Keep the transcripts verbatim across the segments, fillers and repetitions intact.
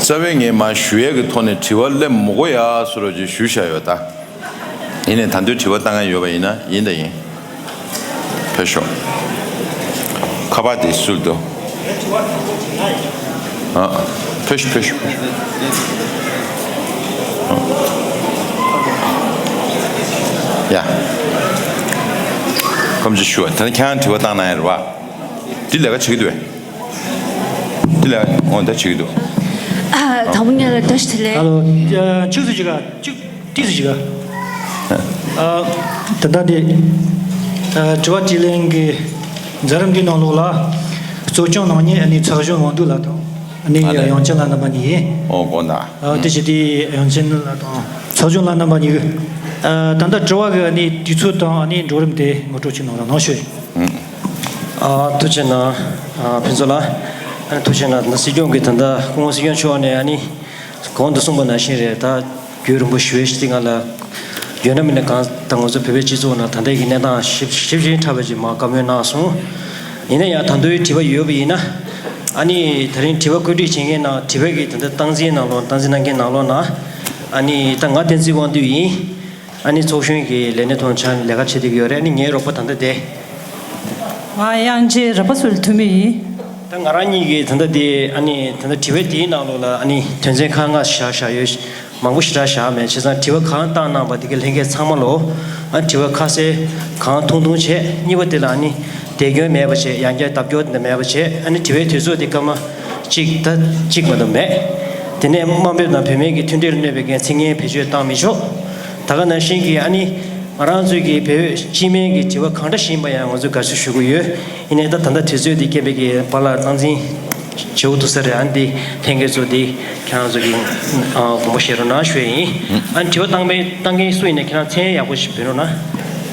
རྩ་བའི་ངས་མ་ཞུ་ཡས་ཀྱི་ཐོག་ནས་དྲི་བ་སླེབས་མི་དགོས་ཡ་བཟོ་འདྲ་ཅིག་ཞུས་བཞག་ཡོད་ད། ཡིན་ནའི་ད་དུང་དྲི་བ་བཏང་མཁན་ཡོད་པ་ཡིན་ན་ཡིན་དང་ཡིན། ཕེབས་ཤོག་ཁ་པར་དེ་སུ་ལ་འདུག་ཨ། ཕེབས་ཤོག་ཕེབས་ཤོག་ཡ། ཁམས་ཅི་ཞུ་བ་ད་ནི་ཁྱེད་རང་དྲི་བ་བཏང་གནང་ཡ་རེད་བ། འདི་ལས་ཀ་བྱེད་ཀྱི་འདུག་བས། འདི་ལས་ཀ་འོ་ད་བྱེད་ཀྱི་འདུག་ཨ། དང་པོ་ཉིད་ལ་བཀྲ་ཤིས་བདེ་ལེགས། ཨ་ལོ། ཨ། ཆུ་ཚོད་གཅིག་ག་གཅིག་ཏི་ཟི་ཞིག་ག་ཨ། ད་ལྟ་འདི། ཨ། དྲི་བ་དྲིས་ལན་གྱི་མཛད་རིམ་འདིའི་ནང་ལོགས་ལ་གཙོ་སྐྱོང་གནང་མཁན་ཨ་ནི་ཚོགས་གཞོན་དབང་འདུས་ལགས་དང་ཨ་ནི་ཨ་ནི་དབྱངས་ཅན་ལགས་རྣམ་པ་གཉིས་ཡིན། ཨོ་དགོངས་དག་ཨ། དེ་བཞིན་དེ་དབྱངས་ཅན་ལགས་དང་ཚོགས་གཞོན་ལགས་རྣམ་པ་གཉིས་ཀྱིས། ཨ། ད་ལྟ་དྲི་བ་གི་ཨ་ནི་དུས་ཚོད་དང་ཨ་ནི་འགྲོ་རིམ་དེ་ངོ་སྤྲོད་ཅིག་གནང་རོགས་གནང་ཞུ་ཡིན། ཨ། ཐུགས་རྗེ་གནང་། ཨ། ཕུན་ཚོགས་ལགས། ཨ་ནི་ཐུགས་རྗེ་གནང་། ད་སྲིད་སྐྱོང་གིས་ད་ལྟ་སྐུ་ངོ་སྲིད་སྐྱོང་མཆོག་ནས་ཨ་ནི། གོང་དུ་གསུངས་པ་ནང་བཞིན་རེད། ད་རྒྱུན་རིང་པོ་ཞུ་ཡས་ཤིག་དེ་ང་ལ་ཡོད་ན་མིན་ན་གང་ལྟར་ང་ཚོ་བོད་པའི་སྤྱི་ཚོགས་ནང་ད་ལྟའི་གི་གནས་སྟངས་ཞིབ་ཞིབ་ཅིང་ཕྲ་བ་ཅིག་མར་བཀའ་མོལ་གནང་སོང་། ཡིན་ན་ཡང་ད་དུང་དྲི་བ་ཡོད་པ་ཡིན་ན། ཨ་ནི་ད་རིང་དྲི་བ་བཀོད་སྒྲིག་བྱེད་མཁན་ནང་དྲི་བ་གི་ད་ལྟ་སྟངས་འཛིན་ནང་ལོགས་སྟངས་འཛིན་གནང་མཁན་ནང་ལོགས་ན། ཨ་ནི་ད་ང་བསྟན་འཛིན་དབང་འདུས་ཡིན། ཨ་ནི་ཚོགས་གཞོན་གྱི་ལས་སྣེ་ཐོག་ཆ་ལས་ཀ་བྱེད་བསྡད་ཀྱི་ཡོད་རེད། ཨ་ནི་ངའི་རོགས་པ་ད་ལྟ་དེ། ང་དབྱངས་ཅན་རབ་པ་ཚུལ་ཐུ་མི་ཡིན། ད་ང་རང་གཉིས་ཀྱིས་ད་ལྟ་དེ་ཨ་ནི་ད་ལྟ་དྲི་བ་དེའི་ནང་ལོགས་ལ་ཨ་ནི་དོན་ཚན་ཁག་ལྔ་བཞག་བཞག་ཡོད། མང་པོ་ཞེ་དྲག་བཞག་མེད། བྱས་ཙང་དྲི་བ་གང་བཏང་གནང་པ་དེ་གའི་ལྷན་རྒྱས་ཚང་མ་ལོ། ཨ་དྲི་བ་ཁ་གསལ་གང་ཐུང་ཐུང་བྱས། གཉིས་པ་དེ་ལ་ཨ་ནི་དེ་སྐྱོན་མེད་པ་བྱས། ཡང་བསྐྱར་ལྡབ་སྐྱོར་དེ་འདྲ་མེད་པ་བྱས། ཨ་ནི་དྲི་བའི་དུས་ཚོད་དེ་སྐར་མ་གཅིག་ད་གཅིག་མ་གཏོགས་མེད། དེ་ནས་དམའ་འབེབས་དང་བུད་མེད་ཀྱི་མཐུན་སྒྲིལ་གནོད་པའི་འགན་ཚིག་ངན་བེད་སྤྱོད་བཏང་མི་ཆོག་ད་ག་ནང་བཞིན་གྱི་ཨ་ནི་ང་རང་ཚོའི་གི་བོད་སྤྱི་སྨན་གྱི་དྲི་བ་གང་འདྲ་ཞིག་ཡིན་པ་ཡང་ང་ཚོས་དགའ་བསུ་ཞུ་གི་ཡོད། ཡིན་ནའི་ད་ད་ལྟ་དུས་ཚོད་འདི་རྐྱེན་པས་ཀྱི་པཱ་ལགས་སྟངས་འཛིན་བྱེད་འོ་ཐུག་ས་རེད། ཨ་ནི་འདི་ལྷན་རྒྱས་ཚོ་འདི་ཁྱེད་རང་ཚོ་གི་ཨ་དགོངས་པ་བཞེས་རོགས་གནང་ཞུ་ཡ་ཡིན། ཨ་ནི་དྲི་བ་བཏང་མཁན་བཏང་མཁན་སུ་ཡིན་ན་ཁྱེད་རང་མཚན་ཡག་པོ་ཞིག་འབོད་རོགས་གནང་།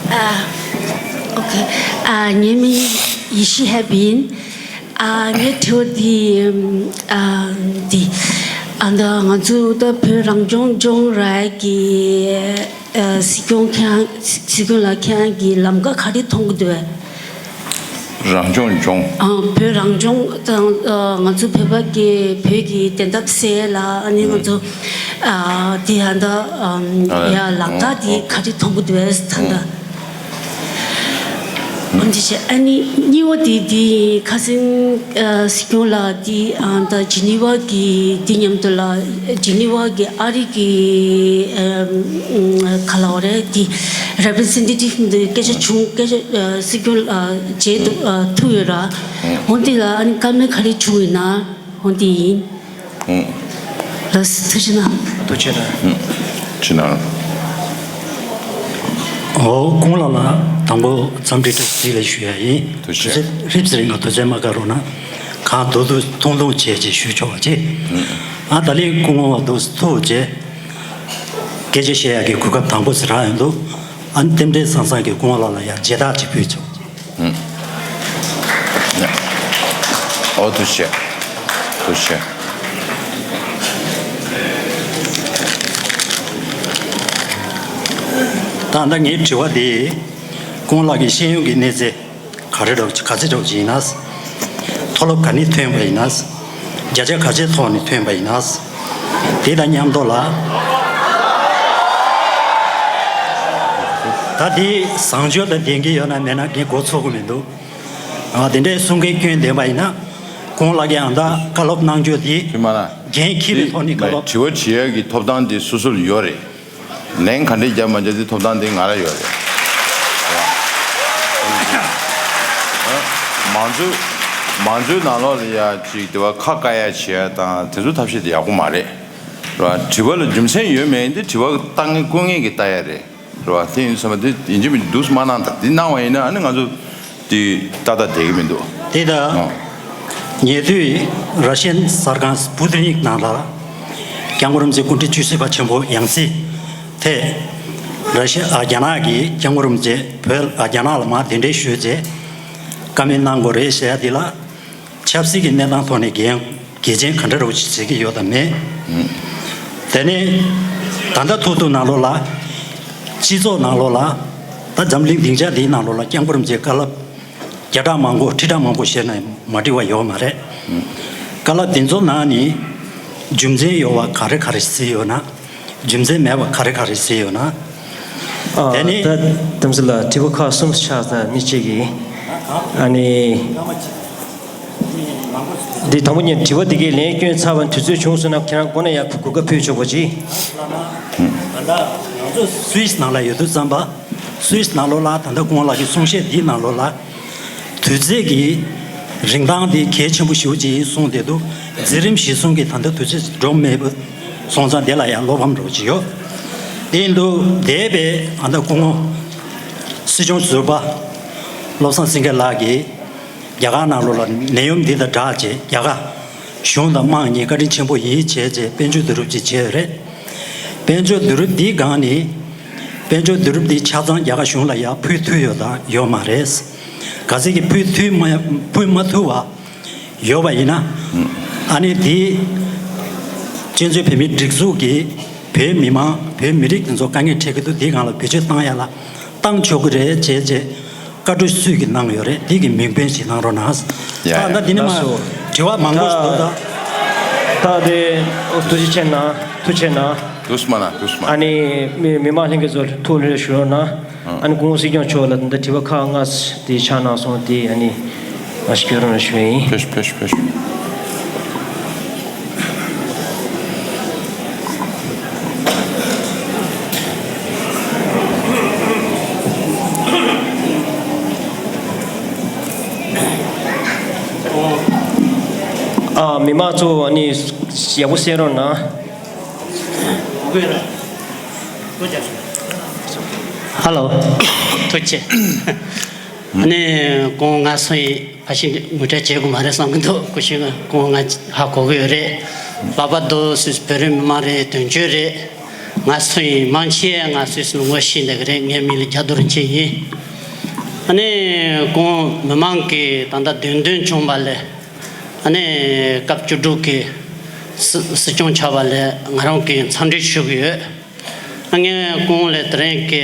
ཨ། ཨོ་ཁེ། ཨ། ངའི་མིང་ཡེ་ཤེས་ཧེ་པི་ཡིན། ཨ། ངའི་དྲི་བ་འདི། ཨ། འདི། ཨ། འདི་ང་ཚོ་ད་བོད་རང་སྐྱོང་ལྗོངས་ར་གི་ཨ། སྲིད་སྐྱོང་ཁྱེད་རང་སྲིད་སྐྱོང་ལགས་ཁྱེད་རང་གིས་ལམ་ཁ་ག་རེ་མཐོང་གི་འདུག་རང་སྐྱོང་ལྗོངས། ཨ། བོད་རང་སྐྱོང་དང་། ཨ། ང་ཚོ་བོད་པ་གི་བོད་ཀྱི་བདེན་མཐའ་གསལ་ལ་ཨ་ནི་ང་ཚོ། ཨ། དེ་ཡང་ད། ཨ། ཡ་ལམ་ཁ་དེ་ག་རེ་མཐོང་གི་འདུག་ད་ལྟ། འདི་བྱས་ཨ་ནི་གཉིས་པ་དེ་འདི་ཁ་སང་ཨ་སྲིད་སྐྱོང་ལགས་འདི་ཨ་ད་ཇི་ནི་ཝ་གི་འདི་མཉམ་དུ་ལ་ཇི་ནི་ཝ་གི་ཨ་རི་གི་ཨ་ག་ལ་བ་རེད་འདི་རེ་པི་རི་ཟེན་ཊེ་ཊིབ་འདི་སྐད་ཆ་བྱུང་སྐད་ཆ་ཨ་སྲིད་སྐྱོང་ལགས་མཇལ་དུ་ཨ་ཐུག་ཡོད་ར། འོ་འདི་ལ་ཨ་ནི་བཀའ་མོལ་ག་རེ་བྱུང་ཡོད་ན། འོ་འདི་ཡིན། ལགས་སོ་ཐུགས་རྗེ་གནང་། ཐུགས་རྗེ་གནང་། ཅི་ན། འོ་ཁོང་ལ་ལ་དང་པོ་འཚམས་འདྲི་བཀྲ་ཤིས་བདེ་ལེགས་ཞུ་ཡ་ཡིན། ཐུགས་རྗེ། དུས་ཚོད་ཧྲིབ་ཙམ་རིང་ང་དུས་ཚོད་མ་བཀག་རོགས་གནང་། གང་ཐུབ་ཐུབ་ཐུང་ཐུང་བྱས་བྱས་ཞུ་ཆོག་པ་བྱེད། ཨ་ད་ལན་སྐུ་ངོ་འདུག་ཐུགས་རྗེ། སྐད་ཆ་བཤད་ཡ་གི་གོ་སྐབས་དང་པོ་ཟེར་རག་ཡོང་འདུག་ཨ་ནི་རྟེན་འབྲེལ་བཟང་བཟང་གི་སྐུ་ངོ་ལ་ལ་ཡ་མཇལ་དར་ཅིག་ཕུལ་ཆོག་ཨོ་ཐུགས་རྗེ་ཆེ། ཐུགས་རྗེ་ཆེ། ད་ལྟ་ངའི་དྲི་བ་འདི་ཁོང་ལགས་ཀྱི་ཤེས་ཡོན་གྱི་གནས་ཚད་ག་རེ་འདྲ་ག་ཚོད་འདྲ་ཅིག་ཡིན་ན། མཐོ་སློབ་ག་ནས་ཐོན་པ་ཡིན་ན། བརྒྱ་ཆ་ག་ཚོད་ཐོག་ནས་ཐོན་པ་ཡིན་ན། དེ་དང་མཉམ་དུ་ལ། ད་དེ་བཟང་སྤྱོད་དང་ལྡན་གྱི་ཡོད་ན་མེད་ན་ངས་མགོ་ཚོད་ཀྱི་མི་འདུག་ཨ་དེ་འདྲའི་གསུང་མཁན་སྐྱོན་ལྡན་པ་ཡིན་ན། ཁོང་ལ་ཡང་ད་བཀའ་སློབ་གནང་རྒྱུ་དེ་ཕི་མ་ལ། འགན་འཁྱེར་བའི་ཐོག་ནས་བཀའ་སློབ། དྲི་བ་དྲི་ཡག་གི་ཐོབ་ཐང་དེ་སོ་སོར་ཡོད་རེད། ལན་ག་འདྲས་རྒྱབ་མ་རྒྱབ་དེ་ཐོབ་ཐང་དེ་ང་ལ་ཡོད་རེད། མང་གཙོའི་མང་གཙོའི་ནང་ལོགས་ལ་ཡ་ཅིག་དེ་བ་ཁ་བཀག་ཡ་བྱེད་ཡ་དང་དེ་ཚོ་ཐབས་ཤེས་དེ་ཡག་པོ་མ་རེད། རེད་བ། དྲི་བ་ལ་རྒྱུ་མཚན་ཡོད་མེད་འདི་དྲི་བ་བཏང་མཁན་བཀོད་མཁན་གྱིས་བལྟ་ཡ་རེད། རེད་བ། དེ་ཡིན་དུས་ཙམ་པ་དེ་ཡིན་གཅིག་མིན་གཅིག་འདུག་སེ་མ་གནང་དང་། དེ་གནང་བ་ཡིན་ན་ཨ་ནི་ང་ཚོ་དེ་ཏག་ཏག་བསྡད་ཀྱི་མི་འདུག་དེ་ད། ཨོ། ཉེ་དུས་ར་ཤན་གསར་ཁང་སྤུ་ཏི་ནིག་ནང་ལ་སྐྱབས་མགོན་རིན་པོ་ཆེ་སྐུ་ཕྲེང་བཅུ་བཞི་པ་ཆེན་པོ་ཡང་སྲིད་ཐད་ར་ཤི་ཨ་རྒྱ་ནག་གི་སྐྱབས་མགོན་རིན་པོ་ཆེ་བོད་ཨ་རྒྱ་ནག་ལ་མར་གདན་འདྲེན་ཞུས་རྗེས་བཀའ་མོལ་གནང་དགོས་རེད་ཟེར་ཡ་དེ་ལ། ཆབ་སྲིད་ཀྱི་གནས་སྟངས་ཐོག་ནས་འགན་གལ་ཆེན་ག་འདྲ་རུ་བྱེད་ཀྱི་ཡོད་དམ་མེད། དེ་ནས་ད་ལྟ་ཐུག་ཐུག་ནང་ལོགས་ལ་སྤྱི་ཚོགས་ནང་ལོགས་ལ་ད་འཛམ་གླིང་སྡིངས་ཆ་འདིའི་ནང་ལོགས་ལ་སྐྱབས་མགོན་རིན་པོ་ཆེའི་བཀའ་སློབ་བརྒྱ་ཕྲག་མང་པོ་ཁྲི་ཕྲག་མང་པོ་བཤད་ན་མ་འགྲིག་པ་ཡོད་མ་རེད། བཀའ་སློབ་འདི་ཚོ་ནང་ནས་ རྒྱུ་མཚན་ཡོད་པ་ག་རེ་ག་རེ་གཟིགས་ཡོད་ན། རྒྱུ་མཚན་མེད་པ་ག་རེ་ག་རེ་གཟིགས་ཡོད་ན། ཨ། དེ་ནི། ད་དམ་ཚིག་ལགས། དྲི་བ་ཁག་གསུམ་ཆགས་ཙང་མི་གཅིག་གིས། ཨ་ནི། འདི་དང་པོ་ཉིད་དྲི་བ་འདི་གའི་ལན་བསྐྱོན་ཚར་བ་དུས་ཚོད་བྱུང་སོང་ན། ཁྱེད་རང་སྒོ་ནས་ཡར་གོ་སྐབས་ཕུལ་ཆོག་པ་ཅིག་ད་ལྟ་ང་ཚོ་སུད་སི་ནང་ལ་ཡོད་དུས་ཙམ་པ། སུད་སི་ནང་ལོགས་ལ་ད་ལྟ་སྐུ་ངོ་ལགས་ཀྱི་གསུང་བཤད་འདིའི་ནང་ལོགས་ལ། དུས་ཚོད་ཀྱི་རིན་ཐང་འདི་གལ་ཆེན་པོ་ཞེ་པོ་ཅིག་ཡིན་གསུངས་བསྡད་འདུག་འཛིན་རིམ་གཞིར་བཟུང་གིས་ད་ལྟ་དུས་ཚོད་འགྲོ་མེད་པ་སོང་ཙང་། དེ་ལ་ཡང་བློ་ཕམ་འདྲ་པོ་ཅིག་ཡོད། དེ་ཡིན་དུས་འདས་པའི་ཨ་ད་སྐུ་ངོ་སྲིད་སྐྱོང་ཟུར་པ་བློ་བཟང་སེང་གེ་ལགས་ཀྱིས་རྒྱ་གར་ནང་ལོགས་ལ་ནད་ཡམས་འདི་དང་སྦྲགས་བྱས། རྒྱ་གར་གཞུང་དང་དམངས་གཉིས་བཀའ་དྲིན་ཆེན་པོ་ཡིན་བྱས་བྱས་དཔལ་འབྱོར་བསྡུ་རུབ་ཅིག་བྱས་ཡོད་རེད། དཔལ་འབྱོར་བསྡུ་རུབ་འདིའི་སྒང་ནས། དཔལ་འབྱོར་བསྡུ་རུབ་འདི་ཆ་ཚང་རྒྱ་གར་གཞུང་ལ་ཡར་ཕུལ་ཐུབ་ཡོད་དང་ཡོད་མ་རེད། གལ་སྲིད་ཀྱི་ཕུལ་ཐུབ་མ་ཕུལ་མ་ཐུབ་པ་ཡོད་པ་ཡིན་ན། ཨ་ནི་དེ་སྤྱི་ཚོགས་བོད་མིའི་སྒྲིག་འཛུགས་ཀྱིས་བོད་མི་མང་བོད་མི་རིགས་དེ་ཚོ་དཀའ་ངལ་འཕྲད་ཀྱི་འདུག་འདིའི་སྒང་ལ་བེད་སྤྱོད་བཏང་ཡ་ལ་བཏང་ཆོག་གི་རེད་བྱས་བྱས། བཀའ་འཁྲོལ་སུས་ཀྱིས་གནང་ཡོད་རེད། འདི་གི་མིང་འབོད་ཞིག་གནང་རོགས་གནང་། ཡ་ད་ད་ཡ། འདི་ནི་མ་ལགས་སོ། དྲི་བ་མང་པོ་ཞིག་འདུག་ད། ད་དེ་ཐུགས་རྗེ་ཆེ་གནང་། ཐུགས་རྗེ་གནང་། དུས་མ་ན་དུས་མ། ཨ་ནི་མི་མི་མང་ལྷན་རྒྱས་ཚོ་ཐུགས་ལྷོད་ཞུ་རོགས་གནང་། ཨ་ནི་སྐུ་ངོ་སྲིད་སྐྱོང་མཆོག་ལ་འདི་དྲི་བ་ཁག་ལྔ་དེ་ཆགས་གནང་སོང་། དེ་ཨ་ནི་མ་ཞིག་སྐྱོན་རོགས་ཞུ་ཡིན། ཕེབས་ཕེབས་ཕེབས། ཨ། མི་མང་ཚོ་ཨ་ནི་ཡག་པོ་གསན་རོགས་གནང་། ཧ་ལོ། ཐུགས་རྗེ་ཆེ། ཨ་ནི་སྐུ་ངོ་ང་སུ་ཡིན་ཕལ་ཆེར་ངོ་སྤྲོད་བྱེད་དགོས་མ་རེད་བསམ་གྱི་འདུག་སྐུ་ཞབས་སྐུ་ངོ་ང་ཧ་གོ་གི་ཡོད་རེད། ལྷག་པར་དུ་སུད་སི་བོད་རིགས་མི་མང་རེད། དོན་གཅོད་རེད། ང་སུ་ཡིན་མང་ཆེ་ང་སུད་སི་ལ་ངོ་ཤེས་བསྡད་ཀྱི་རེད། ངའི་མིང་ལ་རྒྱ་རྡོ་རིན་ཆེན་ཡིན། ཨ་ནི་སྐུ་ངོ་མི་མང་གི་ད་ལྟ་འདེམས་ཐོན་བྱུང་བ་ལས། ཨ་ནི་སྐབས་བཅུ་དྲུག་གི་སྲིད་སྲིད་སྐྱོང་ཆགས་པ་ལས་ང་རང་གིས་འཚམས་འདྲི་ཞུ་གི་ཡོད། ཨ་ངས་སྐུ་ངོ་ལ་དེ་རིང་གི་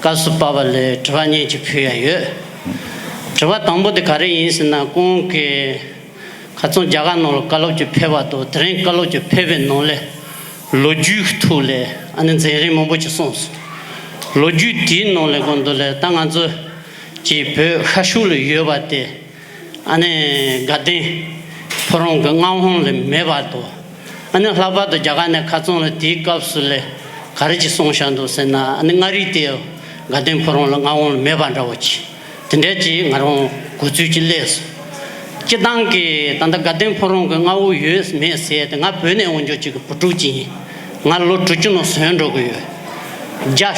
སྐབས་སུ་བབས་པ་ལས་དྲི་བ་གཉིས་ཅིག་ཕུལ་ཡ་ཡོད། དྲི་བ་དང་པོ་དེ་ག་རེ་ཡིན་ཟེར་ན། སྐུ་ངོ་གིས་ཁ་སང་རྒྱ་གར་ནང་ལ་བཀའ་སློབ་ཅིག་ཕེབས་པ་དང་། དེ་རིང་བཀའ་སློབ་ཅིག་ཕེབས་པའི་ནང་ལས་ལོ་རྒྱུས་ཀྱི་ཐོག་ལས་ཨ་ནི་མཛད་རིམ་མང་པོ་ཅིག་གསུངས་སོང་། ལོ་རྒྱུས་དེའི་ནང་ལས་གོང་དུ་ལས་ད་ང་ཚོ་གི་བོད་ཤར་ཕྱོགས་ལ་ཡོད་པ་དེ། ཨ་ནི་དགའ་ལྡན་ཕོ་བྲང་གི་མངའ་དབང་ལ་མེད་པ་དང་། ཨ་ནི་ལྷག་པར་དུ་རྒྱ་གར་ནས་ཁ་སང་ལ་དེའི་སྐབས་སུ་ལས་ག་རེ་ཅིག་གསུངས་བཞག་འདུག་ཟེར་ན། ཨ་ནི་མངའ་རིས་དེ་དགའ་ལྡན་ཕོ་བྲང་ལ་མངའ་དབང་ལ་མེད་པ་འདྲ་བོ་ཅིག་དེ་འདྲ་ཅིག་ང་རང་གོ་ཚུལ་ཅིག་སླེབས་སོང་། སྤྱིར་བཏང་གི་ད་ལྟ་དགའ་ལྡན་ཕོ་བྲང་གི་མངའ་དབང་ཡོད་མེད་ཟེར་དེ། ང་བོད་ནས་འོང་རྒྱུ་ཅིག་གི་བུ་ཕྲུག་ཅིག་ཡིན། ང་ལོ་དྲུག་ཅུ་ནང་སོན་འགྲོ་གི་ཡོད། རྒྱ་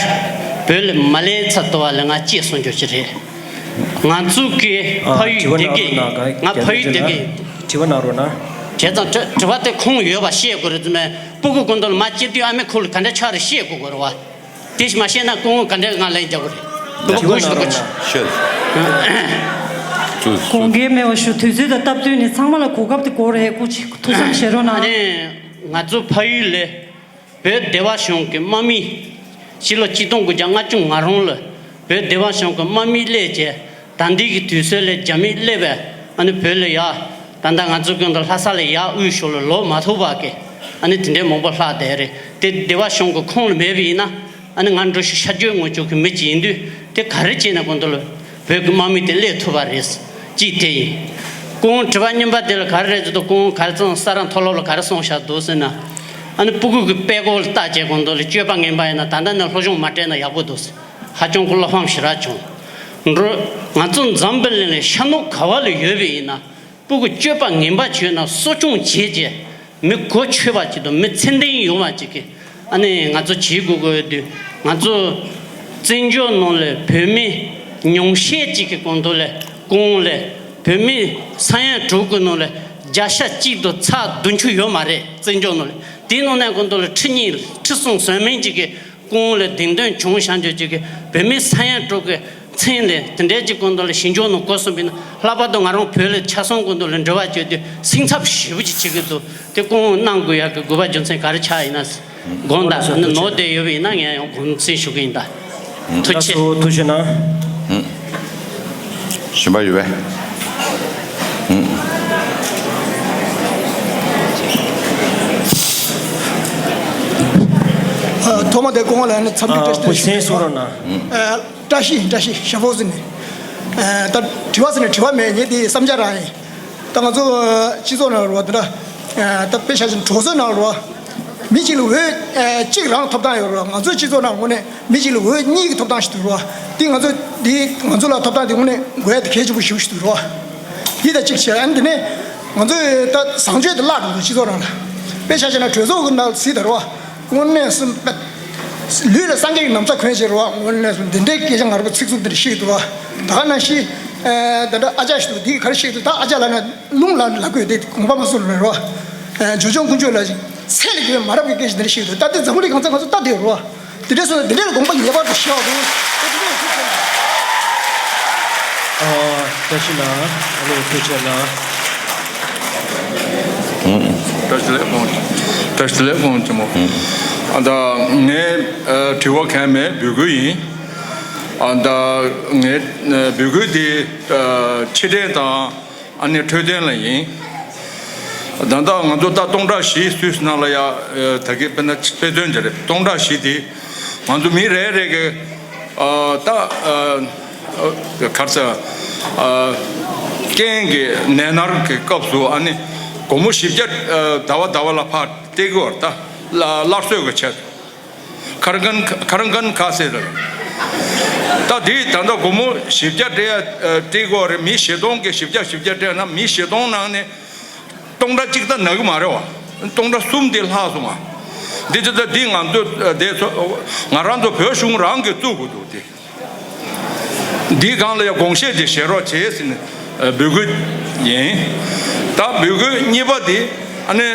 བོད་ལ་མ་སླེབས་ཚར་དུས་ལ་ང་སྐྱེས་སོང་རྒྱུ་ཅིག་རེད། ང་ཚོ་གི་ཨ། ཕ་ཡུལ་དེ་གི། ང་ཕ་ཡུལ་དེ་གི། དྲི་བ་གནང་རོགས་གནང་། བྱས་ཙང་དྲི་དྲི་བ་དེ་ཁུངས་ཡོད་པ་བཤད་དགོས་རེད་ཙམ་མས། སྤུ་གུ་ཀུན་ཏུ་ལ་མ་སྐྱེས་དུས་ཨ་མའི་ཁུག་ལ་ག་འདྲ་ཆགས་རེད་བཤད་དགོས་དགོས་རེད་བ། དེ་མ་བཤད་ན་སྐུ་ངོ་ག་འདྲ་ང་ལན་རྒྱག་དགོས་རེད། དྲི་བ་གནང་རོགས་གནང་། ཤེས། དགོངས་འགལ་མེད་པ་ཞུ། དུས་ཚོད་དང་སྟབས་བསྟུན་ནས་ཚང་མ་ལ་གོ་སྐབས་དེ་དགོས་རེད། སྐུ་མཁྱེན་ཐུགས་བསམ་བཞེས་རོགས་གནང་། ཨ་ནི་ང་ཚོ་ཕ་ཡུལ་ལས་བོད་སྡེ་པ་གཞུང་གི་དམག་མི། ཕྱི་ལོ་ཆིག་སྟོང་དགུ་བརྒྱ་ལྔ་བཅུ་ང་གསུམ་ལ་བོད་སྡེ་པ་གཞུང་གི་དམག་མི་སླེབས་བྱས། ད་ལྟའི་གི་དུས་ཚོད་ལ་རྒྱ་མི་སླེབས་པས། ཨ་ནི་བོད་ལ་ཡ། ད་ལྟ་ང་ཚོ་ཀུན་ཏུ་ལྷ་ས་ལ་ཡ་དབུས་ཕྱོགས་ལ་ལོག་མ་ཐུབ་པ་གི། ཨ་ནི་དེ་འདྲའི་མང་པོ་ལྷག་བསྡད་རེད། དེ་སྡེ་པ་གཞུང་གི་ཁོངས་ལ་མེད་པ་ཡིན་ན། ཨ་ནི་ང་འགྲོ་ཞིག་ཤར་བསྐྱོད་ངོ་ཅོག་གི་མི་ཅིག་ཡིན་དུས། དེ་ག་རེ་བྱས་ན་ཀུན་ཏུ་ལ་བོད་ཀྱི་དམག་མི་དེ་སླེབས་ཐུབ་པ་རེད། གཅིག་དེ་ཡིན། སྐུ་ངོ་དྲི་བ་གཉིས་པ་དེ་ལ་ག་རེ་རེད་ཟེར་དུས། སྐུ་ངོ་ག་རེ་ཚང་ས་ར་མཐོ་སློབ་ལ་ག་རེ་གསུངས་བཞག་འདུག་ཟེར་ན། ཨ་ནི་སྤུ་གུ་གི་དཔེ་ཀློག་ལ་བལྟས་བྱས་ཀུན་ཏུ་ལ་སྤྱོད་པ་ངན་པ་ཡིན་ན་ད་ལྟ་ནས་སློབ་སྦྱོང་མ་སྤྲད་ན་ཡག་པོ་འདུག་ཟེར། ཧ་ཅང་གི་བློ་ཕམ་ཞེ་དྲག་བྱུང་། འགྲོ། ང་ཚོ་འཛམ་བུ་གླིང་ལ་ཤར་ནུབ་ག་བ་ལ་ཡོད་པ་ཡིན་ན། སྤུ་གུ་སྤྱོད་པ་ངན་པ་བྱས་ན་གསོ་སྐྱོང་བྱས་རྗེས་མི་གོ་ཆོད་པ་ཅིག་དང་མི་ཚད་ལྡན་ཡོང་བ་ཅིག་གི། ཨ་ནི་ང་ཚོ་བྱེད་དགོས་དགོས་དུས། ང་ཚོ་བཙན་བྱོལ་ནང་ལ་བོད་མི་ཉུང་ཤས་ཅིག་གི་གོང་དུ་ལ་སྐུ་ངོ་ལ་བོད་མི་ས་ཡ་དྲུག་གི་ནང་ལ་བརྒྱ་ཆ་གཅིག་དང་ཚེག་བདུན་ཅུ་ཡོད་མ་རེད། བཙན་བྱོལ་ནང་ལ། དེའི་ནང་ནས་གོང་དུ་ལ་ཁྲི་གཉིས་ཁྲི་གསུམ་ཟིན་མིན་ཅིག་གི་སྐུ་ངོ་ལ་གདན་འདྲེན་བྱུང་བཞག་རྒྱུ་ཅིག་གི་བོད་མི་ས་ཡ་དྲུག་གི་མཚན་ལས་དེ་འདྲའི་ཅིག་གོང་དུ་ལ་ཞིང་ཆུ་ནང་བཀོད་སོང་བ་ཡིན་ན། ལྷག་པར་དུ་ང་རང་བོད་ལ་ཆ་ཚང་གོང་དུ་ལ་འབྲེལ་བ་བྱེད་དུས་སེམས་འཚབ་ཞེ་པོ་ཅིག་བྱེད་ཀྱི་འདུག་དེ་སྐུ་ངོ་གནང་དགོས་ཡག་གི་དགོས་པ་རྒྱུ་མཚན་ག་རེ་ཆགས་ཡིན་ན། དགོངས་དག་ནི་ནོར་བསྡད་ཡོད་པ་ཡིན་ན་ངས་ཡང་དགོངས་སེལ་ཞུ་གི་ཡིན་ད། ཐུགས་རྗེ་ཆེ། ལགས་སོ། ཐུགས་རྗེ་གནང་། གཞན་པ་ཡོད་པས། ཐོག་མ་དེ་སྐུ་ངོ་ལ་ནི་འཚམས་འདྲི་ཨ་བཀྲ་ཤིས་བདེ་ལེགས་ཞུ་ཞུ་རོགས་གནང་། ཨ་བཀྲ་ཤིས་བཀྲ་ཤིས་ཞབས་པོ་ཟིན་ནས། ཨ་ད་དྲི་བ་ཟིན་ནས་དྲི་བ་མེད། ངས་དེ་བསམ་འཆར་རང་ཡིན། ད་ང་ཚོ་སྤྱི་ཚོགས་ནང་རུ་བ་དེ་འདྲ་ད་དཔེ་ཆ་ཞིག་གྲོས་ཚོགས་ནང་རུ་བ་མི་གཅིག་ལ་འོས་གཅིག་རང་ཐོབ་ཐང་ཡོད་རུ་བ། ང་ཚོའི་སྤྱི་ཚོགས་ནང་ངོ་ནས་མི་གཅིག་ལ་འོས་གཉིས་ཀྱི་ཐོབ་ཐང་ཞིག་འདུག་རུ་བ། དེ་ང་ཚོ་དེ་ང་ཚོ་ལ་ཐོབ་ཐང་དེ་ངོ་ནས་དགོས་ཡ་དེ་གལ་ཆེན་པོ་ཞིག་ཞིག་འདུག་རུ་བ། དེ་ད་གཅིག་བྱས། ཨ་ནི་དེ་ནས་ང་ཚོས་ད་བཟང་སྤྱོད་དེ་བརླག་འགྲོ་འདུག་སྤྱི་ཚོགས་ནང་ལ། དཔེ་ཆ་བཞག་ན་གྲོས་ཚོགས་ཀྱི་ནང་ལ་གཟིགས་ད་རུ་བ། དངོས་གནས་སུ་ལུས་ལ་སངས་རྒྱས་ཀྱི་ན་བཟའ་གོན་བྱས་རུ་བ། དངོས་གནས་སུ་འདི་འདྲའི་སྐད་ཆ་ང་རང་ཚོ་ཚིག་རྩུབ་འདི་འདྲ་བཤད་འདུག་བ། ད་ག་ནང་བཞིན་ཨ་ད་ལྟ་ཨ་ཅག་ཞིག་འདུག་འདི་ག་རེ་བཤད་འདུག་ད་ཨ་ཅག་ལབ་ན་རླུང་ལ་ལབ་དགོས། དེ་དགོངས་པ་མ་ཚོམ་རུ་བ། ཨ་ཇོ་ཆུང་དཀོན་མཆོག་ལགས་ཀྱིས་ཚད་ལས་བརྒལ་བའི་མ་རབས་ཀྱི་སྐད་ཆ་འདི་འདྲ་བཤད་འདུག་ད་འདི་འཛམ་བུ་གླིང་གང་ཚང་ང་ཚོ་ལྟ་བསྡད་རུ་བ། དེ་འདྲ་སོང་ན་དེ་འདྲ་ལ་དགོངས་པ་ངེས་པར་དུ་བཞེས་པ་དགོས། དེ་འདྲ་ཞིག་ཨ་བཀྲ་ཤིས་ལགས། ཨ་ལོ་ཐུགས་རྗེ་ཆེ་ལགས། བཀྲ་ཤིས་བདེ་ལེགས་སྐུ་ངོ་། བཀྲ་ཤིས་བདེ་ལེགས་སྐུ་ངོ་ཆེན་མོ། ཨ་ད་ངའི་ཨ་དྲི་བ་གང་ཡང་མེད། འབོད་སྐུལ་ཡིན། ཨ་ད་ངའི་ཨ་འབོད་སྐུལ་དེ་ཨ་ཕྱི་དྲན་དང་ཨ་ནི་འཕྲོད་བསྟེན་ལ་ཡིན། ད་ལྟ་ང་ཚོ་ད་སྟོང་ཕྲག་བཞི་སུད་སི་ནང་ལ་ཡ་ཨ་ད་གི་དཔེར་ན་དཔེ་མཚོན་བྱས་རེད། སྟོང་ཕྲག་བཞི་དེ་ང་ཚོ་མི་རེ་རེ་གི་ཨ་ད་ཨ་ག་རེ་ཟེར། ཨ་རྐྱེན་གྱི་ནད་མནར་གྱི་སྐབས་སུ་ཨ་ནི་སྒོར་མོ་བཞི་བརྒྱ་ཨ་ཟླ་བ་ཟླ་བ་ལ་ཕར་སྟེར་གི་ཡོད་རེད། ད་སླར་གསོ་གི་ཆེད་དུ་ཁར་གན་ཁར་གན་ཁ་ཟེར་རེད། ད་དེ་ད་ལྟ་སྒོར་མོ་བཞི་བརྒྱ་སྤྲད་ཡ་ཨ་སྟེར་གི་ཡོད་རེད། མི་བཞི་སྟོང་གི་བཞི་བརྒྱ་བཞི་བརྒྱ་སྤྲད་ན་མི་བཞི་སྟོང་ནང་ནས་སྟོང་ཕྲག་གཅིག་ད་ན་གི་མ་རེད་བ། སྟོང་ཕྲག་གསུམ་དེ་ལྷག་སོང་ང་། འདི་ཚོ་ད་འདི་ང་ཚོ་དེ་ཚོ་ང་རང་ཚོ་བོད་གཞུང་རང་གིས་བཙུགས་དགོས་འདུག་དེ། འདིའི་སྒང་ལ་ཡང་དགོངས་བཞེས་དེ་བཞེས་རོགས་བྱེད་ཟེར་ནས་འབོད་སྐུལ་ཡིན། ད་འབོད་སྐུལ་གཉིས་པ་དེ་ཨ་ནི་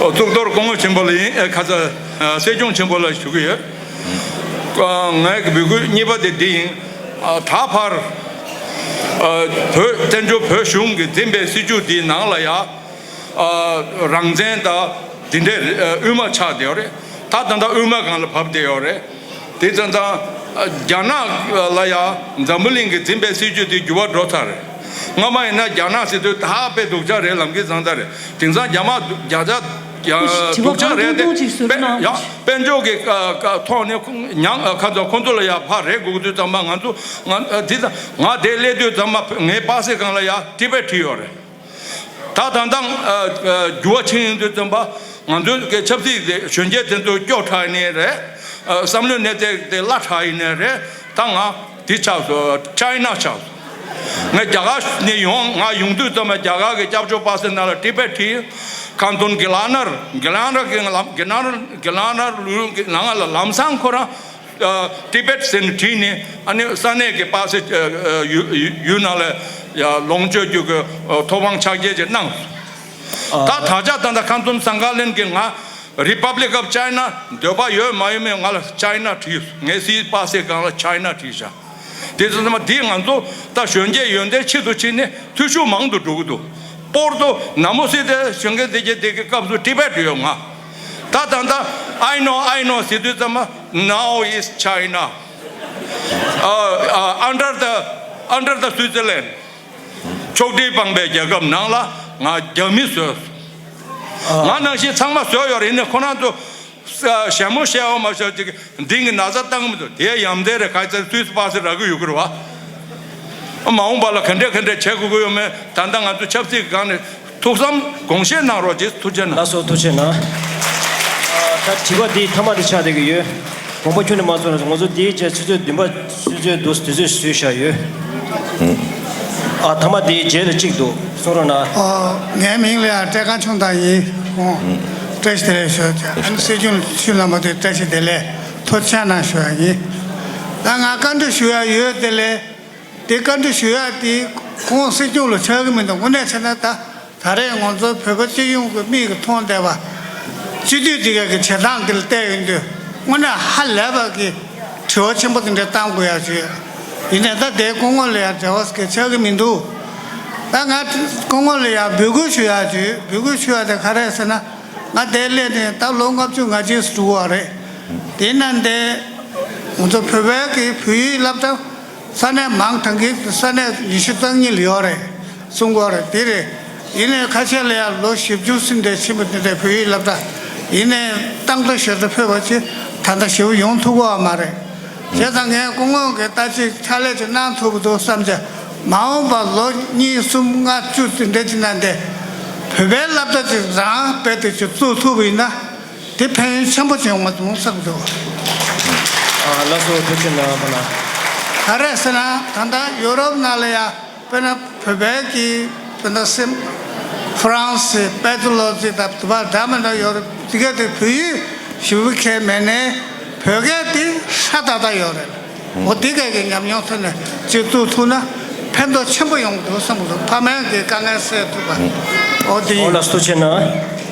གཙུག་ཏོར་སྐུ་ངོ་ཆེན་པོ་ལ་ཡིན། ཁ་ཚ་སྲིད་སྐྱོང་ཆེན་པོ་ལ་ཞུ་གི་ཡོད། ངའི་འབོད་སྐུལ་གཉིས་པ་དེ་འདི་ཡིན། ད་ཕར་བོད་བཙན་བྱོལ་བོད་གཞུང་གིས་འཛིན་པའི་སྲིད་བྱུས་འདིའི་ནང་ལ་ཡ། རང་བཙན་དང་འདི་འདྲའི་དབུས་མ་ཆགས་བསྡད་ཡོད་རེད། ད་ད་ལྟ་དབུས་མ་སྒང་ལ་བབས་བསྡད་ཡོད་རེད། དེ་ཙང་ཙང་རྒྱ་ནག་ལ་ཡ་འཛམ་བུ་གླིང་གིས་འཛིན་པའི་སྲིད་བྱུས་དེ་འགྱུར་བ་འགྲོ་ཚར་རེད། སྔ་མ་ཡིན་ན་རྒྱ་ནག་ཟེར་དུས་ད་དཔེ་སྡུག་ཅག་རེད། ལམ་གྱི་བཟང་ཚ་རེད། དེང་སང་རྒྱ་དམག་རྒྱ་ཆ་དྲི་བ་སྡུག་ཅག་རེད་དེ། ཡ་དཔལ་འབྱོར་གྱི་ཐོག་ནས་མྱང་ཁ་ཚ་ཁོང་ཚོ་ལ་ཡ་ཕར་རེད་དགོས་དུས་ཙམ་པ་ང་ཚོ་ང་དེ་ང་དེ་སླེབས་དུས་ཙམ་པ་ངའི་པ་སེ་སྒང་ལ་ཡ་ཊི་བེཊ་བྲིས་ཡོད་རེད། ད་ད་ལྟ་འགྱུར་བ་ཕྱིན་ཡོང་དུས་ཙམ་པ་ང་ཚོའི་གི་ཆབ་སྲིད་དེ་གཞོན་སྐྱེས་དེ་ཚོ་སྐྱོ་དྲགས་ནས་རེད། བསམ་བློའི་གནས་སྟངས་དེ་སླ་དྲགས་ཡིན་ནས་རེད། ད་ང་དེ་ཆགས་སོང་། ཅའི་ན་ཆགས་སོང་། ང་རྒྱ་གར་ནས་ཡོང་། ང་ཡོང་དུས་ཙམ་པ་རྒྱ་གར་གི་སྐྱབས་བཅོལ་པ་སེ་ནང་ལ་ཊི་བེཊ་བྲིས། ཁ་འདོན་གི་ལ་ནར་གི་ལ་ནར་གི་ལ་ནར་གི་ལ་ནར་ལུ་གི་ནང་ལ་ལམ་སང་ཁོ་རང་། ཨ་ཊི་བེཊ་ཟེར་ནས་བྲིས་ནས་ཨ་ནི་ས་གནས་ཀྱི་པ་སེ་ཨ་ཨ་ཡུལ་ཡུལ་ནང་ལ་ཡ་ལོངས་སྤྱོད་རྒྱུ་གི་ཨ་ཐོབ་དབང་ཕྱག་འཁྱེར་ཅིག་གནང་། ད་ད་ཆ་ད་ལྟ་ཁམས་གསུམ་ཟངས་དཀར་གླིང་གི་ང་Republic of China འདོད་པ་ཡོད་མ་ཡོད་མེད་ང་ལ་ཅའི་ན་བྲིས། ངའི་སྲིད་པ་སེ་སྒང་ལ་ཅའི་ན་བྲིས་བཞག་དེ་ཚོ་ཚང་མ་འདི་ང་ཚོ་ད་གཞོན་སྐྱེས་ཡོན་ཏན་ཆེད་དུ་ཕྱིན་ནས་འཐུས་ཤོར་མང་དུ་འགྲོ་གི་འདུག་པོར་ཏོ་ན་མོ་སི་དེ་གཞོན་སྐྱེས་དེ་གྱད་དེ་གི་སྐབས་སུ་ཊི་བེཊ་ཡོད་ང་། ད་ད་ད་I know, I know ཟེར་དུས་ཙམ་པ། Now is China. Uh, uh, under the, under the Switzerland. ཕྱོགས་སྒྲིག་སྤངས་པའི་རྒྱལ་ཁབ་ནང་ལ་ང་རྒྱ་མི་བཟོས། ང་ནང་བཞིན་ཚང་མ་བཟོས་ཡོད་རེད། ཡིན་ནའི་ཁོ་རང་ཚོ་ཞལ་མོ་བཤད་འོ་མ་བཤད་ཅིག་འདི་གི་ན་ཚ་བཏང་མི་འདུག་དེ་ཡ་མཚན་རེད། ཁ་ཚ་སུད་སི་པ་སེ་རག་གི་ཡོད་གི་རེད་བ། མ་འོངས་པ་ལ་ག་འདྲས་ག་འདྲས་བྱེད་དགོས་ཀྱི་ཡོད་མེད་ད་ལྟ་ང་ཚོ་ཆབ་སྲིད་ཀྱི་སྒང་ནས་ཐུགས་བསམ་དགོངས་བཞེས་གནང་རོགས་གྱིས། ཐུགས་རྗེ་གནང་། ལགས་སོ། ཐུགས་རྗེ་གནང་། ཨ་ད་དྲི་བ་འདི་མཐའ་མ་དེ་ཆགས་བསྡད་ཀྱི་ཡོད། དགོངས་པ་ཁྱོན་ནས་མ་ཚོམ་ན། ང་ཚོ་འདིའི་རྗེས་ཆུ་ཚོད་བདུན་པ་ཆུ་ཚོད་བདུན་དུས་ཚོད་བཟོས་བཞག་ཡོད། ཨ་མཐའ་མ་འདིའི་རྗེས་ལ་གཅིག་འདུག་གསུང་རོགས་གནང་། ཨ་ངའི་མིང་ལ་ཡང་བཀྲས་མཁར་ཆུང་བདག་ཡིན། ཨོ་བཀྲ་ཤིས་བདེ་ལེགས་ཞུ། ཨ་ནི་སྲིད་སྐྱོང་ཆུ་ལམ་པ་དེ་བཀྲ་ཤིས་བདེ་ལེགས་ཐུགས་རྗེ་གནང་ཞུ་བ་ཡིན། ད་ང་བཀའ་འདྲི་ཞུ་ཡ་ཡོད། དེ་ལས་དེ་བཀའ་འདྲི་ཞུ་ཡ་དེ་ཁོང་སྲིད་སྐྱོང་ལ་ཆགས་ཀྱི་མི་འདུག་དངོས་གནས་བྱས་ན་ད། ད་རེས་ང་ཚོ་བོད་པ་སྤྱི་ཡོངས་ཀྱི་མིག་གིས་མཐོང་བསྡད་པ། སྤྱི་འཐུས་དེ་ག་གི་བྱེད་སྟངས་དེ་ལ་བལྟས་ཡོང་དུས་དངོས་གནས་ཧ་ལས་པ་གི་དྲི་བ་ཆེན་པོ་དེ་འདྲ་བཏང་དགོས་ཡ་ཞིག་ཡོད། ཡིན་ནའི་ད་དེ་སྐུ་ངོ་ལ་ཡང་འབྲེལ་བ་གི་ཆགས་ཀྱི་མི་འདུག་ད་ང་སྐུ་ངོ་ལ་ཡང་འབོད་སྐུལ་ཞུ་ཡ་ཞིག་འབོད་སྐུལ་ཞུ་ཡ་དེ་ག་རེ་ཟེར་ན། ང་དེ་སླེབས་ནས་ད་ལོ་ལྔ་བཅུ་ང་གཅིག་འགྲོ་གི་རེད། དེ་ན་འདི་ང་ཚོ་བོད་པའི་གི་བོད་ཡིག་སློབ་གྲྭ་ས་གནས་མང་ཐང་གི་ས་གནས་ཉི་ཤུ་རྩ་གཉིས་ལ་ཡོད་རེད། གསུང་གི་ཡོད་རེད། དེ་རེད། ཡིན་ནའི་ཁ་ཤས་ལ་ཡང་ལོ་བཞི་བཅུ་ཟིན་བསྡད་ཕྱིན་པ་དེ་འདྲའི་བོད་ཡིག་སློབ་གྲྭ་ ཡིན་ནའི་གཏམ་ཁ་ཞེ་དྲག་ཕོད་པ་ཅིག་ད་ལྟ་ཞེ་པོ་ཡོང་ཐུབ་ཀྱི་ཡོད་མ་རེད། བྱས་ཙང་ངས་སྐུ་ངོ་གིས་ལྟ་ཅི་ཕྱག་ལས་ཅིག་གནང་ཐུབ་ཀྱི་འདུག་བསམ་བྱས། མ་འོངས་པར་ལོ་གཉིས་གསུམ་ལྔ་བཅུ་དེ་འདྲ་ཅིག་ནང་དེ་བོད་པའི་སློབ་གྲྭ་ཅིག་རང་རྦད་དེ་ཅིག་བཙུགས་ཐུབ་པ་ཡིན་ན། དེ་ཕན་ཡོན་ཆེན་པོ་ཅིག་ཡོང་བ་འདུག་བསམ་འདུག་ཨ། ལགས་སོ། ཐུགས་རྗེ་གནང་། ག་རེ་ཟེར་ན། ད་ལྟ་ཡོ་རོབ་ནང་ལ་ཡ། དཔེར་ན་བོད་པའི་གི་དཔེར་ན་སེམས། ཧྥ་རན་སི། པེ་ཏི་ལོ་ཙི་དང་དུ་བ་འདྲ་མི་འདྲ་ཡོད་རེད། དེ་ག་དེ་བོད་ཡིག་ཞེ་པོ་མཁས་མེད་ནའི་བོད་སྐད་དེ་ཧྲ་ཏག་ཏག་ཡོད་རེད། འོ་དེ་ག་གི་ཉམས་མྱོང་ཐོག་ནས་ཅིག་བཙུགས་ཐུབ་ན་ཕན་ཐོགས་ཆེན་པོ་ཡོང་གི་འདུག་བསམ་གི་འདུག་ཕ་མའི་གི་དཀའ་ངལ་སེལ་ཐུབ་པ། འོ་དེ་ཡིན། འོ་ལགས་སོ། ཐུགས་རྗེ་གནང་།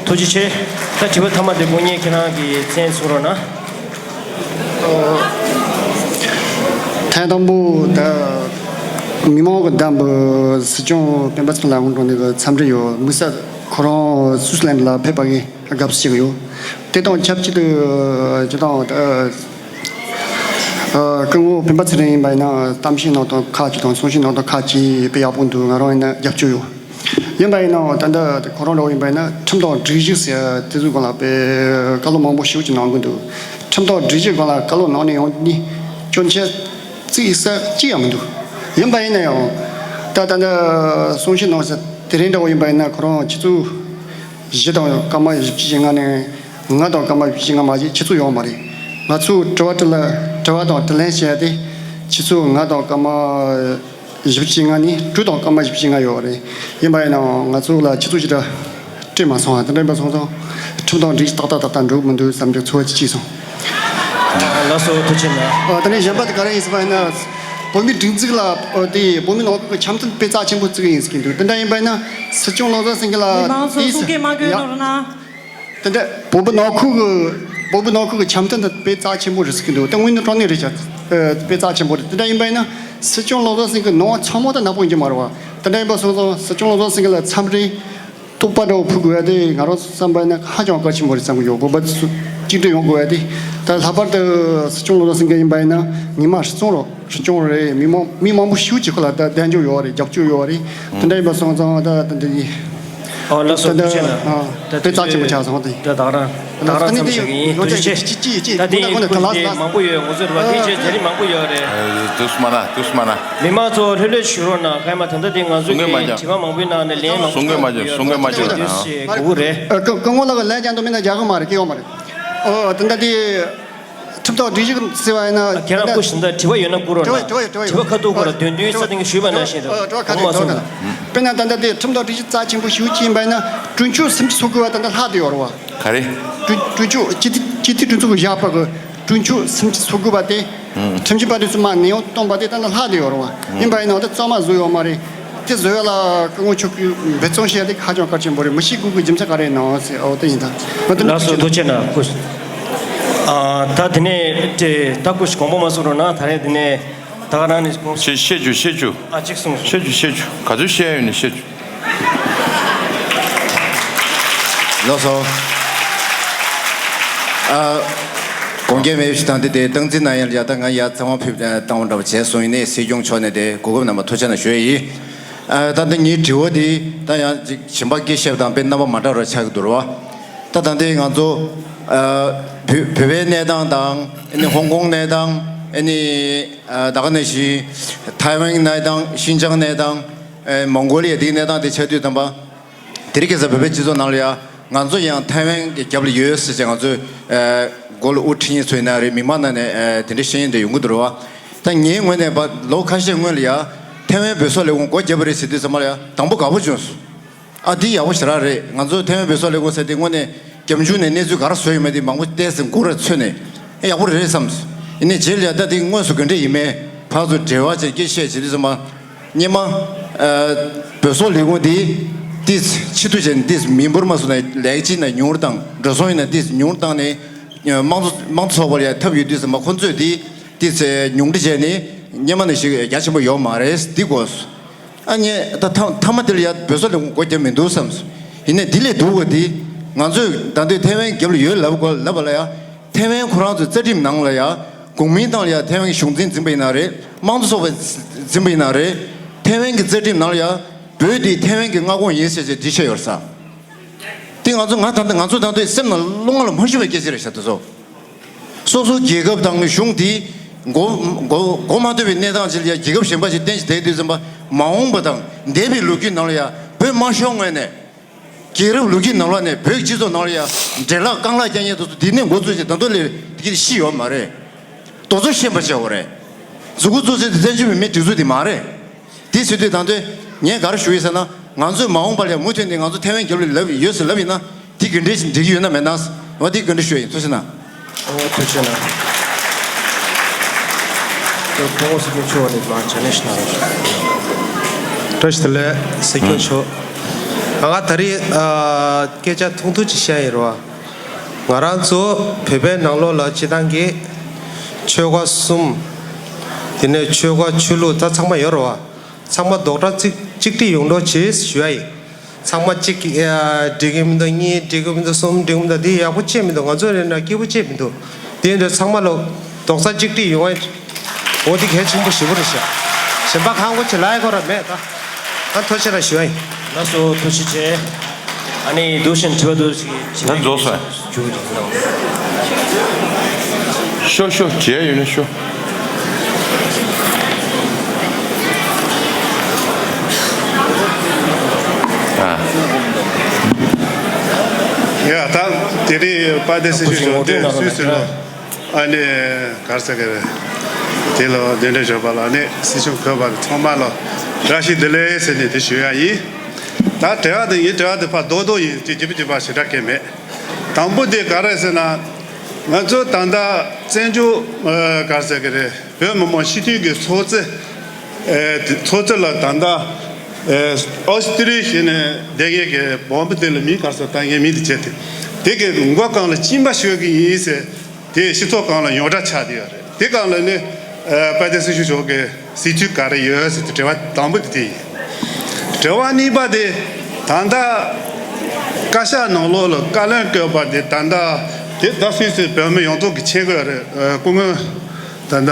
ཐུགས་རྗེ་ཆེ། ད་དྲི་བ་མཐའ་མ་དེ་དགོངས་ངེས་ཁྱེད་རང་གིས་མཚན་གསུང་རོགས་གནང་། ཐེངས་དང་པོ་ད་མི་མང་གི་བདམས་པའི་སྲིད་སྐྱོང་སྤེན་པ་ཚེ་རིང་ལགས་དངོས་དྲང་ནས་འཚམས་འདྲི་ཡོད། དམིགས་བསལ་ཁོ་རང་སུའུ་སི་ལན་ལ་ཕེབས་པ་གི་དགའ་བསུ་ཞུ་གི་ཡོད། དེ་དང་ཆབས་ཅིག་ཏུ་སྤྱིར་བཏང་ད་སྐུ་ངོ་སྤེན་པ་ཚེ་རིང་ཡིན་པ་ཡིན་ན་གཏམ་བཤད་གནང་སྟངས་ཁག་ཅིག་དང་གསུང་བཤད་གནང་སྟངས་ཁག་ཅིག་དཔེ་ཡག་པོ་འདུག་ང་རང་ཡིན་ན་རྒྱབ་སྐྱོར་ཡོད། ཡིན་པ་ཡིན་ནའང་ད་ལྟ་ཁོ་རང་འདྲ་བོ་ཡིན་པ་ཡིན་ན་ཁྲིམས་དང་སྒྲིག་གཞི་ཟེར་དེ་ཚོའི་སྒང་ལ་དཔེ་བཀའ་སློབ་མང་པོ་ཞེ་པོ་ཅིག་གནང་གི་འདུག་ཁྲིམས་དང་སྒྲིག་གཞིའི་སྒང་ལ་བཀའ་སློབ་གནང་ནས་ཡོང་ནི་སྐྱོན་ཆ་རྩིས་ས་གཅིག་ཡང་མི་འདུག་ཡིན་པ་ཡིན་ན་ཡང་ད་ད་ལྟ་གསུང་བཤད་གནང་ས་དེ་རིང་འདྲ་བོ་ཡིན་པ་ཡིན་ན་ཁོ་རང་ཆུ་ཚོད་བཞི་དང་སྐར་མ་བཞི་བཅུ་ཞེ་ལྔ་ནས་ལྔ་དང་སྐར་མ་བཞི་བཅུ་ཞེ་ལྔ་མ་གཞི་ཆུ་ཚོད་ཡོང་བ་མ་རེད། ང་ཚོས་དྲི་བ་དྲི་ལ་དྲི་བ་དང་དྲིས་ལན་བྱས་ཏེ་ཆུ་ཚོད་ལྔ་དང་སྐར་མ་བཞི་བཅུ་ཞེ་ལྔ་ནས་དྲུག་དང་སྐར་མ་བཞི་བཅུ་ཞེ་ལྔ་ཡོད་རེད། ཡིན་པ་ཡིན་ནའང་ང་ཚོ་ལ་ཆུ་ཚོད་ཞེ་དྲག་སྤྲད་མ་སོང་བ་དེ་འདྲ་ཡིན་པ་སོང་ཙང་ཁྲིམས་དང་སྒྲིག་གཞི་ཏག་ཏག་ཏག་ཏག་འགྲོ་གི་མི་འདུག་བསམ་གྱི་ཚོར་བ་ཅིག་སྐྱེས་སོང་། ལགས་སོ། ཐུགས་རྗེ་གནང་། ཨ། དེ་ནས་གཞན་པ་དེ་ག་རེ་ཡིན་ཟེར་བ་ཡིན་ན། བོད་མིའི་སྒྲིག་འཛུགས་ལ་དེ་བོད་མི་ནང་ཁུལ་གྱི་འཆམ་མཐུན་དཔེ་རྩ་ཆེན་པོ་བརྩི་གི་ཡིན་ཟེར་གྱི་འདུག་དེ་འདྲ་ཡིན་པ་ཡིན་ན་སྲིད་སྐྱོང་བློ་བཟང་སེང་གེ་ལགས་མི་མང་ཚོ་དེའི་གསུང་སྐད་མ་གོ་ཡ། ནོར་ན། དེ་འདྲ་བོད་པའི་ནང་ཁུལ་གྱི་བོད་པའི་ནང་ཁུལ་གྱི་འཆམ་མཐུན་དེ་དཔེ་རྩ་ཆེན་པོ་རེད་ཟེར་གྱི་འདུག་དེ་དངོས་གནས་དྲང་གནས་རེད་ཤག་དཔེ་རྩ་ཆེན་པོ་རེད། དེ་འདྲ་ཡིན་པ་ཡིན་ན་སྲིད་སྐྱོང་བློ་བཟང་སེང་གེ་ནང་ཚང་མ་དང་ནག་པོ་ཡིན་གྱི་མ་རེད་བ། དེ་འདྲ་ཡིན་པ་སོང་ཙང་སྲིད་སྐྱོང་བློ་བཟང་སེང་གེ་ལ་འཚམས་འདྲི་རྟོགས་པ་འདྲ་བོ་ཕུལ་དགོས་ཡ་དེ་ང་རང་བསམ་པ་ཡིན་ན་ཧ་ཅང་གལ་ཆེན་པོ་རེད་བསམ་གྱི་ཡོད། བོད་པ་ཚོ་གཅིག་སྒྲིལ་ཡོང་དགོས་ཡ་དེ། ད་ལྷག་པར་དུ་སྲིད་སྐྱོང་བློ་བཟང་སེང་གེ་ཡིན་པ་ཡིན་ན་ཉི་མ་རེ་ཚོང་རོགས། སྲིད་སྐྱོང་རེད། མི་མང་མི་མང་པོ་ཞེ་པོ་ཅིག་ཁོ་ལ་ད་གདན་འཇོག་ཡོད་རེད། རྒྱབ་སྐྱོར་ཡོད་རེད། དེ་འདྲ་ཡིན་པ་སོང་ཙང་ད་ད་འདི་ཨོ་ལགས་སོ། ད་ཐུགས་རྗེ་གནང་། ད་དཔེ་རྩ་ཆེན་པོ་ཆགས་སོང་དེ། ད་ད་རང་ད་རང་ད་ནི་ཚང་དེ་ཞིག་ཡིན། ཡོད་ཐུགས་རྗེ་ཆེ། ཅི་ཅི་ཅི་ད་དེ་ཡིན། ཁོ་ཅི་མང་པོ་ཡོད། ངོ་ཚོད་ར་དེ་ཅི་ཟེར་རིགས་མང་པོ་ཡོད་རེད། དུས་མ་ན་དུས་མ་ན། མི་མང་ཚོ་ལྷོད་ལྷོད་བྱུང་རོགས་གནང་། ཁ་ཡ་མ་ད་ལྟ་དེ་ང་ཚོ་གི་དྲི་བ་མང་པོའི་ནང་ནས་ལན་མང་པོ་གསུང་གི་མ་བྱུང་། གསུང་གི་མ་བྱུང་། དུས་ཞེ་དགོས་ཀྱི་རེད། ཨ། སྐུ་ངོ་ལགས་ལན་ཅང་དུ་མིན་ན་རྒྱག་གི་མ་རེད། སྐྱེ་བ་མ་རེད། ཨོ་ད་ད་དེ། ཁྲིམས་ཐོག་སྒྲིག་གཞི་ཟེར་བ་ཡིན་ན། ཁྱེད་རང་སྐུ་ཞིག་ད་དྲི་བ་ཡོད་ན་བསྐུར་རོགས་གནང་། དྲི་བ་ཡོད། དྲི་བ་ཡོད། དྲི་བ་ཡོད། དྲི་བ་ཁ་ཐུག་སྐོར་ལ་དོན་བདུན་ས་སྟེང་ཞུས་པ་ནང་བཞིན་རེད། ཨོ། དྲི་བ་ཁ་ཐུག་ཡོད། དྲི་བ་ཁ་ཐུག་ཡོད། དཔེར་ན་ད་ལྟ་དེ་ཁྲིམས་ཐོག་སྒྲིག་གཞི་རྩ་ཆེན་པོ་ཞེ་པོ་ཅིག་ཡིན་པ་ཡིན་ན་གྲོས་ཆོད་ཟིན་བྲིས་འཚོལ་དགོས་པ་ད་ལྟ་ལྷག་བསྡད་ཡོད་རེད་བ། ག་རེ། གྲོས་གྲོས་ཆོད་སྤྱི་འཐུས་སྤྱི་འཐུས་གྲོས་ཚོགས་ཀྱིས་བཞག་པ་གི་གྲོས་ཆོད་ཟིན་བྲིས་འཚོལ་དགོས་པ་དེ། ཁྲིམས་ཞིབ་པ་དེ་ཚོ་མར་ནན་དབང་བཏང་པ་དེ་ད་ལྟ་ལྷག་བསྡད་ཡོད་རེད་བ། ཡིན་པ་ཡིན་ན་འོ་ད་གཙང་མ་བཟོས་ཡོད་མ་རེད། དེ་བཟོ་ཡ་ལ་སྐུ་ངོ་མཆོག་གིས་འབད་བརྩོན་བྱས་ཏེ་ཧ་ཅང་གལ་ཆེན་པོ་རེད། མི་ཤེས་དགོས་ཀྱི་རྒྱུ་མཚན་ག་རེ་ཡིན་ནམ་ཟེར། འོ་དེ་ཡིན་ད། ང་ཚོ་ལགས་སོ། ཐུགས་རྗེ་གནང་། སྐུ་ཞིག་ཨ། ད་དེ་ནས་དེ་ད་སྐུ་ཞིག་དགོངས་པ་མ་ཚོམ་རོགས་གནང་། ད་རེས་དེ་ནས་ད་ག་རང་ནས་དགོངས། བཤད་བཤད་རྒྱུ་བཤད་རྒྱུ། ཨ། གཅིག་གསུངས་སོང་། བཤད་རྒྱུ་བཤད་རྒྱུ། ག་ཚོད་བཤད་ཡོད་ནས་བཤད་རྒྱུ། ལགས་སོ། ཨ། དགོངས་འགལ་མེད་པ་ཞིག་དང་དེ་དེ་སྟངས་འཛིན་གནང་ཡ་ལ་ཡ། ད་ང་ཡ་ཚང་མ་ཕེབས་བཏང་བ་འདྲ་བ་བྱས་སོང་། ཡིན་ནའི་སྲིད་སྐྱོང་མཆོག་ནས་དེ་གོ་སྐབས་གནང་བ་ཐུགས་རྗེ་གནང་ཞུ་ཡ་ཡིན། ཨ། ད་ལྟ་ངའི་དྲི་བ་འདི་ད་ཡང་ཅིག་གཞན་པ་སྐད་བཤད་པ་དང་དཔེ་རྣམ་པ་མ་འདྲ་བ་ཆགས་ཀྱི་འདུག་རེད་བ། ད་ད་ལྟའི་ང་ཚོ་ཨ་བོད་བོད་པའི་གནས་སྟངས་དང་། ཨ་ནི་ཧོང་ཀོང་གནས་སྟངས། ཨ་ནི་ཨ་ད་ག་ནང་བཞིན་ཐའེ་ཝན་གནས་སྟངས། ཤིན་ཅང་གནས་སྟངས། ཨ་མོང་གོ་ལི་ཡ་འདིའི་གནས་སྟངས་དེ་ཆ་དུས་ཙམ་པ། དེ་རིང་ཁ་སང་བོད་པའི་སྤྱི་ཚོགས་ནང་ལ་ཡ་ང་ཚོ་ཡང་ཐའེ་ཝན་གྱི་རྒྱབ་ལ་ཡོད་ཟེར་བྱས་ང་ཚོས་ཨ་མགོ་ལ་དབུ་ཁྲིད་མཁན་ཚོ་ཡིན་ན་རེད། མི་མང་ནང་ནས་ཨ་དེ་འདྲ་བཤད་མཁན་དེ་ཡོང་གི་འདུག་རེད་བ། ད་ངའི་ངོས་ནས་ཕར་ལོ་ཁ་ཤས་སྔོན་ལ་ཡ་ཐའེ་ཝན་བོད་སོག་ལས་ཁུངས་སྒོ་བརྒྱབ་པ་རེད་ཟེར་དུས་ཙམ་པ་ལ་ཡ་དང་པོ་དགའ་པོ་བྱུང་སོང་། ཨ་འདི་ཡག་པོ་ཞེ་དྲག་རེད། ང་ཚོ་ཐའེ་ཝན་བོད་སོག་ལས་ཁུངས་ཟེར་དེ་དངོས་གནས་རྒྱབ་ལྗོངས་ནས་གནས་ཚུལ་ག་རེ་བཟོས་ཡོད་མེད་དེ་མང་པོ་བལྟས་ཟིན་མགོ་ར་ཚོས་ནས་ཨེ་ཡག་པོ་རེད་བསམ་སོང་། ཡིན་ནའི་རྗེས་ལ་ཡ་ད་དེ་དངོས་སུ་ག་འདྲ་ཡིན་མིན་ཕར་ཚུར་འབྲེལ་བ་བྱས་སྐད་བཤད་བྱེད་དུས་ཙམ་པ། སྔོན་མ་ཨ་བོད་སོག་ལས་ཁུངས་དེ་ཏིས་ཕྱི་དུ་བྱས་ནས་ཏིས་མི་འབོར་མ་སོང་ན་ལས་བྱེད་ན་ཉུང་རུ་བཏང་། འགྲོ་སོང་ཡིན་ན་ཏིས་ཉུང་རུ་བཏང་ནས་དམངས་གཙོ་དམངས་གཙོ་ཚོགས་པ་ལ་ཡ་ཐབས་ཡོད་དུས་ཙམ་པ་ཁོ་ཚོས་དེ་ཏིས་ཉུང་འཕྲི་བྱས་ནས་སྔོན་མ་ནང་བཞིན་རྒྱ་ཆེན་པོ་ཡོད་མ་རེད། འདི་དགོས། ཨ་ནི་ད་ཐ་མཐའ་མ་དེ་ལ་ཡ་བོད་སོག་ལས་ཁུངས་སྒོ་བརྒྱབ་མི་འདུག་བསམ་སོང་། ཡིན་ནའི་འདི་ལས་སྡུག་པ་དེ་ང་ཚོས་ད་ལྟའི་ཐའེ་ཝན་རྒྱབ་ལ་ཡོད་ལབ་དགོས་ལབ་པ་ལ་ཡ། ཐའེ་ཝན་ཁོ་རང་ཚོའི་རྩ་ཁྲིམས་ནང་ལ་ཡ་གོང་མིའི་ཏང་ལ་ཡ་ཐའེ་ཝན་གྱི་གཞུང་འཛིན་འཛིན་པ་ཡིན་ན་རེད། དམངས་གཙོ་ཚོགས་པ་འཛིན་པ་ཡིན་ན་རེད། ཐའེ་ཝན་གྱི་རྩ་ཁྲིམས་ནང་ལ་ཡ་བོད་དེ་ཐའེ་ཝན་གྱི་མངའ་ཁོངས་ཡིན་ཟེར་བྱས་འདི་བཤད་ཡོད་རེད་ས། ང་ཚོ་ང་ད་ལྟ་ང་ཚོ་ད་ལྟ་སེམས་ནང་བློ་ངོ་ལ་མ་ཞུ་བའི་སྐད་ཆ་རེད་ཤག་དེ་ཚོ། སོ་སོ་རྒྱལ་ཁབ་དང་གཞུང་དེ་མགོ་མགོ་མགོ་མ་ཐོན་པའི་གནས་སྟངས་ཅིག་ལ་ཡ་རྒྱལ་ཁབ་གཞན་པ་ཞིག་བསྟེན་ཞིག་བསྡད་དུས་ཙམ་པ་མ་འོངས་པ་དང་འདས་པའི་ལོ་རྒྱུས་ནང་ལ་ཡ་བོད་དམར་གཞུང་ངོས་ནས་རྒྱལ་རབས་ལོ་རྒྱུས་ནང་ལ་ནས་བོད་ཀྱི་སྤྱི་ཚོགས་ནང་ལ་ཡ་འདྲེ་ལག་རྐང་ལག་རྐྱང་རྐྱང་དེ་ཚོ་འདི་ནས་འགོ་བཙུགས་ཤིག་ད་དུང་ལས་དེ་གི་ཤི་ཡོད་མ་རེད། དེ་ཚོ་ཤེས་པ་བྱ་དགོས་རེད། མཛུབ་གུ་བཙུགས་ཚེ་བཙན་བྱོལ་བོད་མིའི་སྒྲིག་འཛུགས་དེ་མ་རེད། དེ་ཟེར་དུས་ད་དུང་ངས་ག་རེ་ཞུ་ཡི་ཟེར་ན། ང་ཚོས་མ་འོངས་པ་ལ་མུ་མཐུད་ནས་ང་ཚོ་ཐེ་ཝན་རྒྱབ་ལ་ལབ་ཡོད་ཟེར་ལབ་ཡིན་ན། དེ་ག་འདྲས་འགྲིག་གི་ཡོད་ན་མེད་ན། འོ་དེ་ག་འདྲས་ཞུ་ཡིན། ཐུགས་རྗེ་གནང་། ཨོ་ཐུགས་རྗེ་གནང་། ཁོང་སྲིད་སྐྱོང་མཆོག་ནས་མར་བྱ་ནས་ཤི་ན་རོགས། བཀྲ་ཤིས་བདེ་ལེགས་སྲིད་སྐྱོང་མཆོག་ང་ད་རེས་ཨ་སྐད་ཆ་ཐུང་ཐུང་ཅིག་བཤད་ཡིན་རོགས། ང་རང་ཚོ་བོད་པའི་ནང་ལོགས་ལ་སྤྱི་བཏང་གི་ཆོལ་ཁ་གསུམ། དེ་ནས་ཆོལ་ཁ་ཆོས་ལུགས་ད་ཚང་མ་ཡོད་རེད་བ། ཚང་མ་རྡོག་རྩ་གཅིག་གཅིག་སྒྲིལ་ཡོང་རོགས་བྱེད་ཞུ་ཡ་ཡིན། ཚང་མ་གཅིག་གི་ཨ་འགྲིག་གི་མི་འདུག་གཉིས་འགྲིག་གི་མི་འདུག་གསུམ་འགྲིག་གི་མི་འདུག་འདི་ཡག་པོ་བྱས་མི་འདུག་ང་ཚོ་རེད་ན་སྐྱིད་པོ་བྱས་མི་འདུག་དེ་འདྲ་ཚང་མ་ལ་རྡོག་རྩ་གཅིག་སྒྲིལ་ཡོང་བ་འོ་འདི་གལ་ཆེན་པོ་ཞེ་པོ་རེད་ཤག་གཞན་པ་གང་གོ་ཆེ་ལ་ཡ་གོ་ར་མེད་ད། ང་ཐུགས་རྗེ་ཆེ་ལ་ཞུ་ཡ་ཡིན། ལགས་སོ་ཐུགས་རྗེ་ཆེ། ཨ་ནི་འདུག་བཞིན་དྲི་བ་འདུག་ཞིག་ད་རྫོགས་སོང་། ཤོ་ཤོ་བྱས་ཡོད་ན་ཤོ། ཨ། ཡ་ད་དེ་རིང་དཔལ་ལྡན་སྲིད་སྐྱོང་མཆོག་དེ་སུད་སི་ལ་ཨ་ནི་གར་ས་ག་རེ་དེ་ལ་གདན་འདྲེན་ཞུས་པ་ལ་ནི་སྲིད་སྐྱོང་གོ་བ་ཚང་མ་ལ་བཀྲ་ཤིས་བདེ་ལེགས་ཟེར་ནས་དེ་ཞུ་ཡ་ཡིན། ད་དྲི་བ་དེ་ཡིན་དྲི་བ་དེ་ཕར་རྡོག་རྡོག་ཡིན་དེ་རྒྱུ་བ་རྒྱུ་བ་ཞེ་དྲག་གི་མེད། དང་པོ་དེ་ག་རེ་ཟེར་ན། ང་ཚོ་ད་ལྟ་བཙན་བྱོལ་ཨ་ག་རེ་ཟེར་གི་རེད། བོད་མི་མང་སྤྱི་འཐུས་ཀྱི་ཚོགས་གཙོ་ཨ་དེ་ཚོགས་གཙོ་ལ་ད་ལྟ་ཨ་ཨོ་སི་ཏི་རི་ཞེས་ནས་བསྡད་མཁན་གྱི་བོམ་བུ་དེ་ལ་མིང་ག་རེ་ཟེར་བཏང་མཁན་མིང་དེ་བྱས་ཏེ། དེ་གི་མགོ་སྒང་ལ་གཅིན་པ་གཞུ་གི་ཡིན་ཟེར། དེ་སྤྱི་ཚོགས་སྒང་ལ་ཡོངས་གྲགས་ཆགས་བསྡད་ཡོད་རེད། དེ་སྒང་ལ་ནི་ཨ་དཔལ་ལྡན་སྲིད་སྐྱོང་མཆོག་གི་གཟིགས་ཚུལ་ག་རེ་ཡོད་ཟེར་དུས་དྲི་བ་དང་པོ་དེ་དེ་ཡིན། དྲི་བ་གཉིས་པ་དེ་ད་ལྟ་བཀའ་ཤག་ནང་ལོགས་ལ་བཀའ་བློན་བསྐོས་པ་དེ་ད་ལྟ་དེ་ད་སུད་སི་བོད་མི་ཡོངས་རྫོགས་ཀྱི་མཁྱེན་གྱི་ཡོད་རེད། ཨ་སྐུ་ངོ་ད་ལྟ་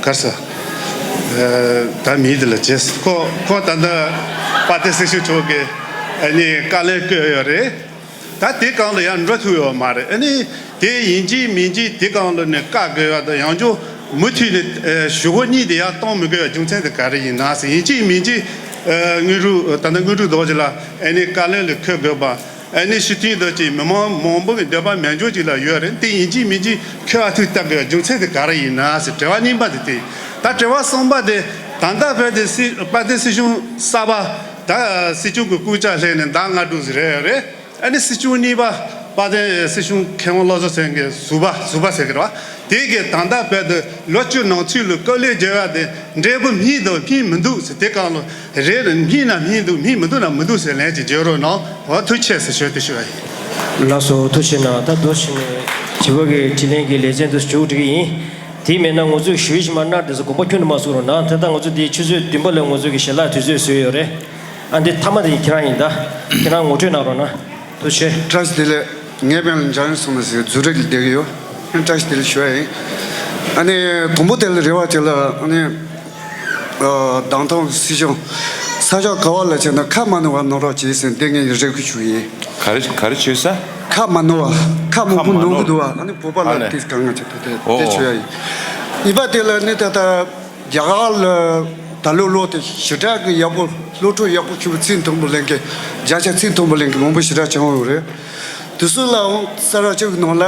ག་རེ་ཟེར་ཨ་ད་མིང་དེ་ལ་བྱས་ཁོ་ཁོ་ད་ལྟ་དཔལ་ལྡན་སྲིད་སྐྱོང་མཆོག་གི་ཨ་ནི་བཀའ་བློན་བསྐོས་ཡོད་རེད། ད་དེ་སྒང་ལ་ཡང་འགྲོ་ཐུབ་ཡོད་མ་རེད། ཨ་ནི་དེ་ཡིན་གཅིག་མིན་གཅིག་དེ་སྒང་ལ་ནི་བཀག་དགོས་ཡ་དང་ཡང་ཅུང་མུ་མཐུད་ནས་ཨ་ཞུ་སྒོ་གཉིས་དེ་ཡང་གཏོང་མི་དགོས་ཡ་རྒྱུ་མཚན་དེ་ག་རེ་ཡིན་ན་ཟེར། ཡིན་གཅིག་མིན་གཅིག་ཨ་དངོས་གྲུབ་ད་ལྟ་དངོས་གྲུབ་རྡོ་རྗེ་ལགས་ཨ་ནི་བཀའ་བློན་ལ་འཁོད་དགོས་པ། ཨ་ནི་སྤྱི་འཐུས་དང་གཅིག་མི་མང་མང་པོ་གི་འདོད་པ་མེད་འཇོག་ཅིག་ལ་ཡོད་རེད། དེ་ཡིན་གཅིག་མིན་གཅིག་ཁྱོད་ཨ་ཐུག་བལྟ་དགོས་ཡ་རྒྱུ་མཚན་དེ་ག་རེ་ཡིན་ན་ཟེར། དྲི་བ་གཉིས་པ་དེ་དེ་ཡིན། ད་དྲི་བ་གསུམ་པ་དེ་ད་ལྟ་བོད་དེ་སྲིད་དཔལ་ལྡན་སྲིད་གཞུང་གསར་པ་ད་སྲིད་སྐྱོང་གི་སྐུ་ཕྱྭ་སླེབས་ནས་ཟླ་ལྔ་དྲུག་ཟིག་རེད་རེད། ཨ་ནི་སྲིད་སྐྱོང་གཉིས་པ་དཔལ་ལྡན་སྲིད་གཞུང་མཁས་དབང་བློ་བཟང་སེང་གེ་ཟུར་པ་ཟུར་པ་ཟེར་གི་རེད་བ། དེ་གི་ད་ལྟ་བར་དུ་ལོ་བཅུ་ནང་ཚུད་ལ་བཀའ་ལན་བརྒྱབ་ཡ་དེ་འབྲས་བུ་སྨིན་དང་སྨིན་མི་འདུག་ཟེར། དེ་སྒང་ལ་རེད་ལ་སྨིན་ན་སྨིན་འདུག་སྨིན་མི་འདུག་ན་མི་འདུག་ཟེར་ལན་ཅིག་བརྗོད་རོགས་གནང་། འོ་ཐུགས་རྗེ་ཆེ་ཟེར་ཞུ་དེ་ཞུ་བ་ཡིན། ལགས་སོ་ཐུགས་རྗེ་གནང་། ད་མདོ་ཕྱི་ནས་བྱིས་པ་གི་དྲིས་ལན་གྱི་ལེ་ཚན་དུ་མཇུག་སྒྲིལ་གྱི་ཡིན། དེ་མེད་ན་ང་ཚོས་ཞུ་ཡིག་ཞིག་མར་གནང་དུས་སུ་དགོངས་པ་ཁྱོན་ནས་མ་ཚོམ་རོགས་གནང་། དེ་ལྟར་ང་ཚོ་འདི་ཆུ་ཚོད་བདུན་པ་ལ་ང་ཚོ་གི་ཞལ་ལག་དུས་ཚོད་བཟོས་ཡོད་རེད། ཨ་འདི་མཐའ་མ་དེ་ཁྱེད་རང་ཡིན་ད། ཁྱེད་རང་ངོ་སྤྲོད་གནང་རོགས་གནང་། ཐུགས་རྗེ་ཆེ། བཀྲ་ཤིས་བདེ་ལེགས། ངའི་མིང་ལ་འཇམ་དབྱངས་བསོད་ནམས་ཟེར། ཛུ་རིག་ལ་བསྡད་ཀྱི་ཡོད། བཀྲ་ཤིས་བདེ་ལེགས་ཞུ་བ་ཡིན། ཨ་ནི་དང་པོ་དེ་ལ་རེ་བ་དེ་ལ་ཨ་ནི་ཨ་བདག་ཐོག་སྲིད་སྐྱོང་ས་ཕྱོགས་ག་བ་ལ་བྱས་ན་ཁ་མ་ནོར་བ་གནང་རོགས་གྱིས་ཟེར་འདི་ངས་རེ་སྐུལ་ཞུ་ཡིན། ག་རེ་ག་རེ་བྱས་ས། ཁ་མ་ནོར་བ། ཁ་མང་པོ་ནོར་གི་འདུག་བ། ཨ་ནི་བོད་པ་ལ་དེ་གང་ང་བྱེད་དེ་དེ་ཞུ་ཡ་ཡིན། གཉིས་པ་དེ་ལ་ནི་ད་ལྟ། རྒྱ་གར་ལ་ད་ལོ་ལོ་དེ་ཞེ་དྲག་གི་ཡག་པོ་སློབ་ཕྲུག་ཡག་པོ་ཁྱུ་ཚིག་མཐོན་པོ་ལེན་མཁན། བརྒྱ་ཆ་ཚིག་མཐོན་པོ་ལེན་མཁན་མང་པོ་ཞེ་དྲག་བྱུང་ཡོད་རེད། དེ་ཚོ་ལའང་ས་ར་ཅིག་ནང་ལ་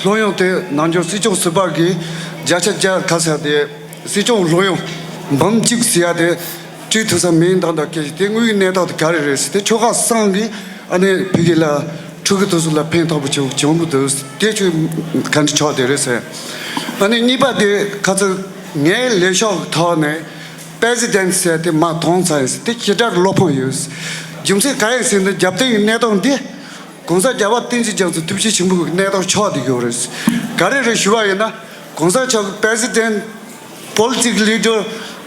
སློབ་ཡོན་དེ་ནམ་རྒྱུན་སྲིད་སྐྱོང་ཟུར་པ་གིས་བརྒྱ་ཆ་བརྒྱ་ག་ཟེར་དེ་སྲིད་སྐྱོང་སློབ་ཡོན་འབུམ་གཅིག་ཟེར་ཡ་དེ་སྤྲད་ཐུབ་ས་མིན་དང་དང་སྐད་ཆ་དེ་དངོས་ཡོད་གནས་སྟངས་དེ་ག་རེ་རེད་ཟེར་དེ་ཆོལ་ཁ་གསུམ་གིས་ཨ་ནི་ཕ་གི་ལ་ཕྲུ་གུ་དེ་ཚོ་ལ་ཕན་ཐོགས་པོ་བྱུང་བྱུང་གི་འདུག་དེ་ཆོས་ག་འདྲ་ཆགས་བསྡད་རེད་ཟེར། ཨ་ནི་གཉིས་པ་དེ་ཁ་ཚ། ངའི་ལས་ཤོག་གི་ཐོག་ནས་པེ་རེ་སི་ཌེན་ཊི་ཟེར་དེ་མར་ཐོན་ཚར་ཡིན་ཟེར། དེ་ཞེ་དྲག་བློ་ཕམ་ཡོད། རྒྱུ་མཚན་གང་ཡིན་ཟེར་ན་རྒྱབ་རྟེན་གྱི་གནས་སྟངས་འདི་༸གོང་ས་༸རྒྱལ་བ་བསྟན་འཛིན་རྒྱ་མཚོ་ཐུགས་རྗེ་ཆེན་པོ་གི་གནས་སྟངས་ཆགས་བསྡད་ཡོད་རེད། ག་རེ་རེད་ཞུ་བ་ཡིན་ན་༸གོང་ས་མཆོག་གི་པེ་རེ་སི་ཌེན་ཊི་པོ་ལི་ཊིག་ལི་ཌར་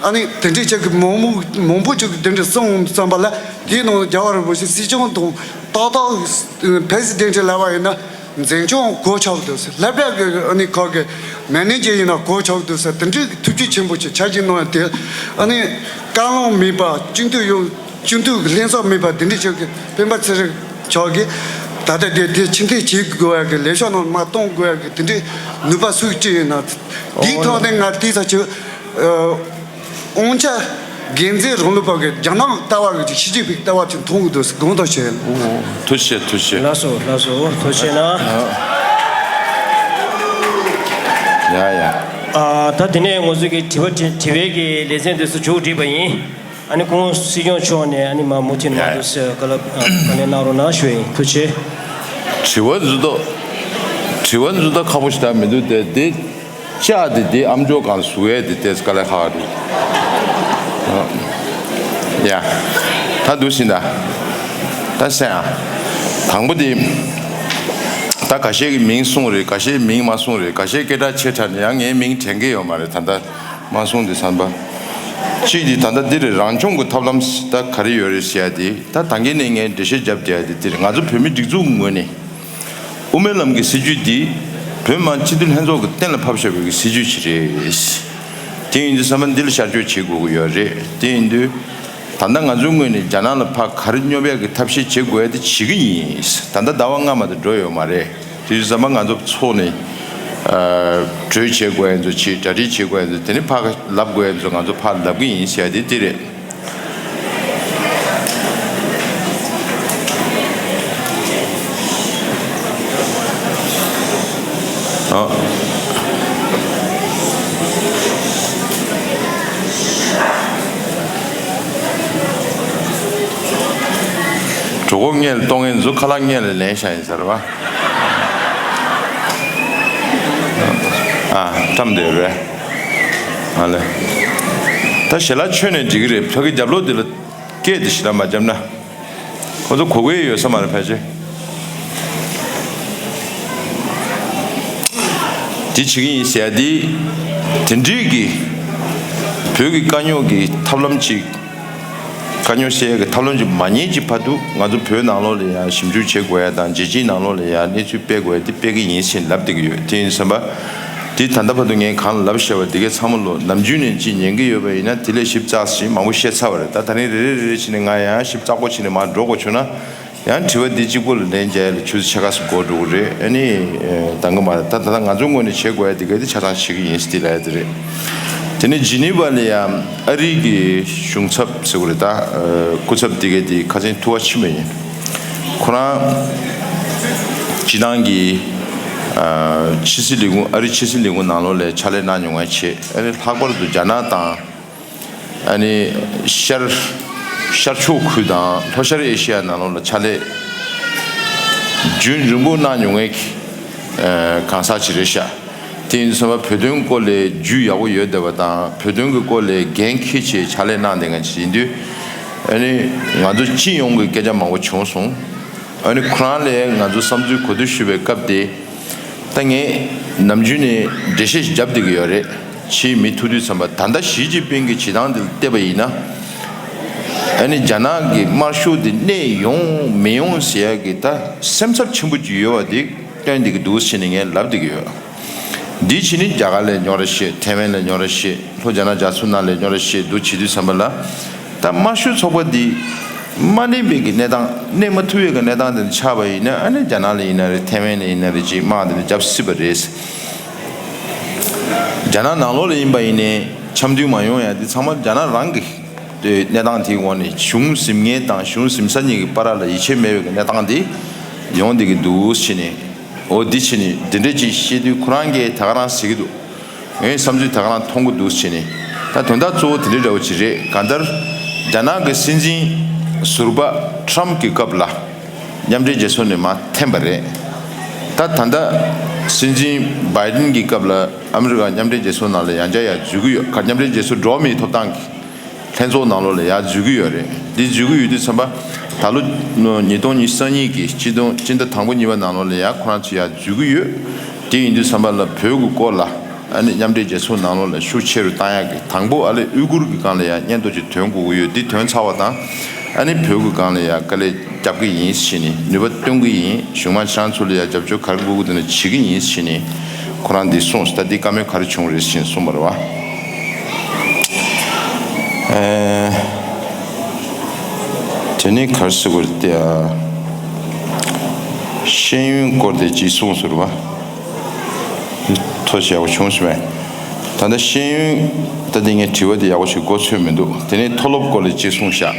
ཨ་ནི་དེ་འདྲས་ཅིག་གི་མང་པོ་མང་པོ་ཅིག་གི་དེ་འདྲས་གསུངས་བསམ་པ་ལ་དེའི་ནང་རྒྱལ་བ་རིན་པོ་ཆེ་སྲིད་སྐྱོང་དང་ཏག་ཏག་པེ་རེ་སི་ཌེན་ཊི་ལབ་པ་ཡིན་ན། འཛིན་སྐྱོང་གོ་ཆོག་འདུག་ཟེར། སློབ་གྲྭ་གི་ཨ་ནི་ཁོ་གི་མེ་ནེ་ཇར་ཡིན་ན་གོ་ཆོག་འདུག་ཟེར། དེ་འདྲའི་ཐུགས་རྗེ་ཆེན་པོ་ཆེ་ཆ་རྐྱེན་གནང་ཡ་དེ་ཨ་ནི་བཀའ་བློན་མེད་པ་སྤྱི་འཐུས་ཡོད་སྤྱི་འཐུས་ཀྱི་ལྷན་ཚོགས་མེད་པ་དེ་འདྲའི་ཆོག་གི་སྤེན་པ་ཚེ་རིང་ ཕྱོགས་ཀྱིས་ད་ལྟ་དེ་དེ་ཕྱིར་འཐེན་བྱེད་དགོས་ཡ་གི་ལས་ཤོག་ནང་མར་གཏོང་དགོས་ཡ་གི་དེ་འདྲའི་ནུས་པ་སུས་སྤྲད་ཡོད་ན། དེའི་ཐོག་ནས་ང་དེའི་ས་ཆུ་དབང་ཆ་དགེ་མཚན་རང་ལུགས་པ་གི་རྒྱ་ནག་ལྟ་བ་གི་ཞི་ཅིན་ཕིང་ལྟ་བ་ཅིག་མཐོང་གི་འདུག་དགོངས་དག་ཞུ། ཐུགས་རྗེ་ཆེ། ཐུགས་རྗེ་ཆེ། ལགས་སོ། ལགས་སོ། ཐུགས་རྗེ་གནང་། ཡ་ཡ། ཨ། ད་དེ་ནས་ང་ཚོ་གི་དྲི་བ་དྲི་དྲི་བའི་གི་ལེ་ཚན་དེ་ཚོ་མཇུག་སྒྲིལ་བ་ཡིན། ཨ་ནི་སྐུ་ངོ་སྲིད་སྐྱོང་མཆོག་ནས་ཨ་ནི་མ་མུ་མཐུད་མ་ཡ་དུ་སེ་བཀའ་སློབ་ཨ་བཀའ་ལན་གནང་རོགས་གནང་ཞུ་ཡིན། ཐུགས་རྗེ་ཆེ། དྲི་བ་འཛུལ་ཏོ། དྲི་བ་འཛུལ་ཏོ་ཁག་པོ་ཞིག་ད་མི་འདུག་སྟེ། དེ་ལྕགས་དེ་དེ་ཨམ་ཅོག་གང་བཟོ་ཡས་དེ་ཏེས་དཀའ་ལས་ཁག་རེད། ཡ། ད་འདུག་ཟིན་ད། ད་སེ་ཨ། དང་པོ་དེ། ད་ཁ་ཤས་ཀྱི་མིང་གསུངས་རེད། ཁ་ཤས་མིང་མ་གསུངས་རེད། ཁ་ཤས་སྐད་གྲགས་ཆེ་དྲགས་ནས་ཡང་ངའི་མིང་དྲན་གྱི་ཡོད་མ་རེད། ད་ལྟ་མ་གསུངས་དེ་བསམ་པ། གཅིག་དེ་ད་ལྟ་འདིར་རང་སྐྱོང་གི་ཐབས་ལམ་ད་ག་རེ་ཡོད་རེད་ཟེར་ཡ་དེ། ད་ད་གིན་ནས་ངས་འགྲེལ་བཤད་བརྒྱབ་བསྡད་ཡ་དེ། འདིར་ང་ཚོ་བོད་མི་སྒྲིག་འཛུགས་ཀྱི་ངོས་ནས། དབུ་མའི་ལམ་གྱི་སྲིད་བྱུས་འདི་བོད་མི་མང་སྤྱི་འཐུས་ལྷན་ཚོགས་ཀྱིས་གཏན་ལ་ཕབ་བཞག་པའི་སྲིད་བྱུས་ཅིག་རེད། དེ་ཡིན་དུས་ཙམ་པ་འདི་ལ་ཤར་བསྐྱོད་བྱེད་དགོས་ཀྱི་ཡོད་རེད། དེ་ཡིན་དུས་ད་ལྟ་ང་ཚོའི་ངོས་ནས་རྒྱ་ནག་ལ་ཕར་ག་རེ་སྙོབ་ཡག་གི་ཐབས་ཤེས་བྱེད་དགོས་ཡ་དེ་བྱེད་ཀྱི་ཡིན། ད་ལྟ་ཟླ་བ་ལྔ་མ་གཏོགས་འགྲོ་ཡོད་མ་རེད། དེ་དུས་ཙམ་པ་ང་ཚོ་ཚོགས་ནས་གྲོས་བྱེད་དགོས་ཡ་ཚོ་བྱེད། གྲ་སྒྲིག་བྱེད་དགོས་ཡ་ཚོ། དེ་ནས་ཕར་ལབ་དགོས་ཡ་ཚོ་ང་ཚོ་ཕར་ལབ་ཀྱི་ཡིན་ཟེར་ཡ་དེ་དེ་རེད། ཨ། གྲོད་ཁོག་སྔོན་ལ་གཏོང་མཁན་ཚོ་ཁ་ལག་སྔོན་ལ་ལེན་བཞག་ཡིན་ཟེར་བ། ཨ། ཁྲམ་དེ་རེད། ཨ་ལེ། ད་ཞལ་ལག་མཆོད་ནས་འགྲིག་གི་རེད། ཕ་གི་རྒྱབ་ལོགས་འདི་ལ་སྐད་དེ་ཞེ་དྲག་མ་བརྒྱབ་ན། ཁོ་ཚོ་གོ་གི་ཡོད་ས་མ་རེད་ཕལ་ཆེར། དེ་བྱེད་ཀྱི་ཡིན་ཟེར་ཡ་དེ། དེ་འདྲའི་གི་བོད་ཀྱི་དཀའ་རྙོག་གི་ཐབས་ལམ་ཅིག་དཀའ་རྙོག་སེལ་ཡ་གི་ཐབས་ལམ་ཅིག་མ་རྙེད་ཀྱི་བར་དུ། ང་ཚོ་བོད་ནང་ལོགས་ལ་ཡང་ཞིབ་འཇུག་བྱེད་དགོས་ཡ་དང་། རྒྱལ་སྤྱིའི་ནང་ལོགས་ལ་ཡང་གནས་ཚུལ་སྤེལ་དགོས་ཡ་དེ་སྤེལ་གྱི་ཡིན་ཟེར་ལབ་བསྡད་ཀྱི་ཡོད། དེ་ཡིན་ཙམ་པ། དེ་ད་ལྟ་བར་དུ་ངས་གང་ལབ་བཞག་པ་དེ་གའི་ཚང་མ་ལོ་ནམ་རྒྱུན་ནས་ཅིག་ཉན་གྱི་ཡོད་པ་ཡིན་ན། དེ་ལས་ཞིབ་ཚགས་ཤིག་མང་པོ་བཤད་ཚར་བ་རེད། ད་ད་རིང་རེ་རེ་རེ་རེ་བྱས་ནས་ང་ཡང་ཞིབ་ཚགས་པོ་བྱས་ནས་མར་འགྲོ་དགོས་བྱུང་ན། ཡང་དྲི་བ་འདི་གཅིག་པོ་ལ་ལན་འཇལ་ཡ་ལ་ཆུ་ཚོད་ཕྱེད་ཀ་ཙམ་འགོར་འགྲོ་གི་རེད། ཨ་ནི་འདང་གི་མ་རེད། ད་ད་ལྟ་ང་ཚོའི་ངོས་ནས་བྱེད་དགོས་ཡ་དེ་ག་དེ་ཆ་ཚང་བྱེད་ཀྱི་ཡིན་ཟེར་དེ་ལབ་ཡ་དེ་རེད། དེ་ནས་ཇི་ནི་ཝ་ལ་ཡང་ཨ་རིའི་གི་གཞུང་ཚབ་ཟེར་དགོས་རེད། ད་སྐུ་ཚབ་དེ་ག་དེ་ཁ་སང་ཐུག་པ་ཕྱིན་པ་ཡིན། ཁོ་རང་སྤྱི་བཏང་གི་ཕྱི་སྲིད་ལས་ཁུངས། ཨ་རི་ཕྱི་སྲིད་ལས་ཁུངས་ནང་ལོགས་ལ་ཕྱག་ལས་གནང་མྱོང་མཁན་བྱས། ཨ་ནི་ལྷག་པར་དུ་རྒྱ་ནག་དང་། ཨ་ནི་ཤར་ཤར་ཕྱོགས་ཁུལ་དང་ལྷོ་ཤར་ཨེ་ཤི་ཡ་ནང་ལོགས་ལ་ཕྱག་ལས་རྒྱུན་རིང་པོ་གནང་མྱོང་མཁན་གྱི་ཨ་གང་ཟག་ཅིག་རེད་ཤག་དེ་ཡིན་དུས་ཙམ་པ་བོད་དོན་སྐོར་ལ་རྒྱུས་ཡག་པོ་ཡོད་བསྡད་པ་དང་། བོད་དོན་གྱི་སྐོར་ལ་འགན་འཁྱེར་བྱས་ཕྱག་ལས་གནང་བསྡད་མཁན་ཅིག་ཡིན་དུས། ཨ་ནི་ང་ཚོ་སྤྱི་ཡོངས་ཀྱི་སྐད་ཆ་མང་པོ་བྱུང་སོང་། ཨ་ནི་ཁོ་རང་ལ་ང་ཚོ་བསམ་ཚུལ་གོ་བསྡུར་ཞུ་བའི་སྐབས་དེ། ད་ངས་ནམ་རྒྱུན་ནས་འགྲེལ་བཤད་ཞིག་བརྒྱབ་བསྡད་ཀྱི་ཡོད་རེད། ཕྱིའི་མི་ཐུག་དུས་ཙམ་པ། ད་ལྟ་ཞི་ཅིན་ཕིང་གི་བྱེད་སྟངས་འདི་ལ་བལྟས་པ་ཡིན་ན། ཨ་ནི་རྒྱ་ནག་གི་དམར་ཤོག་འདི་གནས་ཡོང་མི་ཡོང་ཟེར་ཡ་གི་ད་སེམས་འཚབ་ཆེན་པོ་ཅིག་ཡོད་པ་འདི་སྟོན་བསྡད་ཀྱི་འདུག་ཟེར་ནས་ངས་ལབ་བསྡད་ཀྱི་ཡོད། འདི་བྱས་ནས་རྒྱ་གར་ལ་རྙོག་དྲ་བཤད། ཐའེ་ཝན་ལ་རྙོག་དྲ་བཤད། ལྷོ་རྒྱ་ནག་རྒྱ་མཚོ་ནང་ལ་རྙོག་དྲ་བཤད། འདུག་བྱེད་དུས་ཙམ་པ་ལ། ད་དམར་ཤོག་ཚོགས་པ་འདི་མ་གནས་པའི་གི་གནས་སྟངས། གནས་མ་ཐུབ་པའི་གི་གནས་སྟངས་དེ་ཆགས་པ་ཡིན་ན། ཨ་ནི་རྒྱ་ནག་ལ་ཡིན་ན་རེད། ཐའེ་ཝན་ལ་ཡིན་ན་རེད། ཅིག་དམག་དེ་འདྲ་བརྒྱབ་སྲིད་པ་རེད། རྒྱ་ནག་ནང་ལོགས་ལ་ཡིན་པ་ཡིན་ནའི་འཆམ་མཐུན་མ་ཡོང་ཡ་འདི་ཚང་མ་རྒྱ་ནག་རང་གི་གནས་སྟངས་དེའི་འོག་ནས། གཞུང་འཛིན་མཁན་དང་གཞུང་འཛིན་ས་གཉིས་ཀྱི་བར་ལ་ཡིད་ཆེས་མེད་པའི་གི་གནས་སྟངས་དེ་ཡོང་བསྡད་ཀྱི་འདུག་ཟེར་ནས། འོ་འདི་བྱས་ནས་འདི་འདྲ་ཅིག་བཤད་དུས་ཁོ་རང་གིས་ད་ག་རང་ཟེར་གྱི་འདུག་ངའི་བསམ་ཚུལ་ད་ག་རང་མཐོང་གི་འདུག་ཟེར་ནས། ད་དོན་དག་གཙོ་བོ་དེ་འདྲའི་འདྲ་བོ་ཅིག་རེད། གང་ལྟར་རྒྱ་ནག་གི་སྲིད་འཛིན་ཟུར་པ་ཁྲམ་གྱི་སྐབས་ལ་མཉམ་འབྲེལ་རྒྱལ་ཚོགས་ནས་མར་འཐེན་པ་རེད། ད་ད་ལྟ་སྲིད་འཛིན་བྷའི་ཌེན་གྱི་སྐབས་ལ་ཨ་མི་རི་ཀ་མཉམ་འབྲེལ་རྒྱལ་ཚོགས་ནང་ལ་ཡང་བསྐྱར་ཡར་འཛུལ་གྱི་ཡོད། ག་མཉམ་འབྲེལ་རྒྱལ་ཚོགས་འགྲོ་བ་མིའི་ཐོབ་ཐང་གི་ལྷན་ཚོགས་ནང་ལོགས་ལ་ཡར་འཛུལ་གྱི་ཡོད་རེད། འདི་འཛུལ་གྱི་ཡོད་དུས་ཙམ་པ། ད་ལོ་ཉིས་སྟོང་ཉི་ཤུ་རྩ་གཉིས་ཀྱི་སྤྱི་ཟླ་སྤྱི་ཟླ་དང་པོ་གཉིས་པ་ནང་ལོགས་ལ་ཡང་ཁོ་རང་ཚོ་ཡར་འཛུལ་གྱི་ཡོད། དེ་ཡིན་དུས་ཙམ་པ་ལ་བོད་ཀྱི་སྐོར་ལ་ཨ་ནི་མཉམ་འབྲེལ་རྒྱལ་ཚོགས་ནང་ལོགས་ལ་ཤུགས་ཆེ་རུ་བཏང་ཡག་གི། དང་པོ་ཨ་ལེ་ཨུ་གུར་གྱི་སྒང་ལ་ཡང་སྙན་ཐོ་ཅིག་ཐོན་དགོས་ཀྱི་ཡོད། འདི་ཐོན་ཚར་བ་དང་། ཨ་ནི་བོད་ཀྱི་སྒང་ལ་ཡང་དཀའ་ལས་རྒྱབ་ཀྱི་ཡིན་ཟེར་ནས། ནུས་པ་བཏོན་གྱི་ཡིན། གཞུང་མང་ཁྱེད་རང་ཚོ་ལ་ཡང་རྒྱབ་སྐྱོར་ག་རེ་དགོས་ཀྱི་འདུག་ན་བྱེད་ཀྱི་ཡིན་ཟེར་ནས། ཁོ་རང་འདི་གསུངས་སོང་། ད་འདི་བཀའ་མོལ་ག་རེ་བྱུང་རེད་ཟེར་ནས་གསུངས་པ་རེད་བ། ཨེ། དེ་ནས་ག་རེ་ཟེར་དགོས་རེད་དེ། ཨ། ཤེས་ཡོན་སྐོར་དེ་ཅིག་གསུངས་སོང་བ། ཐོ་ཞིག་ཡག་པོ་བྱུང་སོང་བས། ད་ལྟ་ཤེས་ཡོན་ད་ལྟ་ངས་དྲི་བ་དེ་ཡག་པོ་ཞིག་གོ་ཚོད་མི་འདུག་དེ་ནས་མཐོ་སློབ་སྐོར་ལ་ཅིག་གསུངས་ཤག་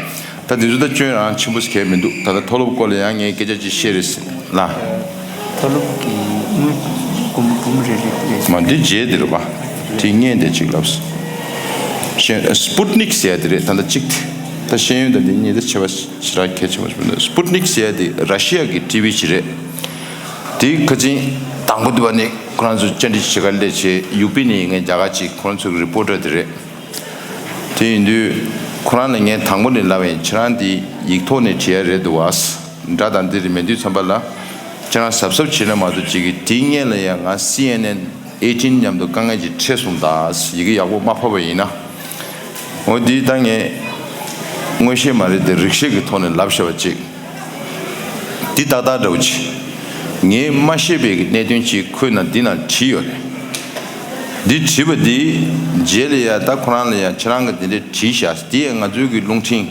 ད་དེ་ཚོ་ད་སྐྱོན་རང་ཆེན་པོ་ཞིག་གས་མི་འདུག་ད་ལྟ་མཐོ་སློབ་སྐོར་ལ་ཡང་ངས་སྐད་ཆ་ཅིག་བཤད་རེད་ཟེར་ལ། མཐོ་སློབ་ཀྱི་དངུལ་འབུམ་འབུམ་རེ་རེ་རེད། མ་འདི་རྗེས་དེ་རུ་བ། དེ་ངས་དེ་ཅིག་ལབ། ཤེས་སྤུ་ཊི་ནིག་ཟེར་ཡ་དེ་རེད། ད་ལྟ་གཅིག་དེ་ད་ཤེས་ཡོན་དང་དེ་གཉིས་དེ་ཆེ་བ་ཞེ་དྲག་གལ་ཆེ་བ་ཞིག་མི་འདུག་སྤུ་ཊི་ནིག་ཟེར་ཡ་དེ་ར་ཤི་ཡ་གི་ཊི་ཝི་ཅིག་རེད། དེ་ཁ་ཅིག་དང་པོ་དེ་བ་ནི་ཁོ་རང་ཚོ་བཅར་འདྲི་བྱེད་ག་སླེབས་བྱས་ཡུ་པི་ནས་ངས་རྒྱ་གར་ཅིག་ཁོ་རང་ཚོ་གི་རི་པོ་ཊར་དེ་རེད། དེ་ཡིན་དུས་ཁོ་རང་ལ་ངས་དང་པོ་ནས་ལབ་ཡིན། ཁྱེད་རང་འདི་ཡིག་ཐོག་ནས་བྲིས་ཡ་རེད་འདུག་བ། འདྲ་དང་འདི་རེད་མེད་དུས་ཙམ་པ་ལ་ཁྱེད་རང་གཟབ་གཟབ་བྱེད་ན་མ་གཏོགས་ཅིག་གི་དེའི་སྔོན་ལ་ཡང་ང་སི་ཨེན་ཨེན་ཨེ་ཊིན་མཉམ་དུ་དཀའ་ངལ་ཅིག་འཕྲད་སོང་ད། ཡི་གེ་ཡག་པོ་མ་ཕབ་པ་ཡིན་ན། འོ་འདི་ད་ངས་མངོན་ཤེས་མ་རེད་དེ་རིག་ཤེས་ཀྱི་ཐོག་ནས་ལབ་བཞག་པ་ཅིག་འདི་ཏག་ཏག་འདྲ་བོ་ཅིག་ངས་མ་ཤེས་པའི་གནད་དོན་ཅིག་ཁོའི་ནང་འདི་ནང་བྲིས་ཡོད་རེད། འདི་བྲིས་པ་འདི་རྗེས་ལ་ཡ་ད་ཁོ་རང་ལ་ཡ་ཁྱེད་རང་གི་འདི་འདྲ་བྲིས་བཞག་འདི་ཡ་ང་ཚོའི་གི་རླུང་འཕྲིན་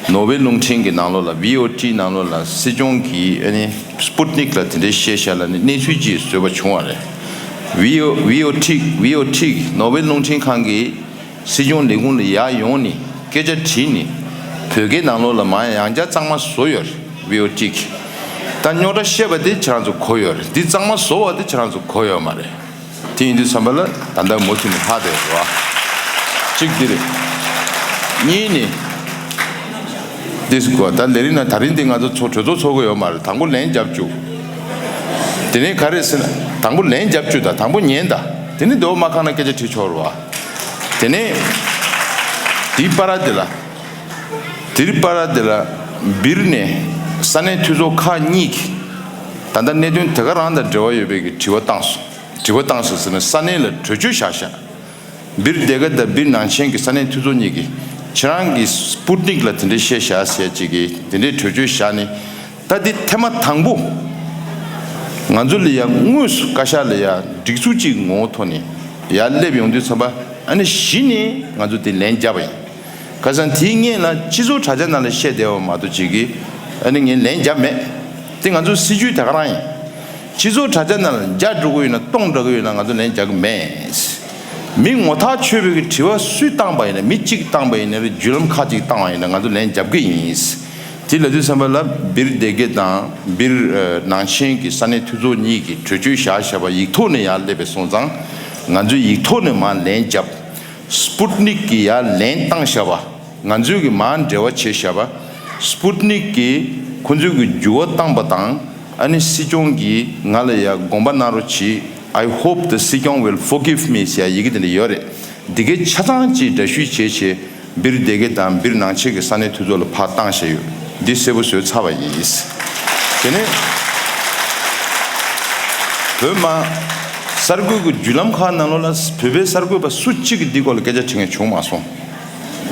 ནོར་ཝེ་རླུང་འཕྲིན་གྱི་ནང་ལོགས་ལ་ཝི་ཨོ་ཊི་ནང་ལོགས་ལ་སྲིད་སྐྱོང་གིས་ཨ་ནི་སྤུ་ཊི་ནིག་ལ་དེ་འདྲའི་བཤད་བཞག་ལ་ནི་གནས་ཚུལ་ཅིག་བཟོས་པ་བྱུང་བ་རེད། ཝི་ཨོ་ཝི་ཨོ་ཊི་ཝི་ཨོ་ཊི་ནོར་ཝེ་རླུང་འཕྲིན་ཁང་གིས་སྲིད་སྐྱོང་ལས་ཁུངས་ལ་ཡར་ཡོང་ནས་སྐད་ཆ་དྲིས་ནས་བོད་སྐད་ནང་ལོགས་ལ་མར་ཡང་བསྐྱར་གཙང་མ་བཟོ་ཡོད་རེད། ཝི་ཨོ་ཊི་གིས་ད་རྙོག་དྲ་བཤད་པ་དེ་ཁྱེད་རང་ཚོ་གོ་ཡོད་རེད། འདི་གཙང་མ་བཟོ་བ་དེ་ཁྱེད་རང་ཚོ་གོ་ཡོད་མ་རེད། དེ་ཡིན་དུས་ཙམ་པ་ལ་ད་ལྟ་མུ་མཐུད་ནས་ལྷག་བསྡད་ཡོད་རེད་བ། གཅིག་འདི་རེད། གཉིས་ནི། འདི་སུ་གོ་ད་ལས་རིགས་ན་ད་རིང་འདི་ང་ཚོ་ཚོ་གྲོས་ཚོགས་ཚོགས་ཀྱི་ཡོད་མ་རེད། དང་པོ་ལན་རྒྱབ་བཅུག་དེ་ནས་ག་རེ་ཟེར་ན་དང་པོ་ལན་རྒྱབ་བཅུག་ད་དང་པོ་ཉན་ད། དེ་ནས་འདོད་མ་ཁ་ན་སྐད་ཆ་དྲིས་ཆོག་རེད་བ། དེ་ནས་དེའི་པར་དེ་ལ་དེའི་པར་དེ་ལ་སྦིར་ནས་ས་གནས་འཐུས་ཚོགས་ཁག་གཉིས་ཀྱིས་ད་ལྟ་གནད་དོན་དེ་ག་རང་དང་འབྲེལ་བ་ཡོད་པའི་གི་དྲི་བ་བཏང་སོང་། དྲི་བ་བཏང་སོང་ཟེར་ན་ས་གནས་ལ་གྲོས་ཆོད་བཞག་བཞག་སྦིར་སྡེ་དགེ་དང་སྦིར་ནང་ཆེན་གྱི་ས་གནས་འཐུས་ཚོགས་གཉིས་ཀྱིས་ཁྱེད་རང་གི་སྤུ་ཊི་ནིག་ལ་དེ་འདྲའི་བཤད་བཞག་ཟེར་ཅིག་གིས་དེ་འདྲའི་གྲོས་ཆོད་བཞག་ནས་ད་འདི་ཐེངས་མ་དང་པོ་ང་ཚོ་ལ་ཡང་དངོས་སུ་བཀའ་ཤག་ལ་ཡང་སྒྲིག་འཛུགས་ཅིག་ངོ་བོ་ཐོག་ནས་ཡར་སླེབས་ཡོང་དུས་ཙམ་པ་ཨ་ནི་གཞི་ནས་ང་ཚོ་དེ་ལན་བརྒྱབ་པ་ཡིན། ཁ་སང་དེའི་སྔོན་ལ་སྤྱི་ཚོགས་དྲ་རྒྱ་ནང་ལ་བཤད་བསྡད་པ་མ་གཏོགས་ཅིག་གིས་ཨ་ནི་ངས་ལན་བརྒྱབ་མེད། དེ་ང་ཚོའི་སྲིད་ཇུས་དེ་ག་རང་ཡིན། སྤྱི་ཚོགས་དྲ་རྒྱ་ནང་ལ་འཇའ་འགྲོ་གི་ཡོད་ན་སྟོང་འགྲོ་གི་ཡོད་ན་ང་ཚོ་ལན་རྒྱག་གི་མེད། མི་ངོ་ཐག་ཆོད་པའི་གི་དྲི་བ་སུས་བཏང་པ་ཡིན་ན་མི་གཅིག་བཏང་པ་ཡིན་ན་རེད། བརྒྱུད་ལམ་ཁག་ཅིག་བཏང་བ་ཡིན་ན་ང་ཚོ་ལན་རྒྱབ་གི་ཡིན། དེ་ལབ་དུས་ཙམ་པ་ལ་སྦིར་སྡེ་དགེ་དང་སྦིར་ནང་ཆེན་གྱི་ས་གནས་འཐུས་ཚོགས་གཉིས་ཀྱིས་གྲོས་ཆོད་བཞག་བཞག་པ་ཡིག་ཐོག་ནས་ཡར་སླེབས་པའི་སོང་ཙང་ང་ཚོས་ཡིག་ཐོག་ནས་མར་ལན་བརྒྱབ། སྤུ་ཊི་ནིག་གིས་ཡར་ལན་བཏང་བཞག་པ། ང་ཚོས་ཀྱི་མར་འབྲེལ་བ་བྱས་བཞག་པ། སྤུ་ཊི་ནིག་གིས་ཁོ་ཚོས་ཀྱི་འགྱུར་བ་བཏང་པ་དང་ཨ་ནི་སྲིད་སྐྱོང་གིས་ང་ལ་ཡ་དགོངས་པ་གནང་རོགས་གྱིས། I hope the སྲིད་སྐྱོང་will forgive me ཟེར་ཡ་ཡི་གེ་དེ་འདྲ་ཡོད་རེད། འདི་གའི་ཆ་ཚང་ཅིག་འདྲ་བཤུས་བྱས་བྱས་སྦིར་སྡེ་དགེ་དང་སྦིར་ནང་ཆེན་གྱི་ས་གནས་འཐུས་ཚོགས་ལ་ཕར་བཏང་བཞག་ཡོད། འདི་གསལ་པོ་བཟོས་ཚར་བ་ཡིན། དེ་ནས་བོད་མ་གསར་འགོད་ཀྱི་བརྒྱུད་ལམ་ཁག་ནང་ལོགས་ལ་བོད་པའི་གསར་འགོད་པ་སུ་གཅིག་གིས་འདི་སྐོར་ལ་སྐད་ཆ་དྲི་མཁན་བྱུང་མ་སོང་།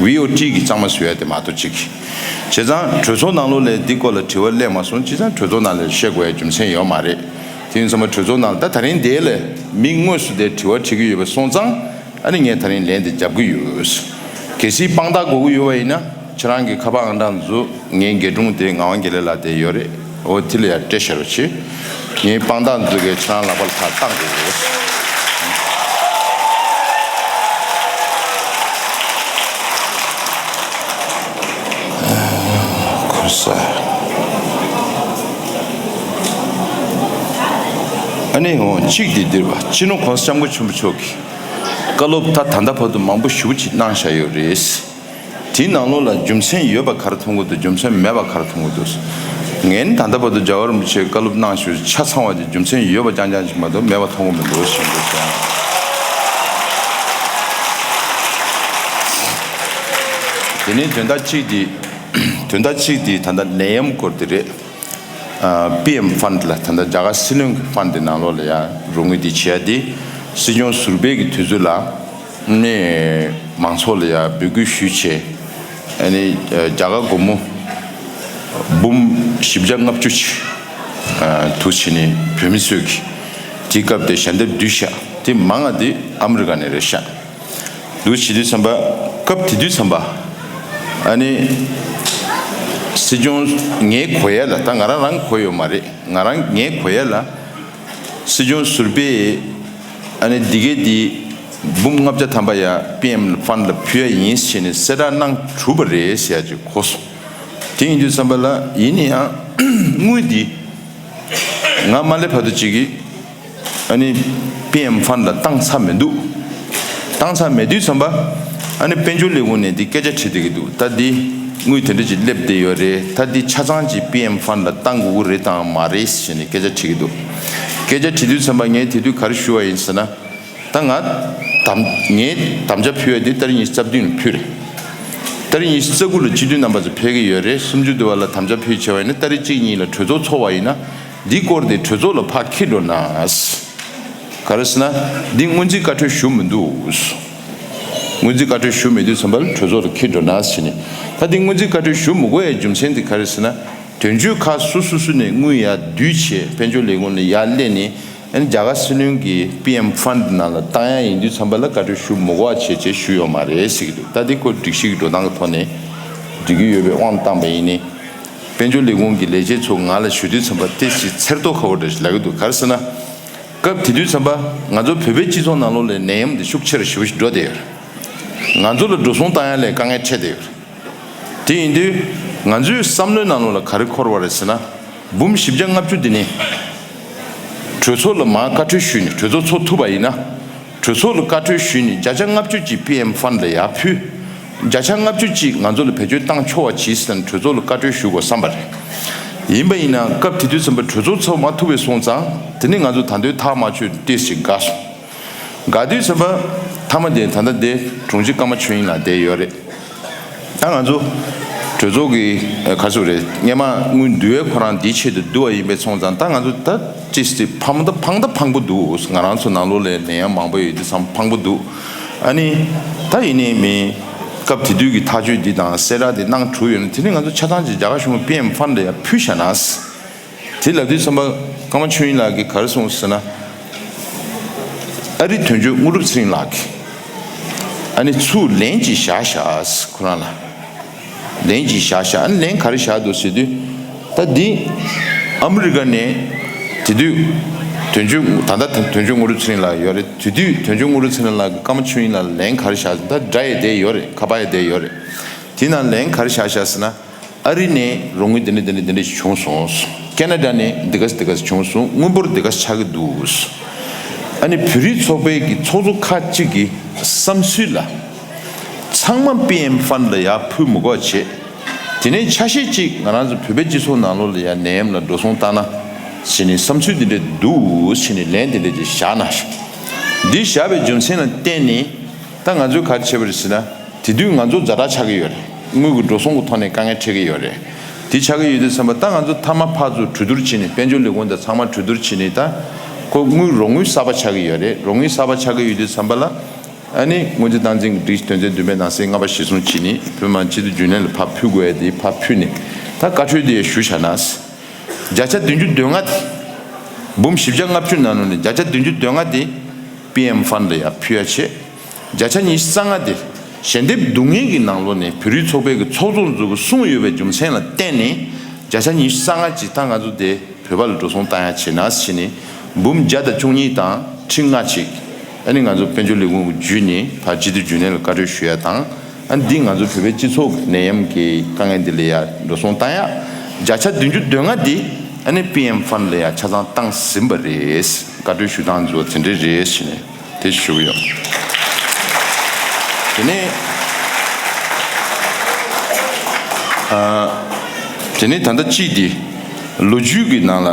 ཝི་ཨོ་ཊི་གིས་གཙང་མ་བཟོ་ཡ་དེ་མ་གཏོགས་གཅིག་བྱས་ཙང་གྲོས་ཚོགས་ནང་ལོགས་ལ་འདི་སྐོར་ལ་དྲི་བ་སླེབས་མ་སོང་། བྱས་ཙང་གྲོས་ཚོགས་ནང་ལ་བཤད་དགོས་ཡ་རྒྱུ་མཚན་ཡོད་མ་རེད། དེ་ཡིན་ཙང་མ་གྲོས་ཚོགས་ནང་ལ་ད་ད་རིང་འདི་ལ་མི་དངོས་སུ་དེ་དྲི་བ་དྲི་གི་ཡོད་པ་སོང་ཙང་ཨ་ནི་ངས་ད་རིང་ལན་དེ་རྒྱབ་གི་ཡོད། གལ་སྲིད་དཔང་རྟགས་དགོས་ཀྱི་ཡོད་པ་ཡིན་ན་ཁྱེད་རང་གི་ཁ་པར་ཨང་གྲངས་འཛུགས། ངའི་འགན་དྲུང་དེ་ངག་དབང་དགེ་ལེགས་ལགས་དེ་ཡོད་རེད། འོ་དེ་ལ་ཡར་སྤྲད་བཞག་རོགས་བྱེད། ངའི་དཔང་རྟགས་འཛུགས་གས་ཁྱེད་རང་ལག་པ་ལ་ཕར་བཏང་དགོས། ཁོ་ས། ཨ་ནི་འོ་གཅིག་དེ་འདིར་བ་སྤྱི་ནོར་༸གོང་ས་༸སྐྱབས་མགོན་ཆེན་པོ་མཆོག་གིས་བཀའ་སློབ་ད་ད་ལྟ་བར་དུ་མང་པོ་ཞེ་པོ་ཅིག་གནང་བཞག་ཡོད་རེད། དེའི་ནང་ལོགས་ལ་རྒྱུ་མཚན་ཡོད་པ་ག་རེ་མཐོང་གི་འདུག་རྒྱུ་མཚན་མེད་པ་ག་རེ་མཐོང་གི་འདུག་ངས་ནི་ད་ལྟ་བར་དུ་རྒྱལ་བ་རིན་པོ་ཆེས་བཀའ་སློབ་གནང་ཞུ་ཆ་ཚང་བ་དེ་རྒྱུ་མཚན་ཡོད་པ་རྐྱང་རྐྱང་ཞིག་མ་གཏོགས་མེད་པ་མཐོང་གི་མི་འདུག་ཞེས་འདུག་ཟེར། དེ་ནས་དོན་དག་གཅིག་དེ། དོན་དག་གཅིག་དེ་ད་ལྟ་ནད་ཡམས་སྐོར་དེ་རེད། པི་ཨེམ་ཕན་ལ་ད་ལྟ་རྒྱ་གར་སྲིད་བློན་གྱི་ཕན་དེ་ནང་ལོགས་ལ་ཡང་རོགས་དངུལ་དེ་བྱས་ཏེ་སྲིད་སྐྱོང་ཟུར་པའི་གི་དུས་ཚོད་ལ་ནས་མང་ཚོགས་ལ་ཡང་འབོད་སྐུལ་ཞུས་བྱས་ཨ་ནི་རྒྱ་གར་སྒོར་མོ་འབུམ་བཞི་བརྒྱ་ལྔ་བཅུ་ཅིག་དུ་བྱས་ནས་བོད་མི་ཚོས་ཀྱི་དེའི་སྐབས་དེ་ཞལ་འདེབས་བསྡུས་ཤག་དེ་མང་ང་དེ་ཨ་མི་རི་ཀ་ནས་རེད་ཤག་འདུག་བྱེད་དུས་ཙམ་པ། སྐབས་དེ་དུས་ཙམ་པ། ཨ་ནི། ས་ སྲིད་སྐྱོང་ངའི་གོ་ཡ་ལ། ད་ང་རང་རང་གོ་ཡོད་མ་རེད། ང་རང་ངའི་གོ་ཡ་ལ། སྲིད་སྐྱོང་ཟུར་པས་ཨ་ནི་འདི་གའི་འདི་འབུམ་ལྔ་བརྒྱ་ཐམ་པ་ཡ་པི་ཨེམ་ཕན་ལ་ཕུལ་ཡ་ཡིན་ཟེར་ནས་གསལ་བསྒྲགས་གནང་གྲུབ་པ་རེད་ཟེར་ཡ་ཅིག་གོ་སོང་། དེ་ཡིན་དུས་ཙམ་པ་ལ་ཡིན་ན་ཡང་དངུལ་འདི་ང་མ་སླེབས་བར་དུ་ཅིག་གིས་ཨ་ནི་པི་ཨེམ་ཕན་ལ་བཏང་ཚར་མི་འདུག་བཏང་ཚར་མེད་དུས་ཙམ་པ་ཨ་ནི་དཔལ་འབྱོར་ལས་ཁུངས་ནས་འདི་སྐད་ཆ་དྲིས་བསྡད་ཀྱི་འདུག་ད་འདི་དངུལ་དེ་འདྲ་ཅིག་སླེབས་བསྡད་ཡོད་རེད། ད་འདི་ཆ་ཚང་ཅིག་པི་ཨེམ་ཕན་ལ་བཏང་དགོས་ཀྱི་རེད་དང་མ་རེད་ཟེར་ནས་སྐད་ཆ་དྲིས་ཀྱི་འདུག་སྐད་ཆ་དྲིས་དུས་ཙམ་པ་ངས་དེ་དུས་ག་རེ་ཞུ་བ་ཡིན་ཟེར་ན། ད་ང་དམ་ངས་དམ་བཅའ་ཕུལ་ཡ་དེ་ཏ་རིག་ཉི་ཤུ་རྩ་བདུན་ལ་ཕུལ་རེད། ཏ་རིག་ཉི་ཤུ་རྩ་དགུ་ལ་སྤྱི་འཐུས་རྣམ་པ་ཚོ་ཕེབས་ཀྱི་ཡོད་རེད། སུམ་ཅུ་དུ་བ་ལ་དམ་བཅའ་ཕུལ་བྱས་པ་ཡིན་ན་ཏ་རིག་གཅིག་གཉིས་ལ་གྲོས་ཚོགས་ཚོགས་པ་ཡིན་ན་འདི་སྐོར་དེ་གྲོས་ཚོགས་ལ་ཕར་འཁྱེར་འགྲོ་ན། ག་རེ་ཟེར་ན་འདི་སྔོན་རྩིས་བཀའ་འཁྲོལ་ཞུ་མི་འདུག་སྔོན་རྩིས་བཀའ་འཁྲོལ་ཞུ་མེད་དུས་ཙམ་པ་ལ་གྲོས་ཚོགས་ལ་འཁྱེར་འགྲོ་ན་ཟེར་ནས། ད་འདི་སྔོན་རྩིས་བཀའ་འཁྲོལ་ཞུ་མི་དགོས་ཡའི་རྒྱུ་མཚན་དེ་ག་རེ་ཟེར་ན། དོན་གཅོད་ཁག་སོ་སོ་སོ་ནས་དངུལ་ཡར་བསྡུས་བྱས་དཔལ་འབྱོར་ལས་ཁུངས་ལ་ཡར་སླེབས་ནས། ཨ་ནི་རྒྱ་གར་སྲིད་བློན་གྱི་པི་ཨེམ་ཕན་ནང་ལ་བཏང་ཡ་ཡིན་དུས་ཙམ་པ་ལ་བཀའ་འཁྲོལ་ཞུ་མི་དགོས་པ་བྱས་བྱས་ཞུས་ཡོད་མ་རེད་ཟེར་གྱི་འདུག་ད་འདི་ཁོ་སྒྲིག་གཞི་གི་འགྲོ་སྟངས་ཀྱི་ཐོག་ནས་སྒྲིག་གི་ཡོད་པའི་དབང་བཏང་པ་ཡིན་ནའི། དཔལ་འབྱོར་ལས་ཁུངས་ཀྱི་ལས་བྱེད་ཚོ་ང་ལ་ཞུ་དུས་ཙམ་པ་ཏོག་ཙམ་འཚེར་ཏོག་ཁ་པོ་འདྲ་ཞིག་ལབ་ཀྱི་འདུག་ག་རེ་ཟེར་ན། སྐབས་དེ་དུས་ཙམ་པ་ང་ཚོ་བོད་པའི་སྤྱི་ཚོགས་ནང་ལོགས་ལ་ནད་ཡམས་འདི་ཤུགས་ཆེ་རུ་ཞེ་པོ་ཞིག་འགྲོ་བསྡད་ཡོད་རེད། ང་ཚོ་ལ་འགྲོ་སོང་བཏང་ཡ་ལ་དཀའ་ངལ་འཕྲད་བསྡད་ཡོད་རེད། དེ་ཡིན་དུས་ང་ཚོའི་བསམ་བློའི་ནང་ལོགས་ལ་ག་རེ་འཁོར་བ་རེད་ཟེར་ན། འབུམ་བཞི་བརྒྱ་ལྔ་བཅུ་འདི་ནི་གྲོས་ཚོགས་ལ་མར་བཀའ་འཁྲོལ་ཞུས་ནས་གྲོས་ཚོགས་ཚོགས་ཐུབ་པ་ཡིན་ན། གྲོས་ཚོགས་ལ་བཀའ་འཁྲོལ་ཞུས་ནས་བརྒྱ་ཆ་ལྔ་བཅུ་ཅིག་པི་ཨེམ་ཕན་ལ་ཡར་ཕུལ། བརྒྱ་ཆ་ལྔ་བཅུ་ཅིག་ང་ཚོ་ལ་བེད་སྤྱོད་བཏང་ཆོག་པ་གྱིས་ཟེར་ནས་གྲོས་ཚོགས་ལ་བཀའ་འཁྲོལ་ཞུ་དགོས་བསམ་པ་རེད། ཡིན་པ་ཡིན་ན་སྐབས་དེ་དུས་ཙམ་པ་གྲོས་ཚོགས་ཚོགས་མ་ཐུབ་པའི་སོང་ཙང་དེ་ནི་ང་ཚོ་ད་དུང་ཐག་མ་ཆོད་ཏོག་ཙམ་དགའ་སོང་། དགའ་དུས་ཙམ་པ་མཐའ་མ་དེ་ད་ལྟ་དེ་དྲུང་ཆེ་ཀརྨ་ཆོས་དབྱིངས་ལགས་བསྡད་ཡོད་རེད། ད་ང་ཚོ་གྲོས་ཚོགས་ཀྱི་ཨ་ག་ཚོད་རེད། སྔས་མ་དངུལ་བསྡུ་བའི་ཁོ་རང་འདིའི་ཆེད་དུ་བསྡུ་བ་ཡིན་པའི་སོང་ཙང་ད་ང་ཚོ་ད་ཅི་སྟེ་ཕངས་ད་ཕངས་ད་ཕངས་པོ་འདུག་ང་རང་ཚོ་ནང་ལོགས་ལ་ནད་ཡམས་མང་པོ་ཡོད་དུས་ཙམ་ཕངས་པོ་འདུག་ཨ་ནི་ད་ཡིན་ནའི་མིན། སྐབས་དེ་དུས་ཀྱི་ཐག་གཅོད་འདི་དང་གསལ་བསྒྲགས་འདི་གནང་གྲུབ་ཡོད་ན་དེ་ནི་ང་ཚོ་ཆ་ཚང་གཅིག་རྒྱ་གར་གཞུང་གི་པི་ཨེམ་ཕན་ལ་ཡང་ཕུལ་བཞག་ན། དེ་ལབ་དུས་ཙམ་པ་ཀརྨ་ཆོས་དབྱིངས་ལགས་ཀྱིས་ག་རེ་གསུངས་ཟེར་ན། ཨ་རི་དོན་གཅོད་དངོས་གྲུབ་ཚེ་རིང་ལགས་ཀྱིས་ཨ་ནི་ཚུར་ལན་ཅིག་བཞག་བཞག་ཁོ་རང་ལ། ལན་ཅིག་བཞག་བཞག་ཨ་ནི་ལན་ག་རེ་བཞག་འདུག་ཟེར་དུས། ད་འདི་ཨ་མི་རི་ཀ་ནས་དེ་དུས་དོན་གཅོད་ད་ལྟ་དོན་གཅོད་དངོས་གྲུབ་ཚེ་རིང་ལགས་ཡོད་རེད། དེ་དུས་དོན་གཅོད་དངོས་གྲུབ་ཚེ་རིང་ལགས་ཀྱིས་ཀརྨ་ཆོས་དབྱིངས་ལགས་ལ་ལན་ག་རེ་བཞག་ཟེར། ད་འདྲ་ཡས་བསྡད་ཡོད་རེད། ཁ་པར་ཡས་བསྡད་ཡོད་རེད། དེ་ནང་ལན་ག་རེ་བཞག་བཞག་ཟེར་ན། ཨ་རི་ནས་རོགས་དངུལ་འདི་འདྲ་འདི་འདྲ་འདི་འདྲ་ཞིག་བྱུང་སོང་། ཁེ་ན་ཌ་ནས་འདི་ག་འདི་ག་བྱུང་སོང་། དངུལ་འབོར་འདི་ག་ཆགས་ཀྱི་འདུག་ཨ་ནི་བོད་རིགས་ཚོགས་པའི་གི་ཚོགས་གཙོ་ཁག་ཅིག་གི་བསམ་ཚུལ་ལ། ཚང་མ་པི་ཨེམ་ཕན་ལ་ཡར་ཕུལ་མི་དགོས་བྱས། དེ་ནས་ཆ་ཤས་ཅིག་ང་རང་ཚོ་བོད་པའི་སྤྱི་ཚོགས་ནང་ལོགས་ལ་ཡར་ནད་ཡམས་ལ་འགྲོ་སོང་བཏང་ན་ཟེར་ནས་བསམ་ཚུལ་འདི་འདྲ་འདུག་ཟེར་ནས་ལན་འདི་འདྲ་ཅིག་བཞག་གནང་ཤག་འདི་བཞག་པའི་རྒྱུ་མཚན་ལ་བརྟེན་ནས་ད་ང་ཚོས་ག་རེ་བྱས་པ་རེད་ཟེར་ན། དེ་དུས་ང་ཚོ་ཛ་དྲག་ཆགས་ཀྱི་ཡོད་རེད། དངུལ་གྱི་འགྲོ་སོང་གི་ཐོག་ནས་དཀའ་ངལ་འཕྲད་ཀྱི་ཡོད་རེད། དེ་ཆགས་ཀྱི་ཡོད་དུས་ཙམ་པ་ད་ང་ཚོ་མཐའ་མ་ཕར་ཚུར་གྲོས་བསྡུར་བྱས་ནས་དཔལ་འབྱོར་ལས་ཁུངས་དང་ཚང་མ་གྲོས་བསྡུར་བྱས་ནས་ད་ཁོ་དངུལ་རོགས་དངུལ་གསར་པ་ཆགས་ཀྱི་ཡོད་རེད། རོགས་དངུལ་གསར་པ་ཆགས་ཀྱི་ཡོད་དུས་ཙམ་པ་ལ་ཨ་ནི་སྔོན་རྩིས་བཏང་འཛིན་གྱི་སྒྲིག་གཞི་དོན་ཚན་བདུན་པའི་ནང་གསེས་ལྔ་པ་གཞིར་བཟུང་བྱས་ནས་བོད་མི་མང་སྤྱི་འཐུས་རྒྱུན་ལས་ལ་ཕར་ཕུལ་དགོས་ཡ་དེ་ཕར་ཕུལ་ནས་ད་བཀའ་འཁྲོལ་དེ་ཞུ་བཞག་ན། བརྒྱ་ཆ་བདུན་ཅུ་དོན་ལྔ་དེ། འབུམ་བཞི་བརྒྱ་ལྔ་བཅུ་ནང་ནས་བརྒྱ་ཆ་བདུན་ཅུ་དོན་ལྔ་དེ་པི་ཨེམ་ཕན་ལ་ཡར་ཕུལ་ཡ་བྱས། བརྒྱ་ཆ་ཉི་ཤུ་རྩ་ལྔ་དེ་ཞལ་འདེབས་སྡུག་བསྔལ་གྱི་ནང་ལོགས་ནས་བོད་རིགས་ཚོགས་པའི་གི་ཚོགས་གཙོ་ཚོ་གིས་གསུངས་ཡོད་པའི་རྒྱུ་མཚན་ལ་བརྟེན་ནས་བརྒྱ་ཆ་ཉི་ཤུ་རྩ་ལྔ་ཅིག་ད་ང་ཚོ་དེ་བོད་པ་ལ་འགྲོ་སོང་བཏང་ཡ་བྱས་ན་ཟེར་ནས་འབུམ་བརྒྱ་དང་བཅུ་གཉིས་དང་ཁྲི་ལྔ་ཅིག་ཨ་ནི་ང་ཚོ་དཔལ་འབྱོར་ལས་ཁུངས་ཀྱི་བརྒྱུད་ནས་ཕར་སྤྱི་འཐུས་རྒྱུན་ལས་ལ་བཀའ་འཁྲོལ་ཞུ་ཡ་དང་། ཨ་འདི་ང་ཚོ་བོད་པའི་སྤྱི་ཚོགས་ཀྱི་ནད་ཡམས་ཀྱི་དཀའ་ངལ་འདི་ལ་ཡ་འགྲོ་སོང་བཏང་ཡ། བརྒྱ་ཆ་བདུན་ཅུ་དོན་ལྔ་འདི་ཨ་ནི་པི་ཨེམ་ཕན་ལ་ཡ་ཆ་ཚང་བཏང་ཟིན་པ་རེད། བཀའ་འཁྲོལ་ཞུ་སྟངས་ཚོ་དེ་འདྲ་རེད་ཟེར་ནས་དེ་ཞུ་གི་ཡོད། དེ་ནས་ཨ་དེ་ནས་ད་ལྟ་གཅིག་འདི་ལོ་རྒྱུས་ཀྱི་ནང་ལ་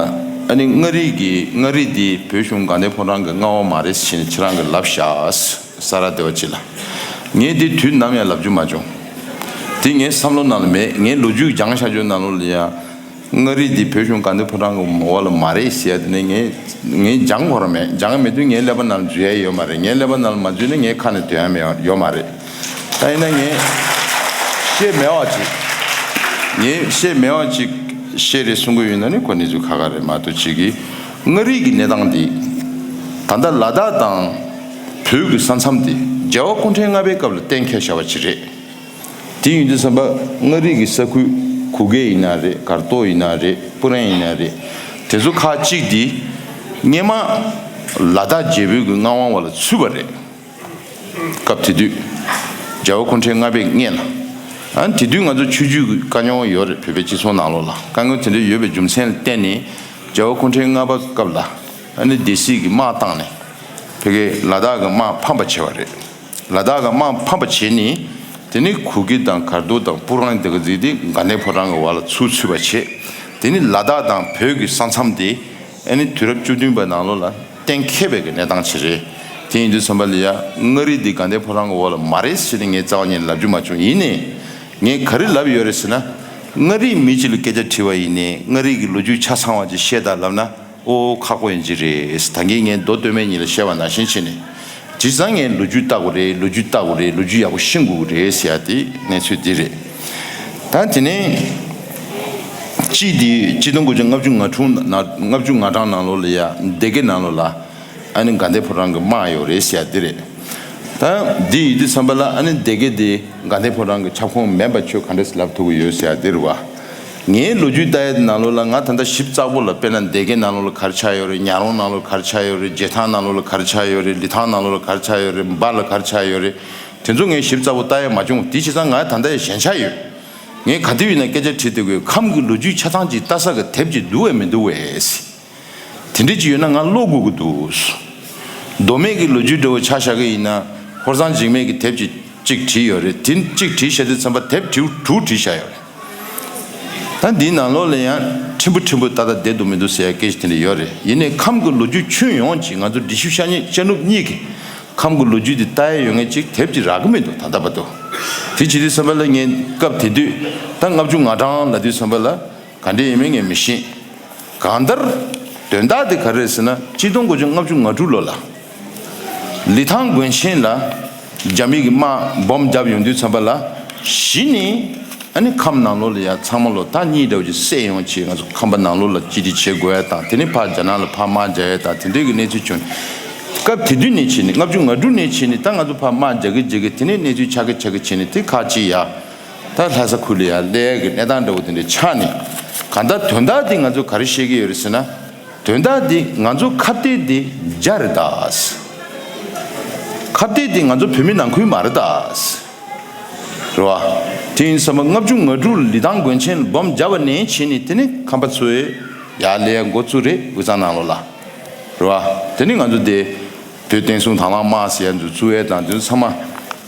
ཨ་ནི་མངའ་རིས་ཀྱི་མངའ་རིས་འདི་བོད་གཞུང་དགའ་ལྡན་ཕོ་བྲང་གི་མངའ་འོག་མ་རེད་ཟེར་ནས་ཁྱེད་རང་གིས་ལབ་ཤག་ས་ར་སྡེ་བ་སྤྱི་ལ། ངས་འདི་དུས་ནམ་ཡང་ལབ་རྒྱུ་མ་བྱུང་། དེ་ངའི་བསམ་བློ་ནང་ལ་མེད། ངའི་ལོ་རྒྱུས་སྦྱངས་བཞག་རྒྱུ་ནང་ལོགས་ལ་ཡ། མངའ་རིས་འདི་བོད་གཞུང་དགའ་ལྡན་ཕོ་བྲང་གི་འོག་ལ་མ་རེད་ཟེར་ཡ་དེ་ནི་ངས་ངས་སྦྱངས་དགོས་ར་མེད། སྦྱངས་མེད་དུས་ངའི་ཀླད་པ་ནང་ལ་འཛུལ་ཡ་ཡོད་མ་རེད། ངའི་ཀླད་པ་ནང་ལ་མ་འཛུལ་ན་ངའི་ཁ་ནས་འདོན་ཡ་མེད་ཡོད་མ་རེད། ད་ཡིན་ན་ངས་བཤད་མེད་པ་ཅིག་ངས་བཤད་མེད་པ་ཅིག་བཤད་རེད་གསུང་གི་ཡོད་ན་ནི་ཁོ་གནས་ཚུལ་ཁག་ཁག་རེད་མ་གཏོགས་ཅིག་གིས། མངའ་རིས་ཀྱི་གནས་སྟངས་འདི། ད་ལྟ་ལ་དྭགས་དང་བོད་ཀྱི་ས་མཚམས་འདི་རྒྱལ་བ་སྐུ་ཕྲེང་ལྔ་པའི་སྐབས་ལ་གཏན་འཁེལ་བཞག་པ་ཅིག་རེད། དེ་ཡིན་དུས་ཙམ་པ་མངའ་རིས་ཀྱི་ས་ཁུལ་ གུ་གེ་ཡིན་ན་རེད། གར་ཏོ་ཡིན་ན་རེད། པུ་རན་ཡིན་ན་རེད། དེ་ཚོ་ཁག་གཅིག་དེ་སྔས་མ་ལ་དྭགས་རྒྱལ་པོའི་གི་མངའ་དབང་བ་ལ་ཚུད་པ་རེད། སྐབས་དེ་དུས་རྒྱལ་བ་སྐུ་ཕྲེང་ལྔ་པའི་སྔོན་ལ། ཨ་ནི་དེ་དུས་ང་ཚོ་ཆོས་བརྒྱུད་ཀྱི་དཀའ་རྙོག་ཡོད་རེད། བོད་པའི་སྤྱི་ཚོགས་ནང་ལོགས་ལ་དཀའ་རྙོག་དེ་འདྲ་ཡོད་པའི་རྒྱུ་མཚན་ལ་བརྟེན་ནས་རྒྱལ་བ་སྐུ་ཕྲེང་ལྔ་པ་སྐབས་ལ་ཨ་ནི་སྡེ་སྲིད་ཀྱི་དམག་བཏང་ནས་ཕ་གིའི་ལ་དྭགས་ཀྱི་དམག་ཕམ་པ་བྱས་པ་རེད། ལ་དྭགས་ཀྱི་དམག་ཕམ་པ་བྱས་ནས་དེ་ནས་གུ་གེ་དང་གར་ཏོ་དང་པུ་རན་དེ་ག་ཚིག་དེ་དགའ་ལྡན་ཕོ་བྲང་གི་བར་ལ་ཚུར་ཚུད་པ་བྱས། དེ་ནས་ལ་དྭགས་དང་བོད་ཀྱི་ས་མཚམས་དེ་ཨ་ནི་དུས་རབས་བཅུ་བདུན་པ་ནང་ལོགས་ལ་གཏན་འཁེལ་བའི་གི་གནས་སྟངས་ཅིག་རེད། དེ་ཡིན་དུས་ཙམ་པ་ལ་ཡ་མངའ་རིས་འདི་དགའ་ལྡན་ཕོ་བྲང་གི་འོག་ལ་མ་རེད་ཟེར་ནས་ངས་རྩ་བ་ཉིད་ནས་ལབ་རྒྱུ་མ་བྱུང་། ཡིན་ནའི་ངས་ག་རེ་ལབ་ཡོད་རེད་ཟེར་ན། མངའ་རིས་མི་གཅིག་ལ་སྐད་ཆ་དྲིས་པ་ཡིན་ནའི་མངའ་རིས་ཀྱི་ལོ་རྒྱུས་ཆ་ཚང་བ་ཅིག་བཤད་དང་ལབ་ན་ཨོ་ཁག་པོ་ཡིན་གྱི་རེད། ད་གིན་ངས་མདོ་སྟོད་སྨད་གཉིས་ལ་བཤད་པ་ནང་བཞིན་བྱས་ནས་དེང་སང་ངས་ལོ་རྒྱུས་ལྟ་དགོས་རེད། ལོ་རྒྱུས་ལྟ་དགོས་རེད། ལོ་རྒྱུས་ཡག་པོ་ཤེས་དགོས་ཀྱི་རེད་ཟེར་ཡ་དེ་གནས་ཚུལ་འདི་རེད། ད་དེ་ནས་གཅིག་དེ་ཆིག་སྟོང་དགུ་བརྒྱ་ལྔ་བཅུ་ང་དྲུག་ནང་ལྔ་བཅུ་ང་གྲངས་ནང་ལོགས་ལ་ཡ་སྡེ་དགེ་ནང་ལོགས་ལ་ཨ་ནི་དགའ་ལྡན་ཕོ་བྲང་གི་དམག་ཡོད་རེད་ཟེར་ཡ་འདི་རེད། ད་འདི་ཡིན་དུས་ཙམ་པ་ལ་ཨ་ནི་སྡེ་དགེ་འདི་དགའ་ལྡན་ཕོ་བྲང་གི་ཁྱབ་ཁོངས་མིན་པ་ཁྱོད་ག་འདྲས་ལབ་ཐུབ་ཀྱི་ཡོད་ཟེར་ཡ་འདི་རེད་བ། ངའི་ལོ་རྒྱུས་ལྟ་ཡ་དེ་ནང་ལོགས་ལ་ང་ད་ལྟ་ཞིབ་ཚགས་པོ་ལ་དཔེར་ན་སྡེ་དགེ་ནང་ལོགས་ལ་ག་རེ་ཆགས་ཡོད་རེད། ཉག་རོང་ནང་ལོགས་ག་རེ་ཆགས་ཡོད་རེད། རྗེ་ཐང་ནང་ལོགས་ལ་ག་རེ་ཆགས་ཡོད་རེད། ལི་ཐང་ནང་ལོགས་ལ་ག་རེ་ཆགས་ཡོད་རེད། འབའ་ལ་ག་རེ་ཆགས་ཡོད་རེད། དེ་ཚོ་ངས་ཞིབ་ཚགས་པོ་ལྟ་ཡ་མ་བྱུང་། དེ་བྱས་ཙང་ང་ད་ལྟ་ཞན་ཆ་ཡོད། ངས་ག་དུས་ཡིན་ན་སྐད་ཆ་དྲིས་བསྡད་དགོས། ཁམས་ཀྱི་ལོ་རྒྱུས་ཆ་ཚང་ཅིག་ལྟ་ས་གི་དེབ་ཅིག་འདུག་བས་མི་འདུག་བས། དེ་འདྲ་ཅིག་ཡོད་ན་ང་ཀློག་དགོས་ཀྱི་འདུག། མདོ་སྨད་ཀྱི་ལོ་རྒྱུས་འདྲ་བོ་ཆ་བཞག་གི་ཡིན་ན་ཧོར་གཙང་འཇིགས་མེད་ཀྱི་དེབ་ཅིག་གཅིག་བྲིས་ཡོད་རེད། དེ་གཅིག་བྲིས་བཞག་དུས་ཙམ་པ་དེབ་དྲུག་དྲུག་བྲིས་བཞག་ཡོད་རེད། ད་འདིའི་ནང་ལོགས་ལ་ཡང་ཕྲན་བུ་ཕྲན་བུ་ཏག་ཏག་བསྡད་འདུག་མི་འདུག་ཟེར་ཡ་སྐད་ཆ་དེ་འདྲ་ཡོད་རེད། ཡིན་ནའི་ཁམས་ཀྱི་ལོ་རྒྱུས་ཁྱོན་ཡོངས་ཀྱི་ང་ཚོ་འབྲི་ཤུལ་ཤར་ཉེ་ཤར་ནུབ་གཉིས་ཀྱི་ཁམས་ཀྱི་ལོ་རྒྱུས་དེ་ལྟ་ཡ་ཡོད་མཁན་ཅིག་དེབ་ཅིག་རག་གི་མི་འདུག་ད་ལྟ་བར་དུ། དེ་བྱེད་དུས་ཙམ་པ་ལ་ངས་སྐབས་དེ་དུས་ད་ལྔ་བཅུ་ང་གྲངས་ལབ་དུས་ཙམ་པ་ལ་ག་འདྲ་ཡིན་མིན་ངས་མི་ཤེས། གང་ལྟར་དོན་དག་དེ་ག་རེ་རེད་ཟེར་ན་ཆིག་སྟོང་དགུ་བརྒྱ་ལྔ་བཅུ་ང་དྲུག་ལོ་ལ་ལི་ཐང་དགོན་ཆེན་ལ་རྒྱ་མི་གི་དམག་སྦོམ་བརྒྱབ་ཡོང་དུས་ཙམ་པ་ལ་གཞི་ནས་ཨ་ནི་ཁམས་ནང་ལོགས་ལ་ཡ་ཚང་མ་ལོ་ཐག་གཉིས་འདྲ་བོ་ཅིག་བསད་ཡོང་བྱས་ང་ཚོ་ཁམས་པ་ནང་ལོགས་ལ་གཅིག་སྒྲིལ་བྱེད་དགོས་ཡ་དང་དེ་ནས་ཕར་རྒྱ་ནག་ལ་ཕར་དམག་རྒྱག་ཡ་དང་དེ་འདྲའི་གི་གནས་ཚུལ་བྱུང་། སྐབས་དེ་དུས་ནས་བྱས་ནས་ལྔ་བཅུ་ང་དྲུག་ནས་བྱས་ནས་ད་ང་ཚོ་ཕར་དམག་རྒྱག་གི་རྒྱག་གི་དེ་ནས་གནས་ཚུལ་ཆགས་ཀྱི་ཆགས་ཀྱི་བྱས་ནས་དེ་ཁག་ཅིག་ཡ། ད་ལྷ་ས་ཁུལ་ལ་ཡང་སླེབས་ཡག་གི་གནས་སྟངས་འདྲ་བོ་དེ་འདྲ་ཆགས་ནས། གང་ལྟར་དོན་དག་འདི་ང་ཚོ་ག་རེ་བཤད་ཀྱི་ཡོད་རེད་ཟེར་ན། དོན་དག་འདི་ང་ཚོ་ཁ་གཏད་འདི་རྒྱ་རེད་ད། ཁ་གཏད་འདི་ང་ཚོ་བོད་མི་ནང་ཁུལ་མ་རེད་ད། རེད་བ། དེ་ཡིན་ཙང་ལྔ་བཅུ་ང་དྲུག་ལི་ཐང་དགོན་ཆེན་སྦོམ་བརྒྱབ་པ་ནས་བྱས་ནས་དེ་ནས་ཁམས་པ་ཚོས་ཡར་སླེབས་ཡག་འགོ་བཙུགས་རེད། དབུས་གཙང་ནང་ལོགས་ལ། རེད་བ། དེ་ནས་ང་ཚོ་དེ། བོད་བསྟན་སྲུང་དང་བླངས་དམག་ཟེར་ཡ་ཚོ་བཙུགས་ཡས་དང་དེ་ཚོ་ཚང་མ།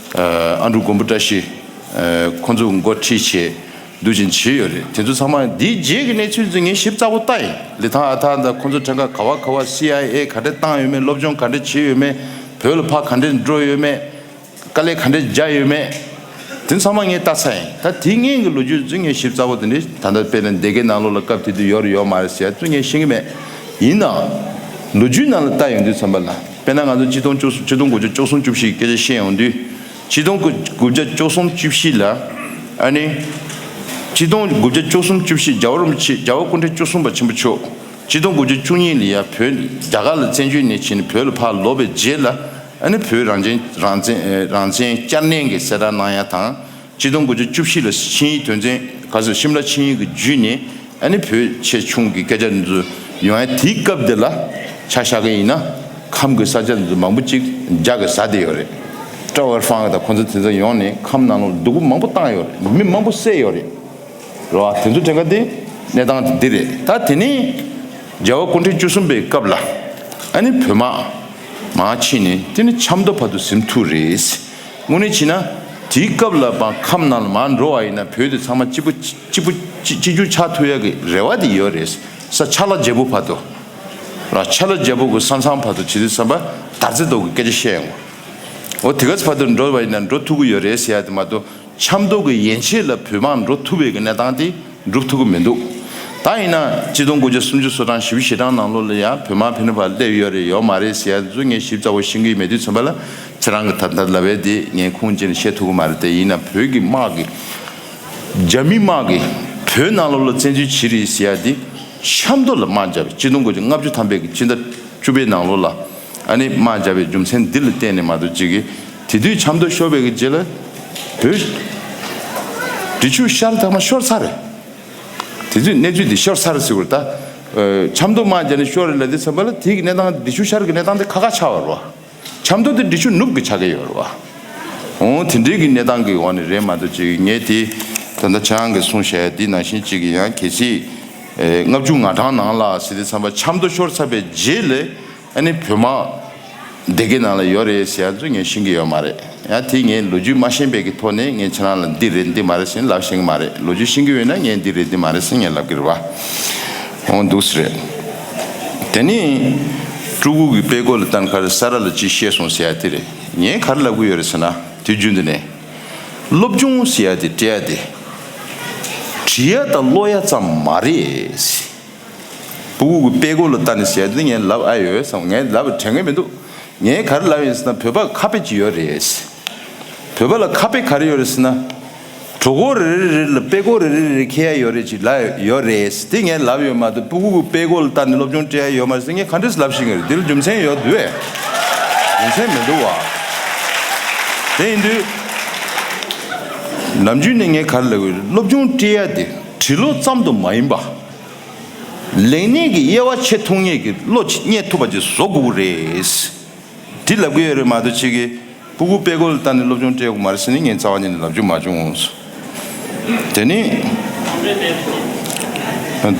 ཨ་འབྲུག་མགོན་པོ་བཀྲ་ཤིས། ཁོང་ཚོ་འགོ་ཁྲིད་བྱས་འདུག་ཅིང་བྱས་ཡོད་རེད། དེ་ཚོ་ཚང་མ་འདིའི་རྗེས་ཀྱི་གནས་ཚུལ་ཚོ་ངས་ཞིབ་ཚགས་པོ་ལྟ་ཡིན། ལི་ཐང་ཨ་ཐང་དང་ཁོང་ཚོ་གྲངས་ཀ་ག་བ་ག་བ་སི་ཨའི་ཨེ་ག་འདྲས་བཏང་ཡོད་མེད། སློབ་སྦྱོང་ག་འདྲས་བྱས་ཡོད་མེད། བོད་ལ་ཕར་ག་འདྲས་འགྲོ་ཡོད་མེད། དཀའ་ལས་ག་འདྲས་བརྒྱབ་ཡོད་མེད། དེ་ཚང་མ་ངས་ལྟ་ཚར་ཡིན། ད་དེ་སྔོན་གྱི་ལོ་རྒྱུས་ཚོ་ངས་ཞིབ་ཚགས་པོ་དེ་འདྲས་ད་ལྟ་དཔེར་ན་སྡེ་དགེ་ནང་ལོགས་ལ་སྐབས་དེ་དུས་ཡོད་རེད་ཡོད་མ་རེད་ཟེར་ཡ་ཚོ་ངས་ཤེས་ཀྱི་མེད། ཡིན་ནའང་། ལོ་རྒྱུས་ནང་ལ་ལྟ་ཡོང་དུས་ཙམ་པ་ལ་དཔེར་ན་ང་ཚོ་ཆིག་སྟོང་བཅུ་གསུམ་ཆིག་སྟོང་དགུ་བརྒྱ་བཅུ་གསུམ་བཅུ་བཞི་སྐད་ཆ་བཤད་ཡོང་དུས། ཆིག་སྟོང་དགུ་བརྒྱ་བཅུ་གསུམ་བཅུ་བཞི་ལ། ཨ་ནི། ཆིག་སྟོང་དགུ་བརྒྱ་བཅུ་གསུམ་བཅུ་བཞི་རྒྱལ་བ་རིན་པོ་ཆེ་རྒྱལ་བ་སྐུ་ཕྲེང་བཅུ་གསུམ་པ་ཆེན་པོ་མཆོག་ཆིག་སྟོང་དགུ་བརྒྱ་བཅུ་གཉིས་ལ་ཡ་བོད་རྒྱ་གར་ལ་བཙན་བྱོལ་ནས་ཕྱིན་ནས་བོད་ལ་ཕར་ལོག་པའི་རྗེས་ལ། ཨ་ནི་བོད་རང་བཙན་རང་བཙན་རང་བཙན་བསྐྱར་ནན་གྱི་གསལ་བསྒྲགས་གནང་ཡ་དང་། ཆིག་སྟོང་དགུ་བརྒྱ་བཅུ་བཞི་ལ་ཆིངས་ཡིག་དོན་ཚན་ག་ཚོད་ཤིམ་ལ་ཆིངས་ཡིག་གི་བརྒྱུད་ནས་ཨ་ནི་བོད་ཆེ་ཆུང་གི་སྐད་ཆ་འདི་ཚོ་ཡོང་ཡ་དེའི་སྐབས་འདི་ལ་ཆ་བཞག་གི་ཡིན་ན་ཁམས་ཀྱི་ས་ཆ་འདི་ཚོ་མང་པོ་ཅིག་རྒྱ་གིས་ཟ་བསྡད་ཡོད་རེད། ཀྲོ་ཝེར་ཧྥང་དང་ཁོང་ཚོ་དེ་ཚོ་ཡོང་ནས་ཁམས་ནང་ལོགས་སྡུག་པོ་མང་པོ་བཏང་ཡོད་རེད། མི་མང་པོ་བསད་ཡོད་རེད། རེད་བ། དེ་ཚོ་དྲན་ག་དེ་གནས་སྟངས་དེ་འདི་རེད། ད་དེ་ནས་རྒྱལ་བ་སྐུ་ཕྲེང་བཅུ་གསུམ་པའི་སྐབས་ལ་ཨ་ནི་བོད་དམག་མར་ཕྱིན་ནས་དེ་ནི་ཆབ་མདོ་བར་དུ་ཟིན་ཐུབ་རེད། དངོས་གནས་བྱས་ན་དེའི་སྐབས་ལ་བ་ཁམས་ནང་ལ་མར་འགྲོ་བ་ཡིན་ན་བོད་དེ་ཚང་མ་གཅིག་པུ་གཅིག་པུ་གཅིག་གཅིག་གྱུར་ཆགས་ཐུབ་ཡ་གི་རེ་བ་དེ་ཡོད་རེད། ས་ཆ་ལ་རྒྱལ་པོ་བར་དུ། ར་ཆ་ལ་རྒྱལ་པོ་གི་ས་མཚམས་བར་དུ་བྱེད་དུས་ཙམ་པ་དར་རྩེ་རྡོ་གི་སྐད་ཆ་བཤད་ཡོང་། འོ་དེ་ག་ཚོད་བར་དུ་འགྲོ་བ་ཡིན་ན་འགྲོ་ཐུབ་ཀྱི་ཡོད་རེད་ཟེར་ཡ་དེ་མ་གཏོགས་ཆབ་མདོ་གི་ཡན་ཆད་ལ་བོད་དམག་འགྲོ་ཐུབ་པའི་གི་གནས་སྟངས་དེ་འགྲུབ་ཐུབ་ཀྱི་མི་འདུག། ད་ཡིན་ན་གཅིག་སྟོང་དགུ་བརྒྱ་སུམ་ཅུ་སོ་གྲངས་བཞི་བཅུ་ཞེ་གྲངས་ནང་ལོགས་ལ་ཡང་བོད་དམག་ཕན་ནུས་པ་སླེབས་ཡོད་རེད་ཡོད་མ་རེད་ཟེར་ཡ་ཚོ་ངས་ཞིབ་ཚགས་པོ་ཤེས་ཀྱི་མེད་དུས་ཙམ་པ་ལ་ཁྱེད་རང་གི་ད་ལྟ་ལབ་པའི་དེ་ངས་ཁུངས་སྐྱེལ་ནས་བཤད་ཐུབ་ཀྱི་མ་རེད། དེ་ཡིན་ན་བོད་ཀྱི་དམག་གི་རྒྱ་མི་དམག་གིས་བོད་ནང་ལོགས་ལ་བཙན་འཛུལ་བྱེད་རེད་ཟེར་ཡ་དེ་ཆབ་མདོ་ལ་དམག་བརྒྱབ་པའི་གཅིག་སྟོང་དགུ་བརྒྱ་ལྔ་བཅུ་ཐམ་པའི་གི་སྤྱི་ཟླ་བཅུ་པའི་ནང་ལོགས་ལ་ཨ་ནི་དམག་བརྒྱབ་པའི་རྒྱུ་མཚན་འདི་ལ་བརྟེན་ནས་མ་གཏོགས་ཅིག་གིས་དེ་དུས་ཆབ་མདོ་ཤོར་བའི་གི་རྗེས་ལ་བོད་འབྲི་ཆུ་ཤར་ཐང་མ་ཤོར་ཚར་རེད། དེ་ཚོས་གནས་ཚུལ་འདི་ཤོར་ཚར་ཟེར་བར་ད། ཆབ་མདོ་དམག་རྒྱག་ནས་ཤོར་རེད་ལབ་དུས་ཙམ་པ་ལ་དེའི་གནས་སྟངས་འདི་ཆུ་ཤར་གྱི་གནས་སྟངས་དེ་ཁ་ཁ་ཆགས་པ་རེད་བ། ཆབ་མདོ་དེ་འབྲི་ཆུ་ནུབ་ཀྱི་ཆགས་ཀྱི་ཡོད་རེད་བ། འོང་དེ་འདྲའི་གི་གནས་སྟངས་ཀྱི་འོག་ནས་རེད་མ་གཏོགས་ཅིག་ངས་དེ་ད་ལྟ་ཁྱེད་རང་གིས་གསུངས་བཞག་ཡ་འདི་ནང་བཞིན་ཅིག་གི་ཡང་གལ་སྲིད་ལྔ་བཅུ་ང་གྲངས་ནང་ལ་ཟེར་དུས་ཙམ་པ་ཆབ་མདོ་ཤོར་ཚར་བའི་རྗེས་ལ་ཨ་ནི་བོད་དམག་སྡེ་དགེ་ནང་ལ་ཡོད་རེད་ཟེར་ཡ་ཚོ་ངས་ཤེས་ཀྱི་ཡོད་མ་རེད། ཡང་དེ་ངས་ལོ་རྒྱུས་མ་ཤེས་པའི་གི་ཐོག་ནས་ངས་ཁྱེད་རང་ལ་འདི་རེད་འདི་མ་རེད་ཟེར་ལབ་ཤེས་ཀྱི་མ་རེད། ལོ་རྒྱུས་ཤེས་ཀྱི་ཡོད་ན་ངས་འདི་རེད་འདི་མ་རེད་ཟེར་ངས་ལབ་ཀྱི་རེད་བ། འོང་འདུག་སེ་རེད། དེ་ནི་སྤྲུལ་སྐུ་གི་དཔེ་ཀློག་ལ་བལྟས་ན་ག་རེ་ས་ར་ལ་ཅིག་བཤད་སོང་ཟེར་ཡ་དེ་རེད། ངས་ག་རེ་ལབ་ཀྱི་ཡོད་རེད་ཟེར་ན་དུས་རྒྱུན་དུ་ནས་སློབ་སྦྱོང་ཟེར་ཡ་དེ་སྤྲད་ཡ་དེ་བྲིས་ཡ་དང་ཀློག་ཡ་ཙམ་མ་རེད། སྤྲུལ་སྐུ་གི་དཔེ་ཀློག་ལ་བལྟས་ནས་ཟེར་ཡ་དེ་ངས་ལབ་ཨ་ཡོད་བསམ། ངས་ལབ་དྲན་གི་མི་འདུག་ངས་ག་རེ་ལབ་ཡིན་ཟེར་ན་བོད་པ་ཁ་དཔེ་ཅིག་ཡོད་རེད། བོད་པ་ལ་ཁ་དཔེ་ག་རེ་ཡོད་རེད་ཟེར་ན། གྲོད་ཁོག་རེ་རེ་རེ་ལ་དཔེ་ཀློག་རེ་རེ་རེ་འཁྱེར་ཡ་ཡོད་རེད་ཅིག་ལབ་ཡོད་རེད། དེ་ངས་ལབ་ཡོད་མ་གཏོགས་སྤྲུལ་སྐུ་གི་དཔེ་ཀློག་ལ་བལྟས་ནས་སློབ་སྦྱོང་སྤྲད་ཡ་ཡོད་མ་རེད་ཟེར་ངས་ག་འདྲས་ལབ་ཤེས་ཀྱི་རེད། འདི་ལ་རྒྱུ་མཚན་ཡོད་དུས། རྒྱུ་མཚན་མི་འདུག་བ། དེ་ཡིན་དུས། ནམ་རྒྱུན་ནས་ངས་ག་རེ་ལབ་ཀྱི་རེད། སློབ་སྦྱོང་སྤྲད་ཡ་དེ་བྲིས་ཀློག་ཙམ་དུ་མ་ཡིན་པ། ལེགས་གནས་ཀྱི་དབྱེ་བ་ཕྱེ་ཐུབ་མཁན་གྱི་བློ་ཅིག་རྙེད་ཐུབ་པ་ཅིག་བཟོ་དགོས་ཀྱི་རེད། འདི་ལབ་ཀྱི་ཡོད་རེད་མ་གཏོགས་ཅིག་གིས་སྤྲུལ་སྐུ་དཔེ་ཀློག་ལ་བལྟས་ནས་སློབ་སྦྱོང་སྤྲད་དགོས་མ་རེད་ཟེར་ནས་ངས་རྩ་བ་ཉིད་ནས་ལབ་རྒྱུ་མ་བྱུང་། དེ་ནི།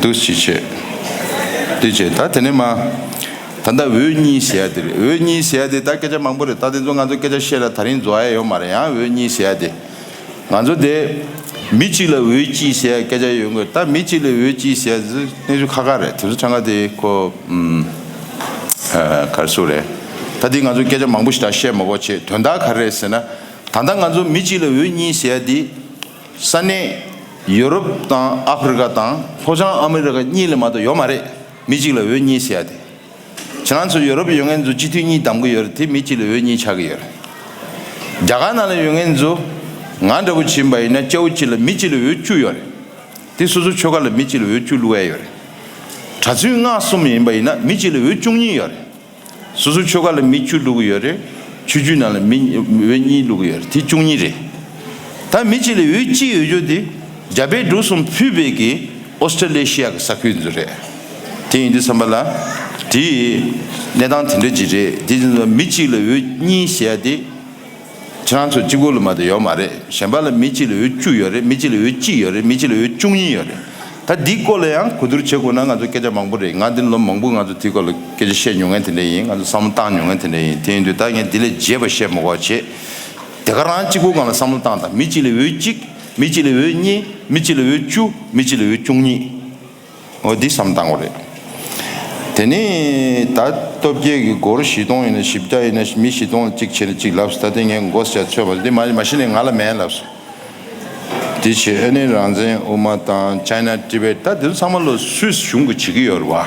འདུག་སེ་བྱས། འདི་བྱས་ད་དེ་ནས་མ། ད་ལྟ་འོས་གཉིས་ཟེར་ཡ་དེ་རེད། འོས་གཉིས་ཟེར་ཡ་དེ་ད་སྐད་ཆ་མང་པོ་རེད། ད་དེ་ཚོ་ང་ཚོ་སྐད་ཆ་བཤད་ལ་ད་རིང་རྫོགས་ཡ་ཡོད་མ་རེད། ཡང་འོས་གཉིས་ཟེར་ཡ་དེ། ང་ཚོ་དེ་མི་གཅིག་ལ་འོས་གཅིག་ཟེར་ཡ་སྐད་ཆ་ཡོད་དགོས། ད་མི་གཅིག་ལ་འོས་གཅིག་ཟེར་ཡ་དེ་གནས་ཚུལ་ཁག་ཁག་རེད། དེ་ཚོ་ཕྲན་ཁ་དེ་ཁོ་ཨམ་ཨ་ག་རེ་ཟེར་རེད། ད་དེ་ང་ཚོ་སྐད་ཆ་མང་པོ་ཞིག་ད་བཤད་མ་དགོས་བྱས། དོན་དག་ག་རེ་རེད་ཟེར་ན། ད་ལྟ་ང་ཚོ་མི་གཅིག་ལ་འོས་གཉིས་ཟེར་ཡ་དེ་ས་གནས་ཡུ་རོབ་དང་ཨ་ཧྥེ་རི་ཁ་དང་ལྷོ་བྱང་ཨ་མི་རི་ཁ་གཉིས་ལས་མ་གཏོགས་ཡོད་མ་རེད། མི་གཅིག་ལ་འོས་གཉིས་ཟེར་ཡ་དེ། ཁྱེད་རང་ཚོ་ཡོ་རོབ་ཡོད་མཁན་ཚོ་སྤྱི་འཐུས་གཉིས་བདམས་ཀྱི་ཡོད་རེད། དེ་མི་གཅིག་ལ་འོས་གཉིས་ཆགས་ཀྱི་ཡོད་རེད། རྒྱ་གར་ནང་ལ་ཡོད་མཁན་ཚོ་ང་འདྲ་པོ་ཕྱིན་པ་ཡིན་ན་སྐྱ་བོ་གཅིག་ལ་མི་གཅིག་ལ་འོས་བཅུ་ཡོད་རེད། དེ་སོ་སོ་ཆོལ་ཁ་ལ་མི་གཅིག་ལ་འོས་བཅུ་བླུགས་ཡ་ཡོད་རེད། གྲྭ་བཙུན་ལྔ་གསུམ་ཡིན་པ་ཡིན་ན་མི་གཅིག་ལ་འོས་བཅུ་གཉིས་ཡོད་རེད། སོ་སོ་ཆོལ་ཁ་ལ་མི་བཅུ་བླུགས་ཀྱི་ཡོད་རེད། ཆོས་བརྒྱུད་ནང་ལ་མི་འོས་གཉིས་བླུགས་ཀྱི་ཡོད་རེད། དེ་བཅུ་གཉིས་རེད། ད་མི་གཅིག་ལ་འོས་གཅིག་ཡོད་རྒྱུ་དེ་རྒྱ་བལ་འབྲུག་གསུམ་ཕུད་པའི་གི་ཨོ་སི་ཀྲི་ལེ་ཤི་ཡ་གི་ས་ཁུལ་ཚོ་རེད། དེ་ཡིན་དུས་ཙམ་པ་ལ་དེའི་གནས་སྟངས་དེ་འདྲ་ཅིག་རེད། དེ་ཡིན་ཙང་མི་གཅིག་ལ་འོས་གཉིས་ཟེར་ཡ་དེ་ཁྱེད་རང་ཚོ་གཅིག་པོ་ལ་མ་གཏོགས་ཡོད་མ་རེད། གཞན་པ་ལ་མི་གཅིག་ལ་འོས་བཅུ་ཡོད་རེད། མི་གཅིག་ལ་འོས་གཅིག་ཡོད་རེད། མི་གཅིག་ལ་འོས་བཅུ་གཉིས་ཡོད་རེད། ད་འདིའི་སྐོར་ལ་ཡང་གོ་བསྡུར་བྱེད་དགོས་ན་ང་ཚོ་སྐད་ཆ་མང་པོ་རེད། ང་འདི་ལོ་མང་པོ་ང་ཚོ་དེའི་སྐོར་ལ་སྐད་ཆ་བཤད་མྱོང་མཁན་དེ་འདྲ་ཡིན། ང་ཚོ་བསམ་བློ་བཏང་མྱོང་མཁན་དེ་འདྲ་ཡིན། དེ་ཡིན་དུས་ད་ངས་འདི་ལས་རྒྱས་པ་བཤད་མི་དགོས་བྱས། དེ་ག་རང་གཅིག་པོ་སྒང་ལ་བསམ་བློ་བཏང་དང་། མི་གཅིག་ལ་འོས་གཅིག་མི་གཅིག་ལ་འོས་གཉིས། མི་གཅིག་ལ་འོས་བཅུ། མི་གཅིག་ལ་འོས་བཅུ་གཉིས། འོ་འདི་བསམ་བཏང་དགོས་རེད། དེ་ནས་ད་སྟོབས་རྒྱལ་གྱི་སྒོར་བཞི་སྟོང་ཡིན་ན་བཞི་བརྒྱ་ཡིན་ན་མི་བཞི་སྟོང་ལ་གཅིག་བྱས་ན་གཅིག་ལབ་སོང་། ད་དེ་ངས་མགོ་ཟ་ཚོད་མ་སོང་། འདི་མ་མ་གཞི་ནས་ང་ལ་མེད་ལབ་སོང་། དེ་བྱས་ཨ་ནི་རང་བཙན་དབུ་མ་དང་ཅའི་ན་ཏི་བེད་ད་དེ་ཚོ་ཚང་མ་ལོ་སུད་སི་གཞུང་གིས་བྱེད་ཀྱི་ཡོད་རེད་བ།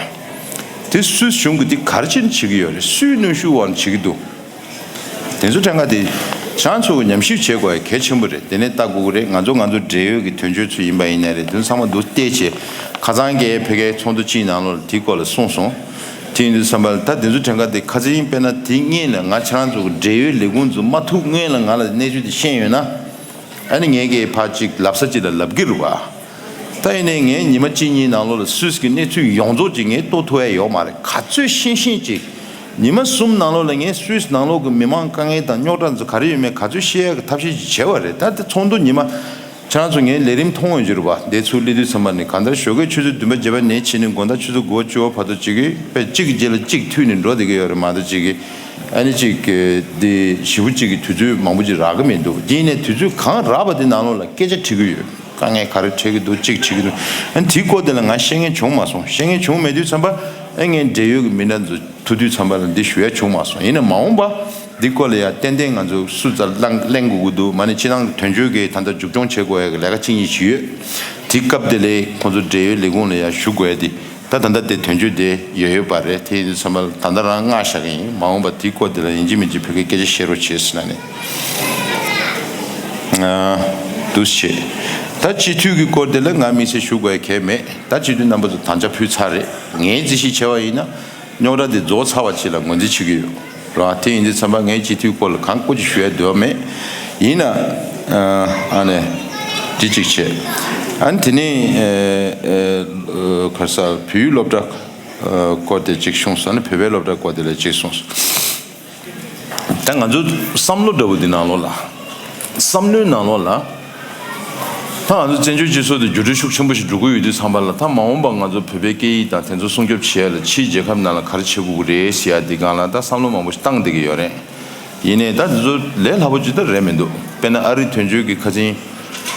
དེ་སུད་སི་གཞུང་གིས་དེ་ག་རེ་བྱས་ནས་བྱེད་ཀྱི་ཡོད་རེད། སུའི་གནོན་ཤུགས་འོག་ནས་བྱེད་ཀྱི་འདུག་དེ་ཚོ་ཕྲན་ཁ་དེ་ཁྱེད་རང་ཚོ་གིས་ཉམས་ཞིབ་བྱེད་དགོས་ཡ་གལ་ཆེན་པོ་རེད། དེ་ནས་ལྟ་དགོས་ཀྱི་རེད། ང་ཚོ་ང་ཚོ་འབྲེལ་ཡོད་ཀྱི་དོན་གཅོད་ཚོ་ཡིན་པ་ཡིན་ན་རེད། དེ་ཚོ་ཚང་མ་འདུག་བལྟས་བྱས་ཁ་སང་གི་ཕ་གིའི་ཚོགས་འདུ་གཅིག་ནང་ལོགས་ལ་དེའི་སྐོར་ལ་གསུངས་སོང་། དེ་ཡིན་དུས་ཙམ་པ་ལ་ད་དེ་ཚོ་ཕྲན་ཁ་དེ་ཁ་སང་དཔེར་ན་དེ་སྔོན་ལ་ང་ཁྱེད་རང་ཚོ་གི་འབྲེལ་ཡོད་ལས་ཁུངས་ཚོ་མ་ཐུག་སྔོན་ལ་ང་ལ་གནས་ཚུལ་དེ་ཤེས་ཡོད་ན། ཨ་ནི་ངས་ཀྱིས་ཕར་ཅིག་ལབ་ས་ཅིག་ལ་ལབ་ཀྱི་རེད་བ། ད་ཡིན་ནའི་ངས་ཉི་མ་གཅིག་གཉིས་ནང་ལོགས་ལ་སུད་སི་གི་གནས་ཚུལ་ཡོངས་རྫོགས་ཅིག་ངས་རྟོགས་ཐུབ་ཡ་ཡོད་མ་རེད། ག་ཚོད་ཤེས་ཤེས་ཅིག་ཉི་མ་གསུམ་ནང་ལོགས་ལ་ངས་སུད་སི་ནང་ལོགས་ཀྱི་མི་མང་དཀའ་ངལ་དང་རྙོག་དྲ་ཚོ་ག་རེ་ཡོད་མེད་ག་ཚོད་ཤེས་ཡ་གི་ཐབས་ཤེས་ཅིག་བྱས་པ་རེད། ད་དེ་ཚོགས་འདུ་ཉི་མ་ཁྱེད་རང་ཚོ་ངའི་ལས་རིམ་མཐོང་འོས་ཀྱི་རེད་བ། འདས་ཚུལ་སླེབས་དུས་ཙམ་པ་ནི་གང་ལྟར་ཞོགས་ཀས་ཆུ་ཚོད་བདུན་པ་བརྒྱད་པ་ནས་ཕྱིན་ནས་དགོང་དག་ཆུ་ཚོད་དགུ་པ་བཅུ་པ་བར་དུ་ཅིག་གི་དཔེ་གཅིག་གི་རྗེས་ལ་གཅིག་མཐུད་ནས་འགྲོ་བསྡད་ཀྱི་ཡོད་རེད་མ་གཏོགས་ཅིག་གི་ཨ་ནི་ཅིག་གི་འདི་ཞེ་པོ་ཅིག་གི་དུས་ཚོད་མང་པོ་ཅིག་རག་གི་མི་འདུག་དེ་ནས་དུས་ཚོད་གང་རག་པ་དེ་ནང་ལོགས་ལ་སྐད་ཆ་དྲི་གི་ཡོད། དཀའ་ངལ་ག་རེ་འཕྲད་ཀྱི་འདུག་ཅིག་དྲི་གི་འདུག་ཨ་ནི་དེའི་སྐོར་དེ་ལ་ང་བཤད་མཁན་བྱུང་མ་སོང་། བཤད་མཁན་བྱུང་མེད་དུས་ཙམ་པ་ཨ་ངའི་འབྲེལ་ཡོད་ཀྱི་མི་སྣ་ཚོ་ཐུག་དུས་ཙམ་པ་ལ་འདི་ཞུ་ཡ་བྱུང་མ་སོང་། ཡིན་ན་མ་འོངས་པ་འདི་སྐོར་ལ་ཡང་ཏན་ཏན་ང་ཚོ་སུ་ཙམ་གླེང་གླེང་དགོས་ཀྱི་འདུག་མ་ནི་སྤྱི་བཏང་གི་དོན་གཅོད་ཀྱི་ད་ལྟ་མཇུག་སྐྱོང་བྱེད་དགོས་ཡ་གི་ལས་ཀ་གཅིག་གཉིས་ཤིག་ཡོད། དེ་སྐབས་དེ་ལས་ཁོང་ཚོ་འབྲེལ་ཡོད་ལས་ཁུངས་ལ་ཡང་ཞུ་དགོས་ཡ་དེ། ད་ད་ལྟ་དེ་དོན་གཅོད་དེ་ཡོད་ཡོད་པ་རེད། དེ་ཡིན་དུས་ཙམ་པ་ལ་ད་ལྟ་རང་མངགས་བཞག་གི་ཡིན། མ་འོངས་པ་དེའི་སྐོར་དེ་ལ་ཡིན་གཅིག་མིན་གཅིག་བོད་སྐད་སྐད་ཆ་བཤད་རོགས་བྱེད་ཟེར་ན་ནི། ཨ། འདུག་སེ་བྱེད། ད་སྤྱི་འཐུས་ཀྱི་སྐོར་དེ་ལ་ང་དམིགས་བསལ་ཞུ་དགོས་ཡ་གལ་མེད། ད་སྤྱི་འཐུས་རྣམ་པ་ཚོ་དམ་བཅའ་ཕུལ་ཚར་རེད། ངས་རྩིས་ཞིབ་བྱས་པ་ཡིན་ན་རྙོག་དྲ་དེ་རྫོགས་ཚར་བ་ཅིག་ལ་ངོས་འཛིན་བྱེད་ཀྱི་ཡོད་རེད་བ། དེ་ཡིན་དུས་ཙམ་པ་ངས་སྤྱི་འཐུས་སྐོར་ལ་གང་བཀོད་ཅིག་ཞུ་ཡ་འདོད་པ་མེད། ཡིན་ན་ཨ་ནི་ ཅི་གཅིག་བྱས། ཨ་ནི་དེ་ནས་ཨེ་ཨེ་ག་རེ་ཟ། བོད་ཡིག་སློབ་གྲྭ་ཨ་སྐོར་དེ་གཅིག་གསུངས་སོང་། ཨ་ནི་བོད་པའི་སློབ་གྲྭ་སྐོར་དེ་ལ་གཅིག་གསུངས་སོང་། ད་ང་ཚོ་བསམ་བློ་འདྲ་བོ་འདི་ནང་ལོགས་ལ། བསམ་བློའི་ནང་ལོགས་ལ། ད་ང་ཚོ་བཙན་བྱོལ་སྤྱི་ཚོགས་དེ་འགྱུར་འགྲོས་ཤུགས་ཆེན་པོ་ཞིག་འགྲོ་གི་ཡོད་དུས་ཙམ་པ་ལ། ད་མ་འོངས་པ་ང་ཚོ་བོད་པའི་སྐད་ཡིག་དང་དེ་ཚོ་སྲུང་སྐྱོབ་བྱེད་ཡ་ལ་ཕྱིའི་རྒྱལ་ཁབ་ནང་ལ་ག་རེ་བྱེད་དགོས་ཀྱི་རེད་ཟེར་ཡ་འདི་སྒང་ལ་ད་བསམ་བློ་མང་པོ་ཞིག་བཏང་བསྡད་ཀྱི་ཡོད་རེད། ཡིན་ནའི་ད་འདི་ཚོ་ལས་སླ་པོ་ཅིག་ད་རེད་མི་འདུག་དཔེར་ན་ཨ་རི་དོན་གཅོད་ཀྱི་ཁ་ཆེན་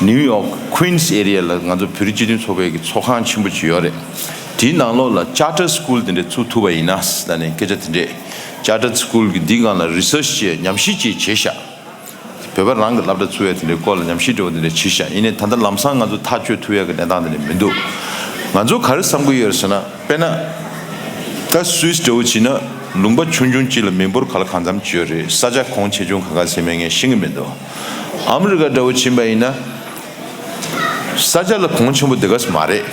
ནིའུ་ཡོག་ཀུན་སི་ཨེ་རི་ཡ་ལ་ང་ཚོ་བོད་རིགས་སྤྱི་མཐུན་ཚོགས་པའི་གི་ཚོགས་ཁང་ཆེན་པོ་ཅིག་ཡོད་རེད། དེའི་ནང་ལོགས་ལ་ཅར་ཊར་སི་ཀུལ་དེ་འདྲ་བཙུགས་ཐུབ་པ་ཡིན་ན་ཟེར་ནས་སྐད་ཆ་དེ་འདྲས། ཅར་ཊར་སི་ཀུལ་གི་འདི་སྒང་ལ་རི་སར་ཆི་བྱས། ཉམས་ཞིབ་ཅིག་བྱས་ཤག་བོད་པ་རང་གི་སློབ་གྲྭ་བཙུགས་ཡ་དེ་འདྲའི་སྐོར་ལ་ཉམས་ཞིབ་འདྲ་བོ་དེ་འདྲ་བྱས་ཤག་ཡིན་ནའི་ད་ལྟ་ལམ་སང་ང་ཚོ་ཐག་གཅོད་ཐུབ་ཡ་གི་གནས་སྟངས་དེ་འདྲ་མི་འདུག་ང་ཚོ་ག་རེ་བསམ་གྱི་ཡོད་རེད་ཟེར་ན། དཔེར་ན་ད་སུད་སི་འདྲ་བོ་བྱས་ན་ལུང་པ་ཆུང་ཆུང་གཅིག་ལ་མི་འབོར་ག་ལ་གང་འཚམ་ཅིག་ཡོད་རེད། ས་ཆ་གོང་ཆེ་ཆུང་ག་ག་ཟེར་མིན་ངས་ཤེས་ཀྱི་མི་འདུག་ཨ་མི་རི་ཀ་འདྲ་བོ་ཕྱིན་པ་ཡིན་ན་ས་ཆ་ལ་གོང་ཆེན་པོ་དེ་ག་ཙམ་མ་རེད།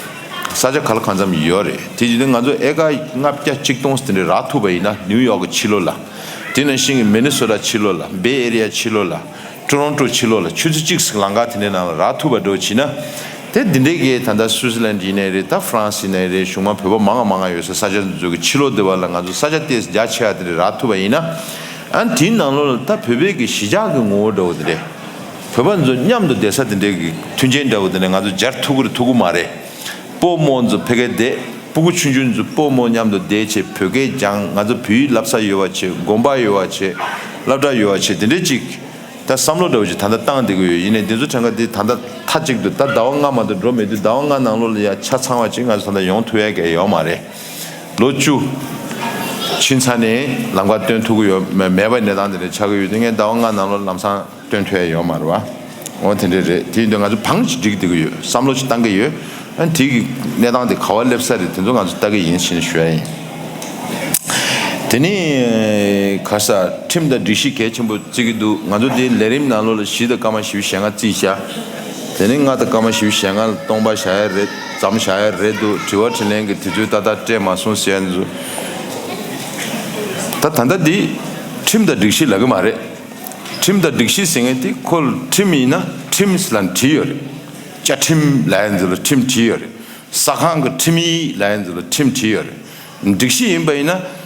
ས་ཆ་ག་ལ་གང་འཚམ་ཡོད་རེད། དེ་བྱས་ཏེ་ང་ཚོ་ཨེ་ཀར་ལྔ་བརྒྱ་གཅིག་སྟོང་དེ་འདྲ་རག་ཐུབ་པ་ཡིན་ན། ནིའུ་ཡོག་གི་ཕྱི་ལོགས་ལ། དེ་ནང་བཞིན་གྱི་མི་ནི་སོ་ཊ་ཕྱི་ལོགས་ལ། བེ་ཨེ་རི་ཡ་ཕྱི་ལོགས་ལ། ཊོ་རོན་ཊོ་ཕྱི་ལོགས་ལ། ཆུ་ཚོད་གཅིག་ལམ་ཁ་དེ་འདྲའི་ནང་ལ་རག་ཐུབ་པ་འདྲ་བོ་བྱས་ན། དེ་འདི་འདྲའི་གི་ད་ལྟ་སུའི་ཙི་ལན་ཡིན་ནའི་རེད། ད་ཧྥ་རན་སི་ཡིན་ནའི་རེད། གཞུང་མང་བོད་པ་མང་ང་མང་ང་ཡོད་ས་ས་ཆ་འདི་ཚོ་གི་ཕྱི་ལོགས་དེ་བ་ལ་ང་ཚོ་ས་ཆ་ཏོག་ཙམ་རྒྱ་ཆེ་བ་དེ་འདྲ་རག་ཐུབ་པ་ཡིན་ན། ཨ་ནི་དེའི་ནང་ལོགས་ལ་ད་བོད་པའི་གི་གཞིས་ཆགས་ཀྱི་ངོ་བོ་འདྲ་བོ་དེ་འདྲས། བོད་པ་ཚོ་མཉམ་དུ་བསྡད་ས་དེ་འདྲའི་གི་མཐུན་རྐྱེན་འདྲ་བོ་དེ་འདྲ་ང་ཚོ་སྦྱར་ཐུབ་ཀྱི་རེད་ཐུབ་ཀྱི་མ་རེད། སྤོ་རྨོ་ཚོ་ཕ་གིར་བསྡད། སྤུ་གུ་ཆུང་ཆུང་ཚོ་སྤོ་རྨོ་མཉམ་དུ་བསྡད་བྱས་བོད་སྐད་སྦྱང་། ང་ཚོ་བོད་ཡིག་བསླབ་ས་ཡོད་པ་བྱས། དགོན་པ་ཡོད་པ་བྱས། སློབ་གྲྭ་ཡོད་པ་བྱས། དེ་འདྲའི་ཅིག་ད་བསམ་བློ་འདྲ་བོ་ཅིག་ད་ལྟ་བཏང་བསྡད་ཀྱི་ཡོད། ཡིན་ནའི་འདི་ཚོ་ཕྲན་ཁ་འདི་ད་ལྟ་མཐའ་གཅིག་ཏུ་ད་ཟླ་བ་ལྔ་མ་གཏོགས་འགྲོ་མེད་དུས། ཟླ་བ་ལྔ་ནང་ལོགས་ལ་ཡ་ཆ་ཚང་བ་ཅིག་ང་ཚོ་ད་ལྟ་ཡོང་ཐུབ་ཡ་གི་ཡོད་མ་རེད། ལོ་བཅུ་ཕྱིན་ཚར་ནས་ལམ་ཁ་སྟོན་ཐུབ་ཀྱི་ཡོད་མེད་པའི་གནས་སྟངས་དེ་འདྲ་ཆགས་ཀྱི་ཡོད་དུས། ངས་ཟླ་བ་ལྔ་ནང་ལོགས་ལམ་སང་སྟོན་ཐུབ་ཡ་ཡོད་མ་རེད་བ། འོ་དེ་འདྲ་རེད། དེ་ཡིན་དུས་ང་ཚོ་བང་ཅིག་སྒྲིག་བསྡད་ཀྱི་ཡོད། བསམ་བློ་ཅིག་བཏང་གི་ཡོད། ཨ་ནི་དེ་གི་གནས་སྟངས་དེ་ག་བ་སླེབས་ས་རེད། དེ་ཚོ་ང་ཚོ་ལྟ་གི་ཡིན་ཞེས་ཞུ་ཡ་ཡིན། དེ་ནས་ག་རེ་ཟ། ཁྲིམས་དང་སྒྲིག་གཞི་གལ་ཆེན་པོ་བརྩི་གི་འདུག་ང་ཚོ་དེ་ལས་རིམ་ནང་ལོགས་ལ་བཞི་དང་སྐར་མ་བཞི་བཅུ་ཞེ་ལྔ་བརྩིས་བཞག་དེ་ནས་ལྔ་དང་སྐར་མ་བཞི་བཅུ་ཞེ་ལྔ་ལ་སྟོང་པ་བཞག་ཡ་རེད། ཙམ་བཞག་ཡ་རེད་འདུག་དྲི་བ་དྲིས་ལན་གྱི་དུས་ཚོད་ཏག་ཏག་སྤྲད་མ་སོང་ཟེར་ཡ་འདུག་ད་ད་ལྟ་འདི་ཁྲིམས་དང་སྒྲིག་གཞི་ལབ་གི་མ་རེད། ཁྲིམས་དང་སྒྲིག་གཞི་ཟེར་མཁན་དེ་ཁོ་ཁྲིམས་ཡིན་ན་ཁྲིམས་ལབ་བྲིས་ཡོད་རེད། བཅའ་ཁྲིམས་ལབ་ཡ་འདི་ལ་ཁྲིམས་བྲིས་ཡོད་རེད། ས་ཁང་གི་ཁྲིམས་ཡིག་ལབ་ཡ་འདི་ལ་ཁྲིམས་བྲིས་ཡོད་རེད། སྒྲིག་གཞི་ཡིན་པ་ཡིན་ན།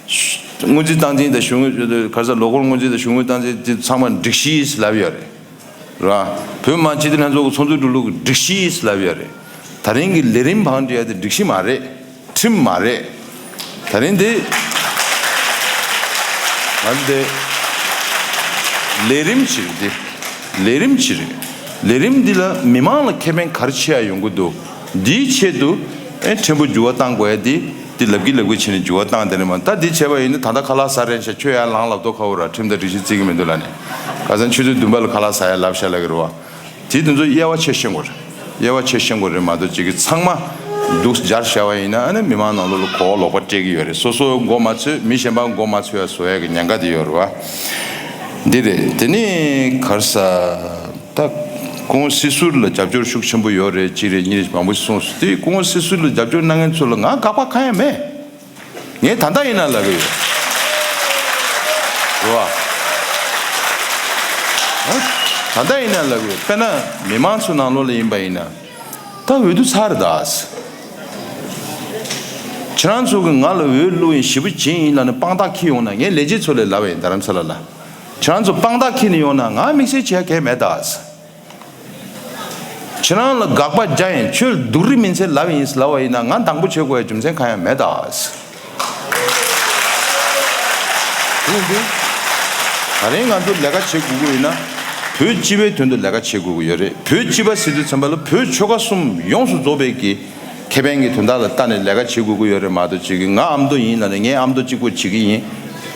སྔོན་རྩིས་སྟངས་འཛིན་དང་གཞུང་ག་རེ་ཟེར། ལོ་འཁོར་སྔོན་རྩིས་དང་གཞུང་གི་སྟངས་འཛིན་དེ་ཚང་མ་སྒྲིག་གཞི་ལབ་ཡོད་རེད། ར། བོད་མི་མང་སྤྱི་འཐུས་ལྷན་ཚོགས་ཀྱི་ཚོགས་འདུ་འགྲོ་ལུགས་ཀྱི་སྒྲིག་གཞི་ལབ་ཡོད་རེད། ད་རིང་གི་ལས་རིམ་བང་སྒྲིག་ཡ་དེ་སྒྲིག་གཞི་མ་རེད། ཁྲིམས་མ་རེད། ད་རིང་འདི་ང་ཚོ་འདི་ལས་རིམ་ཅིག་རེད། འདི་ལས་རིམ་ཅིག་རེད། ལས་རིམ་འདི་ལ་མི་མང་ལ་ཁེ་ཕན་ག་རེ་ཆེ་ཡ་ཡོང་གི་འདུག་འདིའི་ཆེད་དུ་ཨེ་ཕྲན་བུ་འགྱུར་བ་གཏང་དགོས་ཡ་འདི། འདི་ལབ་ཀྱི་ལབ་ཀྱི་བྱས་ནས་འགྱུར་བ་གཏང་། དེ་ནས་མ་ད་འདི་བྱས་པ་ཡིན་ན་ད་ལྟ་ཁ་ལག་ཟ་རན་ཤག་ཁྱོད་ཡར་ལངས་ལབ་དོ་ཁ་བོ་ར། ཁྲིམས་དང་སྒྲིག་གཞི་བརྩི་གི་མི་འདུག་ལབ་ནས། ཁ་སང་ཆུ་ཚོད་བདུན་པ་ལ་ཁ་ལག་ཟ་ཡ་ལབ་ཤག་ལབ་ཀྱི་རེད་བ། དེ་དེ་ཚོ་དབྱེ་བ་ཕྱེ་ཤེས་དགོས་རེད། དབྱེ་བ་ཕྱེ་ཤེས་དགོས་རེད་མ་གཏོགས་ཅིག་གི་ཚང་མ་འདུག་སྦྱར་བཞག་པ་ཡིན་ན་ཨ་ནི་མི་མང་ནང་ལོགས་ལ་གོ་བ་ལོག་པ་སྤྲད་ཀྱི་ཡོད་རེད། སོ་སོ་མགོ་མ་ཚོས་མི་གཞན་པ་མགོ་མ་ཚོས་ཡ་བཟོ་ཡ་གི་ཉེན་ཁ་དེ་ཡོད་རེད་བ། འདི་རེད། དེ་ནས་ག་རེ་ཟ། ད་སྐུ་ངོ་སྲིད་ཟུར་ལ་རྒྱབ་སྐྱོར་ཤུགས་ཆེན་པོ་ཡོད་རེད། གཅིག་རེད། གཉིས་རེད། མང་པོ་ཞིག་གསུངས་སོང་། དེ་སྐུ་ངོ་སྲིད་ཟུར་ལ་རྒྱབ་སྐྱོར་གནང་མཁན་ཚོ་ལ་ང་དགག་པ་གང་ཡང་མེད། ངས་ད་ལྟ་ཡིན་ན་ལབ་ཀྱི་ཡོད། རེད་བ། ད་ལྟ་ཡིན་ན་ལབ་ཀྱི་ཡོད། དཔེར་ན་མི་མང་ཚོ་ནང་ལོགས་ལ་ཡིན་པ་ཡིན་ན། ད་འོས་བསྡུ་ཚར་རེད་ད། ཁྱེད་རང་ཚོ་གིས་ང་ལ་འོས་བླུགས་ཡིན། ཞེ་པོ་བྱིན་ཡིན་ལབ་ནས་དཔང་རྟགས་འཁྱེར་ཡོང་ན། ངས་ལས་བྱེད་ཚོ་ལ་ལབ་པ་ཡིན། རྡ་རམ་ས་ལ་ལ། ཁྱེད་རང་ཚོ་དཔང་རྟགས་འཁྱེར་ནས་ཡོང་ན་ང་དམིགས་བསལ་བྱེད་ཡ་གང་ཡང་མེད་ད། ཁྱེད་རང་ལ་དགག་པ་རྒྱག་ཡིན། ཁྱོད་སྡུག་རུས་མིན་ཚད་ལབ་ཡིན་ལབ་པ་ཡིན་ན་ང་སྡང་པོ་བྱེད་དགོས་ཡ་རྒྱུ་མཚན་གང་ཡང་མེད་ད། དེ་ཡིན་དུས་ད་རིང་ང་ཚོ་ལས་ཀ་བྱེད་དགོས་ཀྱི་ཡོད་ན་བོད་སྤྱི་པའི་དོན་དུ་ལས་ཀ་བྱེད་དགོས་ཀྱི་ཡོད་རེད། བོད་སྤྱི་པ་ཟེར་དུས་ཙམ་པ་ལ་བོད་ཆོལ་ཁ་གསུམ་ཡོངས་སུ་རྫོགས་པའི་གི་ཁེ་ཕན་གྱི་དོན་དག་ལ་ལྟ་ནས་ལས་ཀ་བྱེད་དགོས་ཀྱི་ཡོད་རེད་མ་གཏོགས་ཅིག་གི་ང་ཨ་མདོ་ཡིན་ལབ་ནས་ངས་ཨ་མདོ་གཅིག་པོ་བྱེད་ཀྱི་ཡིན།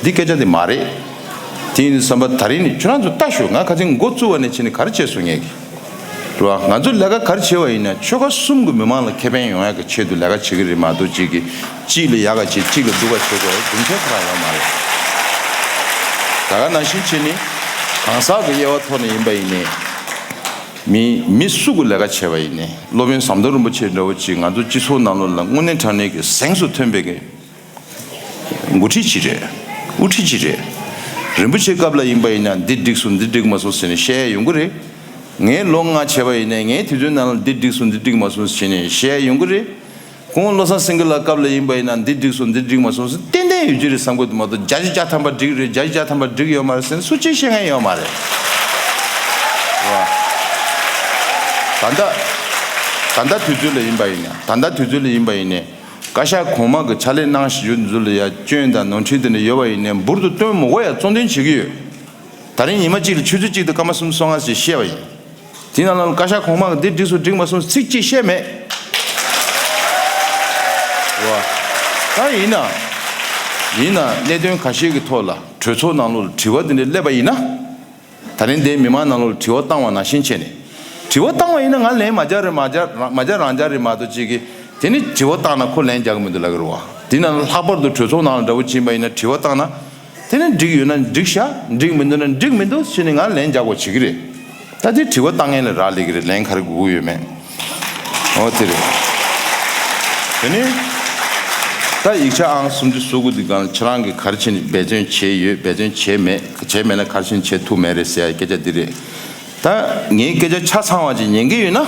འདི་སྐད་ཆ་དེ་མ་རེད། དེ་ཡིན་དུས་ཙམ་པ་ད་རིང་ནས་ཁྱོད་རང་ཚོ་ལྟ་ཤོག་ང་ཁ་སང་འགོ་བཙུགས་པ་ནས་བྱས་ནས་ག་རེ་བྱས་སོང་ངས་གི། རེད་བ། ང་ཚོ་ལས་ཀ་ག་རེ་བྱས་པ་ཡིན་ན་ཆོལ་ཁ་གསུམ་གྱི་མི་མང་ལ་ཁེ་ཕན་ཡོང་ཡག་གི་ཆེད་དུ་ལས་ཀ་བྱེད་ཀྱི་རེད་མ་གཏོགས་གཅིག་གིས་གཅིག་ལ་ཡག་ག་བྱེད་གཅིག་ལ་སྡུག་ག་བྱེད་དགོས་རྒྱུ་མཚན་ཁོ་རང་ཡོད་མ་རེད། ད་ག་ནང་བཞིན་བྱས་ནས་གང་ཟག་གི་དབྱེ་བ་ཐོག་ནས་ཡིན་པ་ཡིན་ནའི། མི་མི་སུ་གི་ལས་ཀ་བྱས་པ་ཡིན་ནའི་སློབ་དཔོན་ཟམ་གདོང་རིན་པོ་ཆེ་འདྲ་བོ་ཅིག་ང་ཚོ་སྤྱི་ཚོགས་ནང་ལོགས་ལ་དངོས་གནས་དྲང་གནས་ཀྱི་གཟེངས་སུ་ཐོན་པའི་གི་འགོ་ཁྲིད་ཅིག་རེད། དབུ་ཁྲིད་ཅིག་རེད། རིན་པོ་ཆེའི་སྐབས་ལ་ཡིན་པ་ཡིན་ན་འདི་འགྲིག་སོང་འདི་འགྲིག་མ་སོང་ཟེར་ནས་བཤད་ཡ་ཡོང་གི་རེད། ངས་ལོ་ལྔ་བྱས་པ་ཡིན་ནའི་ངའི་དུས་ཚོད་ནང་ལ་འདི་འགྲིག་སོང་འདི་འགྲིག་མ་སོང་ཟེར་ནས་བཤད་ཡོང་གི་རེད། ཁོང་བློ་བཟང་སེང་གེ་ལགས་སྐབས་ལ་ཡིན་པ་ཡིན་ན་འདི་འགྲིག་སོང་འདི་འགྲིག་མ་སོང་ཟེར་ཏན་ཏན་ཡོད་ཀྱི་རེད་བསམ་གྱི་འདུག་མ་གཏོགས་བརྒྱ་ཆ་བརྒྱ་ཐམ་པ་འགྲིག་རེད། བརྒྱ་ཆ་བརྒྱ་ཐམ་པ་འགྲིག་ཡོད་མ་རེད་ཟེར་ན་སུ་གཅིག་བཤད་མཁན་ཡོད་མ་རེད། རེད་བ། ད་ལྟ་ད་ལྟ་དུས་ཚོད་ལ་ཡིན་པ་ཡིན་ན་ད་ལྟ་དུས་ཚོད་ལ་ཡིན་པ་ཡིན་ནའི་བཀའ་ཤག་གོང་མ་གི་ཕྱག་ལས་གནང་བཞིན་ཡོད་འདི་ཚོ་ལ་ཡ་སྐྱོན་དང་ནོར་འཁྲུལ་དེ་འདྲ་ཡོད་པ་ཡིན་ནའི་འབུར་དུ་བཏོན་མི་དགོས་ཡ་གཙོ་འདོན་བྱེད་ཀྱི་ཡོད། ད་རིང་ཉི་མ་གཅིག་ལ་ཆུ་ཚོད་གཅིག་དང་སྐར་མ་སུམ་ཅུ་སོ་ལྔ་ཞིག་བཤད་པ་ཡིན། དེ་ནང་ལ་བཀའ་ཤག་གོང་མ་གིས་འདི་འགྲིག་སོང་འགྲིག་མ་སོང་ཚིག་གཅིག་བཤད་མེད། རེད་བ། ད་ཡིན་ན། ཡིན་ན་གནད་དོན་ཁ་ཤས་ཀྱི་ཐོག་ལ་གྲོས་ཚོགས་ནང་ལོགས་ལ་དྲི་བ་འདི་འདྲ་སླེབས་པ་ཡིན་ན། ད་རིང་འདིའི་མི་མང་ནང་ལོགས་ལ་དྲི་བ་བཏང་བ་ནང་བཞིན་བྱས་ནས། དྲི་བ་བཏང་བ་ཡིན་ན་ང་ལན་མ་རྒྱག་རེད་མ་རྒྱག་མ་རྒྱག་རང་རྒྱག་རེད་མ་གཏོགས་ཅིག་གིས་དེ་ནི་དྲི་བ་བཏང་ན་ཁོ་ལན་རྒྱག་གི་མི་འདུག་ལབ་ཀྱི་རེད་བ། དེ་ན་ལྷག་པར་དུ་གྲོས་ཚོགས་ནང་ལ་འདྲ་བོ་ཕྱིན་པ་ཡིན་ན་དྲི་བ་བཏང་ན། དེ་ནི་འགྲིག་ཡོད་ན་འགྲིག་ཤག་འགྲིག་མི་འདུག་ན་འགྲིག་མི་འདུག་ཟེར་ནས་ང་ལན་རྒྱག་དགོས་བྱེད་ཀྱི་རེད། ད་དེ་དྲི་བ་བཏང་མཁན་ལ་རག་ལས་ཀྱི་རེད། ལན་ག་རེ་དགོས་ཀྱི་ཡོད་མེད། འོ་དེ་རེད། དེ་ནི། ད་ཡིག་ཆ་ཨང་སུམ་ཅུ་སོ་དགུ་འདི་སྒང་ཁྱེད་རང་གིས་ག་རེ་བྱས་ནས་འབད་བརྩོན་བྱས་ཡོད་འབད་བརྩོན་བྱས་མེད་བྱས་མེད་ན་ག་རེ་བྱས་ནས་བྱས་ཐུབ་མེད་རེད་ཟེར་ཡ་སྐད་ཆ་འདི་རེད། ད་ངའི་སྐད་ཆ་ཆ་ཚང་བ་ཅིག་ཉན་གྱི་ཡོད་ན།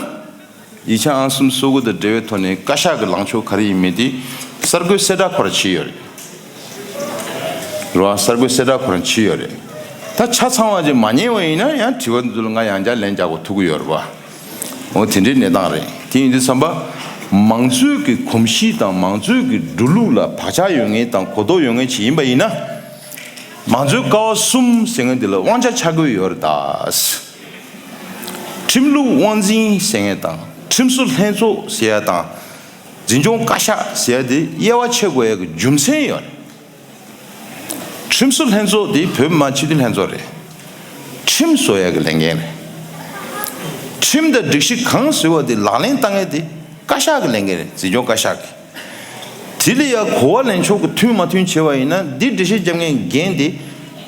ཡིག་ཆ་ཨང་སུམ་སོ་དགུ་དང་འབྲེལ་བའི་ཐོག་ནས་བཀའ་ཤག་གི་ལངས་ཕྱོགས་ག་རེ་ཡིན་མིན་དེ་གསར་འགོད་གསལ་བསྒྲགས་ཁོ་རང་བྱས་ཡོད་རེད། རེད་བ། གསར་འགོད་གསལ་བསྒྲགས་ཁོ་རང་བྱས་ཡོད་རེད། ད་ཆ་ཚང་བ་ཅིག་མ་ཉན་བ་ཡིན་ན་ཡང་དྲི་བ་འདི་ཚོ་ལ་ང་ཡང་བསྐྱར་ལན་རྒྱག་དགོས་ཐུག་གི་ཡོད་རེད་བ། འོ་དེ་འདྲའི་གནས་སྟངས་རེད། དེ་ཡིན་དུས་ཙམ་པ། མང་གཙོའི་གི་གོམས་གཤིས་དང་མང་གཙོའི་གི་འགྲོ་ལུགས་ལ་བག་ཆགས་ཡོད་མཁན་དང་གོ་རྟོགས་ཡོད་མཁན་ཅིག་ཡིན་པ་ཡིན་ན། མང་གཙོའི་ཀ་བ་གསུམ་ཟེར་མཁན་འདི་ལ་དབང་ཆ་ཆ་བགོས་ཡོད་རེད་ད། ཁྲིམས་ལུགས་དབང་འཛིན་ཟེར་མཁན་དང་ཁྲིམས་བཟོ་ལྷན་ཚོགས་ཟེར་ཡ་དང་། འཛིན་སྐྱོང་བཀའ་ཤག་ཟེར་ཡ་དེ་དབྱེ་བ་ཕྱེ་དགོས་ཡ་གི་རྒྱུ་མཚན་ཡོད་རེད། ཁྲིམས་བཟོ་ལྷན་ཚོགས་དེ་བོད་མི་མང་སྤྱི་འཐུས་ལྷན་ཚོགས་རེད། ཁྲིམས་བཟོ་ཡ་གི་ལས་འགན་རེད། ཁྲིམས་དང་སྒྲིག་གཞི་གང་བཟོས་པ་དེ་ལག་ལེན་བསྟར་མཁན་དེ་བཀའ་ཤག་གི་ལས་འགན་རེད། འཛིན་སྐྱོང་བཀའ་ཤག་གི། དེ་ལ་ཡ་གོ་བ་ལེན་ཕྱོགས་ཀྱི་མཐུན་མ་མཐུན་བྱས་པ་ཡིན་ན་འདི་འགྲེལ་བཤད་རྒྱབ་མཁན་འགན་དེ་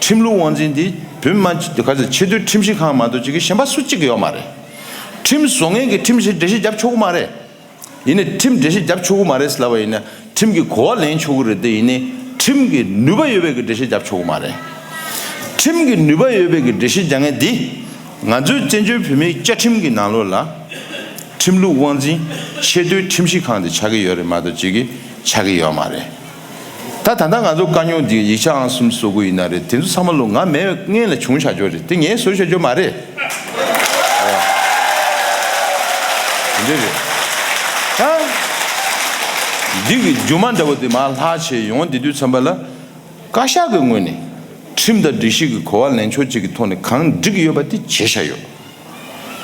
ཁྲིམས་ལུགས་དབང་འཛིན་དེ་བོད་མི་མང་ག་ཚོད་ཆེས་མཐོའི་ཁྲིམས་ཞིབ་ཁང་མ་གཏོགས་ཅིག་གི་གཞན་པ་སུ་གཅིག་ཡོད་མ་རེད། ཁྲིམས་བཟོ་མཁན་གྱི་ཁྲིམས་ཞིབ་འགྲེལ་བཤད་རྒྱབ་ཆོག་གི་མ་རེད། ཡིན་ནའི་ཁྲིམས་འགྲེལ་བཤད་རྒྱབ་ཆོག་གི་མ་རེད་ལབ་པ་ཡིན་ན་ཁྲིམས་ཀྱི་གོ་བ་ལེན་ཆོག་གི་རེད་དེ། ཡིན་ནའི་ཁྲིམས་ཀྱི་ནུས་པ་ཡོད་པའི་གི་འགྲེལ་བཤད་རྒྱབ་ཆོག་གི་མ་རེད། ཁྲིམས་ཀྱི་ནུས་པ་ཡོད་པའི་གི་འགྲེལ་བཤད་རྒྱག་མཁན་འདི་ང་ཚོའི་བཙན་བྱོལ་བོད་མིའི་བཅའ་ཁྲིམས་ཀྱི་ནང་ལོགས་ལ་ཁྲིམས་ལུགས་དབང་འཛིན་ཆེས་མཐོའི་ཁྲིམས་ཞིབ་ཁང་དེ་ཆགས་ཀྱི་ཡོད་རེད་མ་གཏོགས་ཅིག་གི་ཆགས་ཀྱི་ཡོད་མ་རེད། ད་ད་ལྟ་ང་ཚོ་དཀའ་རྙོག་འདི་ཡིག་ཆ་ཨང་སུམ་སོ་དགུ་ཡིན་ན་རེད། དེ་ཚོ་ཚང་མ་ལོ་ང་མེད་སྔོན་ལ་བྱུང་བཞག་ཆོག་རེད། དེ་ངས་བཟོས་བཞག་ཆོག་མ་རེད། འདི་རེད། ད་འདི་གི་རྒྱུ་མ་འདྲ་བོ་དེ་མར་ལྷག་བྱས་ཡོང་། དེ་དུས་ཙམ་པ་ལ་བཀའ་ཤག་གི་ངོས་ནས་ཁྲིམས་དང་སྒྲིག་གཞི་གི་གོ་བ་ལེན་ཕྱོགས་གཅིག་གི་ཐོག་ནས་གང་འགྲིག་ཡོད་པ་དེ་བྱས་བཞག་ཡོད།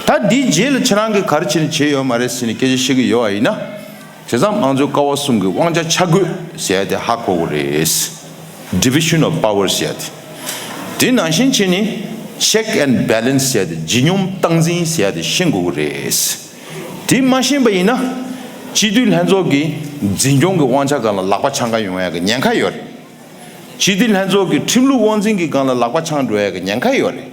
ད་འདིའི་རྗེས་ལ་ཁྱེད་རང་གིས་ག་རེ་བྱས་ནས་བྱས་ཡོད་མ་རེད་ཟེར་ནས་སྐད་ཆ་བཤད་ཀྱི་ཡོད་པ་ཡིན་ན། བྱས་ཙང་དམངས་གཙོའི་ཀ་བ་གསུམ་གྱི་དབང་ཆ་ཆ་བགོས་ཟེར་ཡ་དེ་ཧ་གོ་དགོས་རེད། Division of Power ཟེར་ཡ་དེ། དེ་ནང་བཞིན་བྱས་ནས་Check and Balance ཟེར་ཡ་དེ། ལྗིད་སྙོམས་སྟངས་འཛིན་ཟེར་ཡ་དེ་ཤེས་དགོས་ཀྱི་རེད། དེ་མ་ཤེས་པ་ཡིན་ན། སྤྱི་འཐུས་ལྷན་ཚོགས་ཀྱི་འཛིན་སྐྱོང་གི་དབང་ཆ་སྒང་ལ་ལག་པ་འཆང་ག་ཡོང་ཡ་གི་ཉེན་ཁ་ཡོད་རེད། སྤྱི་འཐུས་ལྷན་ཚོགས་ཀྱི་ཁྲིམས་ལུགས་དབང་འཛིན་གྱི་སྒང་ལ་ལག་པ་འཆང་འགྲོ་ཡ་གི་ཉེན་ཁ་ཡོད་རེད།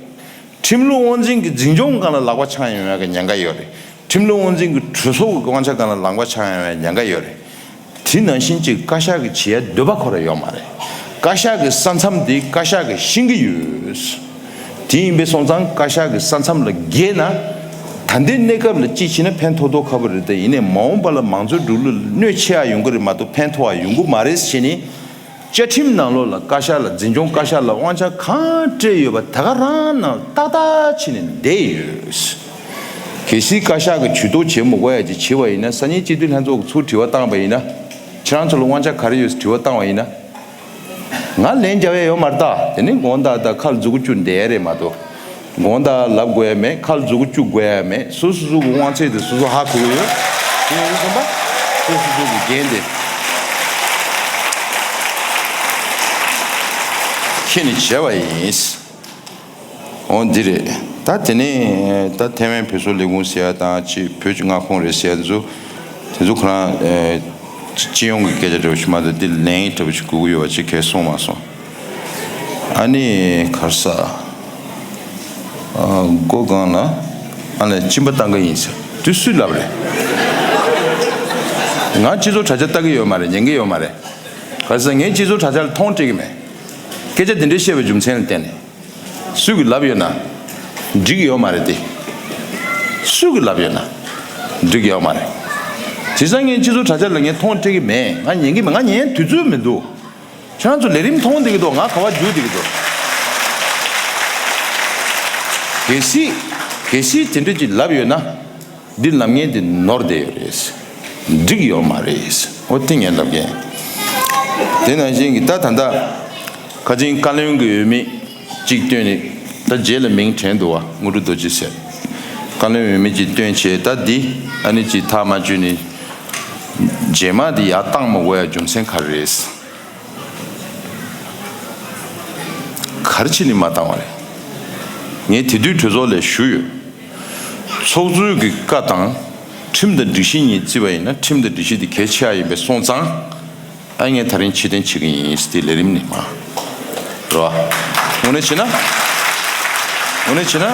ཁྲིམས་ལུགས་དབང་འཛིན་གྱི་འཛིན་སྐྱོང་སྒང་ལ་ལག་པ་འཆང་ཡོང་ཡ་གི་ཉེན་ཁ་ཡོད་རེད། ཁྲིམས་ལུགས་དབང་འཛིན་གྱི་གྲོས་ཚོགས་ཀྱི་དབང་ཆ་སྒང་ལ་ལག་པ་འཆང་ཡོང་ཡ་ཉེན་ཁ་ཡོད་རེད། དེ་ནང་བཞིན་གྱི་བཀའ་ཤག་གི་བྱེད་ཡ་འདོད་པ་ཁོ་ར་ཡོད་མ་རེད། བཀའ་ཤག་གི་ས་མཚམས་དེ་བཀའ་ཤག་གིས་ཤེས་ཀྱི་ཡོད། དེ་ཡིན་པས་སོང་ཙང་བཀའ་ཤག་གི་ས་མཚམས་ལ་འགལ་ན། ད་ལྟའི་གནས་སྐབས་ལ་གཅིག་བྱས་ན་ཕན་ཐོགས་ཐོགས་ཁ་པོ་རེད་དེ། ཡིན་ནའི་མ་འོངས་པ་ལ་མང་གཙོའི་འགྲོ་ལུགས་ལ་གནོད་ཆེ་བ་ཡོང་གི་རེད་མ་གཏོགས་ཕན་ཐོགས་པ་ཡོང་གི་མ་རེད་ཟེར་ནས། བཅའ་ཁྲིམས་ནང་ལོགས་ལ་བཀའ་ཤག་ལ་འཛིན་སྐྱོང་བཀའ་ཤག་ལ་དབང་ཆ་གང་སྤྲད་ཡོད་པ་ད་ག་རང་ནང་ཏག་ཏག་ཕྱིན་ནས་བསྡད་ཡོད། གལ་སྲིད་བཀའ་ཤག་གིས་ཇུས་གཏོགས་བྱེད་མི་དགོས་ཡ་ཅིག་བྱས་པ་ཡིན་ན། སང་ཉིན་སྤྱི་འཐུས་ལྷན་ཚོགས་ཀྱིས་ཚུར་དྲི་བ་བཏང་བ་ཡིན་ན། ཁྱེད་རང་ཚོ་ལ་དབང་ཆ་ག་རེ་ཡོད་ཟེར་དྲི་བ་བཏང་བ་ཡིན་ན། ང་ལན་རྒྱག་ཡ་ཡོད་མ་རེད་ད། དེ་ནི་དགོངས་དག་ད་ཁ་ལ་མཛུ་གུ་བཅུག་བསྡད་ཡ་རེད་མ་གཏོགས། དགོངས་དག་ལབ་དགོས་ཡ་མེད། ཁ་ལ་མཛུ་གུ་བཅུག་དགོས་ཡ་མེད། སོ་སོ་སོ་གི་དབང་ཚད་དེ་སོ་སོ་ཧ་གོ་གི་ཡོད། དེ་ཡིན་ཙམ་པ་སོ་སོ་སོ་གི་འགན་དེ་ཁྱེད་ནས་བྱས་པ་ཡིན། འོ་འདི་རེད། ད་དེ་ནས་ད་ཐའེ་ཝན་བོད་སོག་ལས་ཁུངས་ཟེར་ཡ་དང་ཅིག་བོད་ཀྱི་མངའ་ཁོངས་རེད་ཟེར་ཡ་དེ་ཚོ། དེ་ཚོ་ཁོ་རང་ཨེ་སྤྱི་ཡོངས་ཀྱི་སྐད་ཆ་འདྲ་བོ་ཞིག་མ་གཏོགས་འདི་ལན་འདྲ་བོ་ཞིག་དགོས་ཀྱི་ཡོད་པ་ཅིག་གས་གསུངས་མ་སོང་། ཨ་ནི་ག་རེ་ཟ། ཨ་མགོ་སྒང་ལ་ཨ་ལས་གཅིན་པ་བཏང་གི་ཡིན་ཟེར་དུས་སུས་ལབ་རེད། ང་སྤྱི་ཚོགས་དྲ་རྒྱ་ལྟ་གི་ཡོད་མ་རེད། ཉན་གི་ཡོད་མ་རེད། ག་རེ་ཟ། ངས་སྤྱི་ཚོགས་དྲ་རྒྱ་ལ་མཐོང་སྤྲད་གི་མེད། སྐད་ཆ་འདི་འདྲའི་བཤད་པའི་རྒྱུ་མཚན་ལ་བརྟེན་ནས། སུས་གི་ལབ་ཡོད་ན། འགྲིག་ཡོད་མ་རེད་དེ། སུས་ཀྱིས་ལབ་ཡོད་ན་འགྲིག་ཡོད་མ་རེད། དེང་སང་ངས་སྤྱི་ཚོགས་དྲ་རྒྱ་ལ་ངས་མཐོང་སྤྲད་ཀྱི་མེད། ང་ཉན་གྱི་མེད། ང་ཉན་དུས་ཚོད་མི་འདུག་ཁྱེད་རང་ཚོ་ལས་རིམ་མཐོང་བསྡད་ཀྱི་འདུག་ང་ག་བ་རྒྱུག་བསྡད་ཀྱི་འདུག་གལ་སྲིད་གལ་སྲིད་དེ་འདྲ་ཅིག་ལབ་ཡོད་ན། འདི་ལབ་མཁན་དེ་ནོར་བསྡད་ཡོད་རེད། འགྲིག་ཡོད་མ་རེད། འོ་དེ་ངས་ལབ་མཁན། དེ་ནང་བཞིན་གྱི་ད་ད་ལྟ་ཁ་ཆེན་བཀའ་བློན་གྱི་འོས་མི་གཅིག་བཏོན་ནས། ད་རྗེས་ལ་མིང་དྲན་འདུག་བ། དངོས་གྲུབ་རྡོ་རྗེ་ཟེར། བཀའ་བློན་འོས་མི་གཅིག་བཏོན་བྱས། ད་འདི་ཨ་ནི་གཅིག་ཐག་མ་ཆོད་ནས་རྗེས་མ་འདི་ཡར་བཏང་མ་དགོས་ཡ་རྒྱུ་མཚན་ག་རེ་རེད། ག་རེ་བྱས་ནས་མ་བཏང་བ་རེད། ངས་དེ་དུས་གྲོས་ཚོགས་ལ་ཞུས་ཡོད། ཚོགས་གཙོའི་གི་བཀའ་དང་ཁྲིམས་དང་སྒྲིག་གཞི་གཉིས་བརྩིས་པ་ཡིན་ན། ཁྲིམས་དང་སྒྲིག་གཞི་དེ་གལ་ཆེ་བ་ཡིན་པས་སོང་ཙང་། ཨ་ངས་ད་རིང་ཕྱིར་འཐེན་བྱེད་ཀྱི་ཡིན་ཟེར་ཏེ། ལས་རིམ་ནས་མ་རེད་བ། དངོས་གནས་བྱས་ན། དངོས་གནས་བྱས་ན་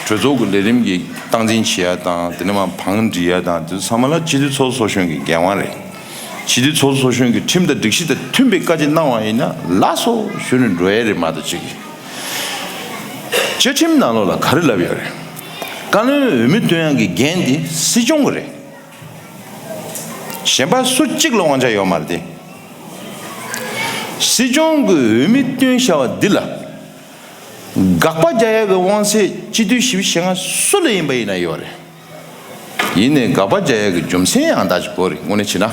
གྲོས་ཚོགས་ཀྱི་ལས་རིམ་གྱི་སྟངས་འཛིན་བྱེད་ཡ་དང་། དེ་ནས་མ་བང་སྒྲིག་ཡ་དང་། དེ་ཚོ་ཚང་མ་ལ་སྤྱི་འཐུས་ཚོགས་གཙོ་ཚོགས་གཞོན་གྱི་འགན་དབང་རེད། སྤྱི་འཐུས་ཚོགས་གཙོ་ཚོགས་གཞོན་གྱིས་ཁྲིམས་དང་སྒྲིག་གཞི་དང་མཐུན་པའི་བཀའ་ཅིག་གནང་བ་ཡིན་ན་ལགས་སོ་ཞུ་ནས་འགྲོ་ཡ་རེད་མ་གཏོགས་ཅིག་བཅའ་ཁྲིམས་ནང་ལོགས་ལ་ག་རེ་ལབ་ཡོད་རེད། བཀའ་བློན་འོས་མི་བཏོན་ཡག་གི་འགན་དེ་སྲིད་སྐྱོང་གི་རེད། གཞན་པ་སུ་གཅིག་ལ་དབང་ཆ་ཡོད་མ་རེད་དེ། སྲིད་སྐྱོང་གི་འོས་མི་བཏོན་བཞག་པ་འདི་ལ་དགག་པ་རྒྱག་ཡག་གི་དབང་ཚད་སྤྱི་འཐུས་བཞི་བཅུ་ཞེ་ལྔ་སུ་ལ་ཡིན་པ་ཡིན་ན་ཡོད་རེད། ཡིན་ནའི་དགག་པ་རྒྱག་ཡག་གི་རྒྱུ་མཚན་ཡང་དག་ཅིག་དགོས་རེད། དངོས་གནས་བྱས་ན།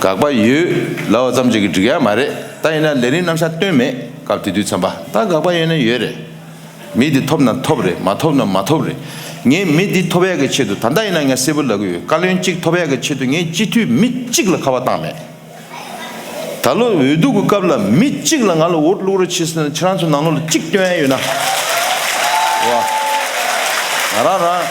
དགག་པ་ཡོད་ལབ་པ་ཙམ་ཅིག་གིས་འགྲིག་ཡ་མ་རེད། ད་ཡིན་ན་ལས་རིམ་རྣམ་གཞག་བཏོན་མེད། སྐབས་དེ་དུས་ཙམ་པ། ད་དགག་པ་ཡོད་ན་ཡོད་རེད། མི་འདི་ཐོབ་ན་ཐོབ་རེད། མ་ཐོབ་ན་མ་ཐོབ་རེད། ངས་མི་འདི་ཐོབ་ཡག་གི་ཆེད་དུ། ད་ལྟ་ཡིན་ན་ངས་གསལ་པོ་ལབ་ཀྱི་ཡོད། བཀའ་བློན་གཅིག་ཐོབ་ཡག་གི་ཆེད་དུ་ངས་སྤྱི་འཐུས་མི་གཅིག་ལ་ཁ་པར་བཏང་མེད། ད་ལོ་འོས་བསྡུ་གི་སྐབས་ལ་མི་གཅིག་ལ་ང་ལ་འོ་བླུག་རོགས་བྱེད་ཟེར་ན། ཁྱེད་རང་ཚོ་ནང་ལོགས་ལ་གཅིག་བཏོན་ཡ་ཡོད་ན། བ། ང་རང་རང་།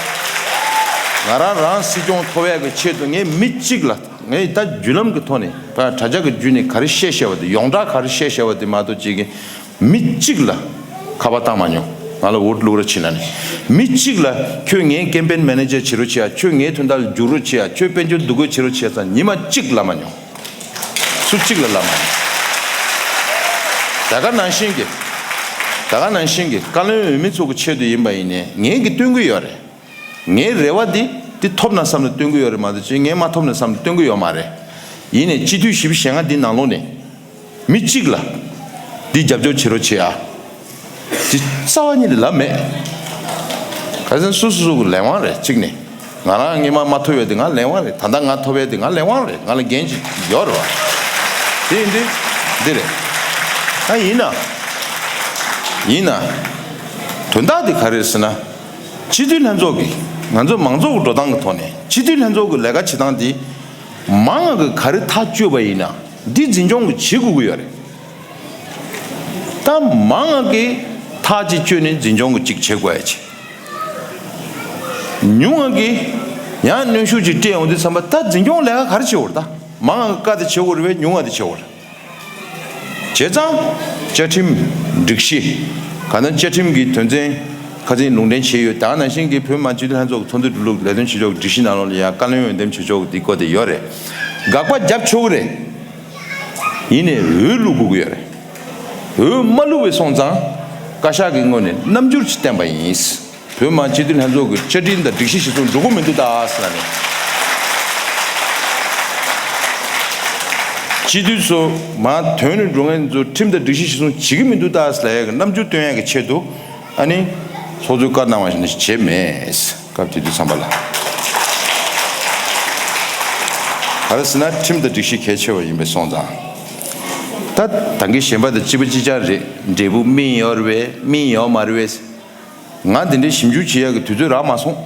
ང་རང་རང་སྲིད་སྐྱོང་ཐོབ་ཡ་གི་ཆེད་དུ་ངས་མི་གཅིག་ལ། ངས་ད་བརྒྱུད་ལམ་གི་ཐོག་ནས། ད་དྲ་རྒྱ་གི་བརྒྱུད་ནས་ག་རེ་བཤད་བཤད་པ་དེ། ཡོངས་གྲགས་ག་རེ་བཤད་བཤད་པ་དེ་མ་གཏོགས་ཅིག་གི། མི་གཅིག་ལ་ཁ་པར་བཏང་མ་མྱོང་། ང་ལ་འོ་བླུག་རོགས་བྱེད་ན་ནི། མི་གཅིག་ལ་ཁྱོད་ངའི་ཀེམ་པེན་མེ་ནེ་ཇར་བྱེད་རོགས་བྱེད་ཨ། ཁྱོད་ངའི་དོན་དག་ལ་རྒྱུག་རོགས་བྱེད་ཨ། ཁྱོད་དཔལ་འབྱོར་འདུ་འགོད་བྱེད་རོགས་བྱེད་ཨ་ཟེར་ཉི་མ་གཅིག་ལབ་མ་མྱོང་། སུ་གཅིག་ལ་ལབ་མ་མྱོང་། ད་ག་ནང་བཞིན་གྱི། ད་ག་ནང་བཞིན་གྱི་བཀའ་བློན་འོས་མི་ཚོ་གི་ཆེད་དུ་ཡིན་པ་ཡིན་ནའི་ངས་གི་སྟོན་གི་ཡོད་རེད། ངའི་རེ་བ་འདི་འདི་ཐོབ་ན་བསམ་ནས་སྟོན་གི་ཡོད་རེད་མ་གཏོགས་ཅིག་ངས་མ་ཐོབ་ན་བསམ་ནས་སྟོན་གི་ཡོད་མ་རེད། ཡིན་ནའི་སྤྱི་འཐུས་བཞི་བཅུ་ཞེ་ལྔ་འདི་ནང་ལོགས་ནས་མི་གཅིག་ལ་འདི་རྒྱབ་སྐྱོར་བྱེད་རོགས་བྱེད་ཨ། འདི་རྩ་བ་ཉིད་ནས་ལབ་མེད། ག་ཚོད་སོ་སོ་སོ་གི་ལས་དབང་རེད། གཅིག་ནས་ང་རང་སྔོན་མ་མ་ཐོབ་ཡོད་དེ་ང་ལས་དབང་རེད། ད་ལྟ་ང་ཐོབ་ཡོད་དེ་ང་ལས་དབང་རེད། ང་ལ་འགན་ཅིག་ཡོད་རེད་བ། དེ་ཡིན་དུས་འདི་རེད། ད་ཡིན་ན། ཡིན་ན། དོན་དག་འདི་ག་རེ་རེད་ཟེར་ན། སྤྱི་འཐུས་ལྷན་ཚོགས་ཀྱི། ང་ཚོ་མང་ཚོགས་ཀྱི་འགྲོ་སྟངས་ཀྱི་ཐོག་ནས་སྤྱི་འཐུས་ལྷན་ཚོགས་ཀྱི་ལས་ཀ་བྱེད་སྟངས་འདི། མང་ང་གི་ག་རེ་ཐག་གཅོད་པ་ཡིན་ན་འདི་འཛིན་སྐྱོང་གི་བྱེད་དགོས་ཀྱི་ཡོད་རེད། ད་མང་ང་གི་ཐག་ཅིག་གཅོད་ནས་འཛིན་སྐྱོང་གི་ཅིག་བྱེད་དགོས་ཡ་ཆེ། ཉུང་ང་གི་ཡང་གནོན་ཤུགས་ཅིག་སྤྲད་ཡོང་དུས་ཙམ་པ། ད་འཛིན་སྐྱོང་ལས་ཀ་ག་རེ་བྱེད་དགོས་རེད། ད་མང་ང་གི་བཀའ་དེ་བྱེད་དགོས་རེད་པས། ཉུང་ང་དེ་བྱེད་དགོས་རེད། བྱས་ཙང་བཅའ་ཁྲིམས་སྒྲིག་གཞི། གང་ལྟར་བཅའ་ཁྲིམས་ཀྱི་དོན་ཚན་ཁ་ཚིག་ལུང་འདྲེན་བྱས་ཡོད། ད་ནང་བཞིན་གྱི་བོད་མི་སྤྱི་འཐུས་ལྷན་ཚོགས་ཀྱི་ཚོགས་འདུ་གྲུབ་ལུགས་ལས་དོན་བྱེད་ཕྱོགས་ཀྱི་སྒྲིག་གཞི་ནང་ལོགས་ལ་ཡང་བཀའ་བློན་འོས་འདེམས་བྱེད་ཕྱོགས་ཀྱི་འདི་བཀོད་དེ་ཡོད་རེད། དགག་པ་རྒྱབ་ཆོག་གི་རེད། ཡིན་ནའི་འོས་བླུག་དགོས་ཀྱི་ཡོད་རེད། འོས་མ་བླུགས་པའི་སོང་ཙང་བཀའ་ཤག་གི་ངོས་ནས་རྣམ་འགྱུར་ཅིག་བསྟན་པ་ཡིན། བོད་མི་སྤྱི་འཐུས་ལྷན་ཚོགས་ཀྱི་བཅའ་ཁྲིམས་དང་སྒྲིག་གཞི་གཞིར་བཟུང་འགྲོ་གི་མི་འདུག་ད་ཟེར་ནས། སྤྱི་འཐུས་ཚོ་མར་ཐོན་ནས་འགྲོ་མཁན་ཚོ་ཁྲིམས་དང་སྒྲིག་གཞི་གཞིར་བཟུང་བྱེད་ཀྱི་མི་འདུག་ད་ཟེར་ལབ་ཡག་གི་རྣམ་འགྱུར་སྟོན་ཡག་གི་ཆེད་དུ། ཨ་ནི་ཚོགས་གཙོས་བཀའ་གནང་བ་བཞིན་བྱས་མེད། སྐབས་དེ་དུས་ཙམ་པ་ལ། ག་རེ་ཟེར་ན་ཁྲིམས་དང་སྒྲིག་གཞི་གལ་ཆེ་བ་ཡིན་པས་སོང་ཙང་། ད་ད་གིན་གཞན་པ་དང་གཅིག་པ་གཅིག་རྐྱང་རེད། འབྲས་བུ་སྨིན་ཡོད་རེད་པས། སྨིན་ཡོད་མ་རེད་པས། ང་འདི་འདྲའི་ཞིབ་འཇུག་བྱེད་ཡག་གི་དུས་ཚོད་རག་མ་སོང་།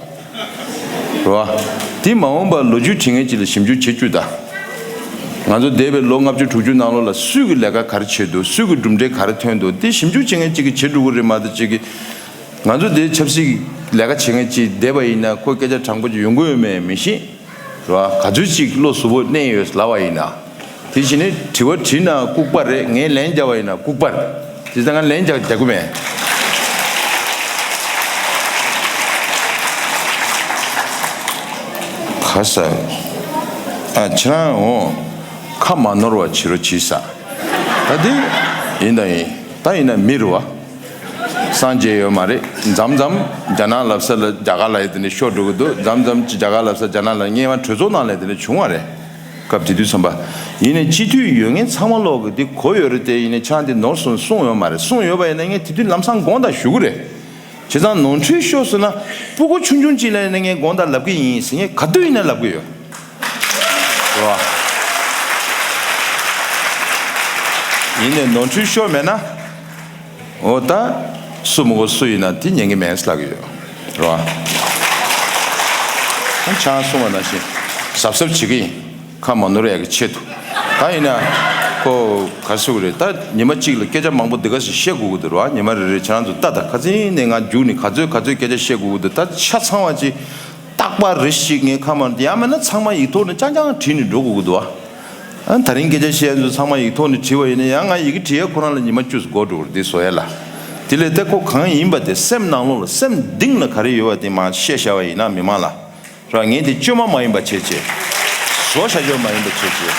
རེད་བ། དེ་མ་འོངས་པར་ལོ་རྒྱུས་བྲིས་མཁན་ཅིག་ལ་ཞིབ་འཇུག་བྱེད་བཅུག་ད། ང་ཚོ་འདས་པའི་ལོ་ལྔ་བཅུ་དྲུག་ཅུ་ནང་ལོགས་ལ་སུས་ཀྱི་ལས་ཀ་ག་རེ་བྱས་འདུག་སུས་ཀྱི་གྲུབ་འབྲས་ག་རེ་ཐོན་འདུག་དེ་ཞིབ་འཇུག་བྱེད་མཁན་ཅིག་གིས་བྱེད་འགྲོ་གི་རེད་མ་གཏོགས་ཅིག་གིས། ང་ཚོ་འདིར་ཆབ་སྲིད་ལས་ཀ་བྱེད་མཁན་ཅིག་བསྡད་པ་ཡིན་ན་ཁོ་སྐད་ཆ་དྲང་པོ་ཅིག་ཡོང་གི་ཡོད་མེད་མི་ཤེས། རེད་བ། ག་ཚོད་ཅིག་བློ་གཟུ་བོ་གནས་ཡོད་ལབ་པ་ཡིན་ན། དེ་བཞིན་ནི་དྲི་བ་དྲིས་ན་ལྐུགས་པ་རེད། ངས་ལན་རྒྱབ་པ་ཡིན་ན་ལྐུགས་པ་རེད། དེ་ཙང་ང་ལན་རྒྱག་རྒྱག་གི་མེད། ཁ་ས། ཨ་ཁྱེད་རང་འོ། ཁ་མ་ནོར་བ་བྱེད་རོགས་བྱེད་ས། ད་དེ་ཡིན་ད་ཡིན། ད་ཡིན་ན་མི་རེད་བ། སངས་རྒྱས་ཡོད་མ་རེད། མཚམས་མཚམས་རྒྱ་ནག་ལབ་ས་ལ་རྒྱ་གར་ལབ་ཡས་དེ་འདྲ་ཤོར་འགྲོ་གི་འདུག། མཚམས་མཚམས་ཅིག་རྒྱ་གར་ལབ་ས་རྒྱ་ནག་ལབ། ངས་མ་གྲོས་ཚོགས་ནང་ལ་དེ་འདྲ་བྱུང་བ་རེད། སྐབས་དེ་དུས་ཙམ་པ། ཡིན་ནའི་སྤྱི་འཐུས་ཡོད་མཁན་ཚང་མ་ལོག་གི་འདི་གོ་ཡོད་རེད་དེ། ཡིན་ནའི་ཆང་དེ་ནོར་སོང་གསུངས་ཡོད་མ་རེད། གསུངས་ཡོད་པ་ཡིན་ན་ངས་དེ་དུས་ལམ་སང་དགོངས་དག་ཞུ་གི་རེད། བྱས་ཙང་ནོར་འཁྲུལ་ཤོར་སོང་ན་སྤུ་གུ་ཆུང་ཆུང་ཅིག་ལ་ཡིན་ན་ངས་དགོངས་དག་ལབ་གི་ཡིན་ཟེར། ངས་ག་དུས་ཡིན་ན་ལབ་གི་ཡོད། རེད་བ། ཡིན་ནའི་ནོར་འཁྲུལ་ཤོར་མེད་ན། འོ་ད། སུ་མི་དགོས་སུ་ཡིན་ན་དེ་ཉན་གི་མེད་ལབ་གི་ཡོད། རེད་བ། ཆང་གསུངས་པ་ནང་བཞིན་གཟབ་གཟབ་བྱེད་གི་ཡིན། ཁ་མ་ནོར་ཡག་གི་ཆེད་དུ། ད་ཡིན་ན། ཁོ་ག་རེ་ཟེར་དགོས་རེད། ད་ཉི་མ་གཅིག་ལ་སྐད་ཆ་མང་པོ་འདི་ག་ཞིག་བཤད་དགོས་ཀྱི་འདུག། རེད་བ། ཉི་མ་རེ་རེ་ཁྱེད་རང་ཚོ་ལྟ་དང་། ཁ་སང་ནས་ང་རྒྱུགས་ནས་ག་ཚོད་ག་ཚོད་སྐད་ཆ་བཤད་དགོས་ཀྱི་འདུག། ད་ཆ་ཚང་བ་ཅིག་རྟག་པར་རེ་ཞིག་ངས་ཁ་མ་ཡང་མིན་ན་ཚང་མ་ཡིག་ཐོག་ནས་རྐྱང་རྐྱང་བྲིས་ནས་འགྲོ་དགོས་ཀྱི་འདུག་ཨ། ཨ། ད་རིང་སྐད་ཆ་བཤད་ཚོ་ཚང་མ་ཡིག་ཐོག་ནས་བྲིས་པ་ཡིན་ན་ཡང་ང་ཡི་གེ་བྲིས་ཡ་ཁོ་རང་ལ་ཉི་མ་བཅུ་ཙམ་འགོར་འགྲོ་གི་རེད། འདི་བཟོ་ཡ་ལ། དེ་ལས་ད་ཁོ་གང་ཡིན་པ་དེ་སེམས་ནང་ལོགས་ལ་སེམས་གཏིང་ལ་ག་རེ་ཡོད་པ་དེ་མར་བཤད་བཞག་པ་ཡིན་ན་མི་མང་ལ། ར། ངས་དེ་བཅོས་མ་མ་ཡིན་པ་བྱས་བྱས། བཟོ་བྱ་བཅོས་མ་ཡིན་པ་བྱས་བྱས།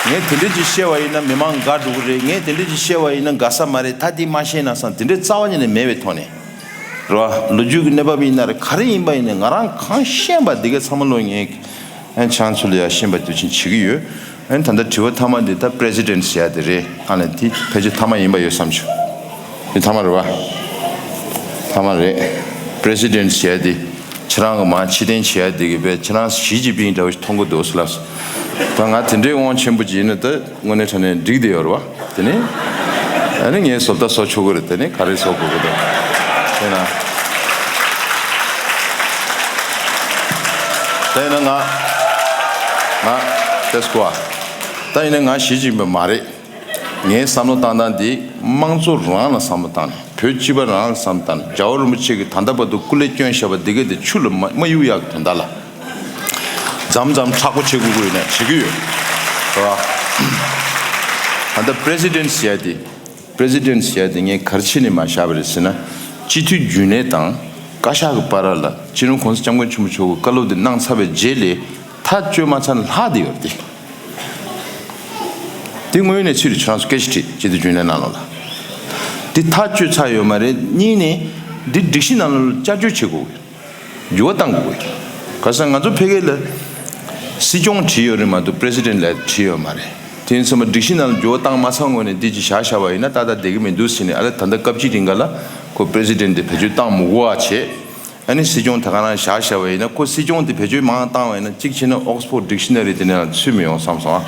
ངས་དེ་འདྲས་ཅིག་བཤད་པ་ཡིན་ན་མི་མང་དགའ་འགྲོ་གི་རེད། ངས་དེ་འདྲས་ཅིག་བཤད་པ་ཡིན་ན་དགའ་ས་མ་རེད། ད་དེ་མ་བཤད་ན་བསམ། དེ་འདྲས་རྩ་བ་ཉིད་ནས་མེད་པའི་ཐོག་ནས། རེད་བ། ལོ་རྒྱུས་ཀྱི་གནས་བབ་ཡིན་ན་རེད། ག་རེ་ཡིན་པ་ཡིན་ནའི་ང་རང་གང་ཤེས་པ་འདི་གའི་ཚང་མ་ལོ་ངས་ཨན་ཆང་ཚུལ་ཡ་ཤེས་པ་དུས་ཆེན་བྱེད་ཀྱི་ཡོད། ཨན་ད་ལྟ་དྲི་བ་མཐའ་མ་འདི་ད་པི་རེ་སི་ཌེན་ཊི་ཟེར་ཡ་དེ་རེད། ཨ་ལ་དེ་ཕལ་ཆེར་མཐའ་མ་ཡིན་པ་ཡོད་བསམ་བྱུང་། འདི་མཐའ་མ་རེད་བ། མཐའ་མ་རེད། པི་རེ་སི་ཌེན་ཊི་ཟེར་ཡ་དེ་ཁྱེད་རང་གི་མ་ཕྱིར་འཐེན་བྱེད་ཡ་དེ་གི་བས་ཁྱེད་རང་ཞི་ཅིན་ཕིང་འདྲ་བོ་ཞིག་མཐོང་གི་འདུག་ཟེར་ལབ་སོང་། ད་ང་དེ་འདྲའི་དབང་ཆེན་པོ་ཅིག་ཡིན་ན་ད། དངོས་གནས་དྲང་གནས་འགྲིག་བསྡད་ཡོད་རེད་བ། དེ་ནི། ཨ་ནི་ངས་བཟོ་ལྟ་བཟོ་ཆོག་གི་རེད། དེ་ནི་ག་རེ་བཟོ་དགོས་ཀྱི་འདུག། དེ་ན། དེ་ན་ང་། ང་། ཏེ་སྐུ་ཨ། ད་ཡིན་ན་ང་ཞི་ཅིན་ཕིང་མ་རེད། ངའི་བསམ་བློ་བཏང་སྟངས་འདི་དམངས་གཙོ་རང་ལ་བསམ་བློ་བཏང་ནས། བོད་སྤྱི་པ་རང་ལ་བསམ་བློ་བཏང་ནས། རྒྱལ་བ་རིན་པོ་ཆེ་གིས་ད་ལྟ་བར་དུ་སྐུ་ལས་བསྐྱོན་བཞག་པ་འདི་གས་དེ་ཆུ་ལ་མ་མ་གཡུག་ཡག་གི་དོན་དག་ལ། མཚམས་མཚམས་མཁྲེགས་པོ་བྱེད་དགོས་ཀྱི་ཡོད་ན་བྱེད་ཀྱི་ཡོད། རེད་བ། ད་ལྟ་པི་རེ་སི་ཌེན་ཊི་ཟེར་ཡ་དེ། པི་རེ་སི་ཌེན་ཊི་ཟེར་ཡ་དེ་ངས་ག་རེ་བྱས་ནས་མར་བཞག་པ་རེད་ཟེར་ན། སྤྱི་འཐུས་རྒྱུན་ལས་དང་བཀའ་ཤག་གི་བར་ལ་སྤྱི་ནོར་༸གོང་ས་༸སྐྱབས་མགོན་ཆེན་པོ་མཆོག་གི་བཀའ་སློབ་དེ་གནང་ཚར་བའི་རྗེས་ལ་ཐག་གཅོད་མ་ཚར་ན་ལྷག་བསྡད་ཡོད་རེད་དེ། དེ་དངོས་ཡོད་གནས་ཚུལ་རེད། ཁྱེད་རང་ཚོ་སྐད་ཆ་དྲིས། སྤྱི་འཐུས་རྒྱུན་ལས་ནང་ལོགས་ལ། དེ་ཐག་གཅོད་ཚར་ཡོད་མ་རེད། གཉིས་ནས་འདི་སྒྲིག་གཞི་ནང་ལོགས་ལ་བསྐྱར་བཅོས་བྱེད་དགོས་ཀྱི་རེད། འགྱུར་བ་གཏང་དགོས་ཀྱི་རེད། ག་ས་ང་ཚོ་ཕ་གི་ལ་སྲིད་སྐྱོང་བྲིས་ཡོད་རེད་མ་གཏོགས་པི་རེ་སི་ཌེན་ཊི་ལབ་བྲིས་ཡོད་མ་རེད། དེ་ཡིན་ཙང་མ་སྒྲིག་གཞི་ནང་ལ་འགྱུར་བ་བཏང་མ་ཚར་སྔོན་ནས་འདི་ཅིག་བཞག་བཞག་པ་ཡིན་ན་ཏག་ཏག་བསྡད་ཀྱི་མི་འདུག་ཟེར་ནས། ཨ་ལ་ད་ལྟ་སྐབས་གཅིག་རིང་ག་ལ་ཁོ་པི་རེ་སི་ཌེན་ཊི་དེ་བེད་སྤྱོད་བཏང་མི་དགོས་པ་བྱས། ཨ་ནི་སྲིད་སྐྱོང་ད་ག་རང་བཞག་བཞག་པ་ཡིན་ན་ཁོ་སྲིད་སྐྱོང་དེ་བེད་སྤྱོད་མང་བཏང་བ་ཡིན་ན་གཅིག་བྱས་ན་ཨོག་སི་ཕོར་ཌི་ཤི་ན་རི་དེ་ནང་ལ་ཚུད་མི་ཡོང་བསམ་སོང་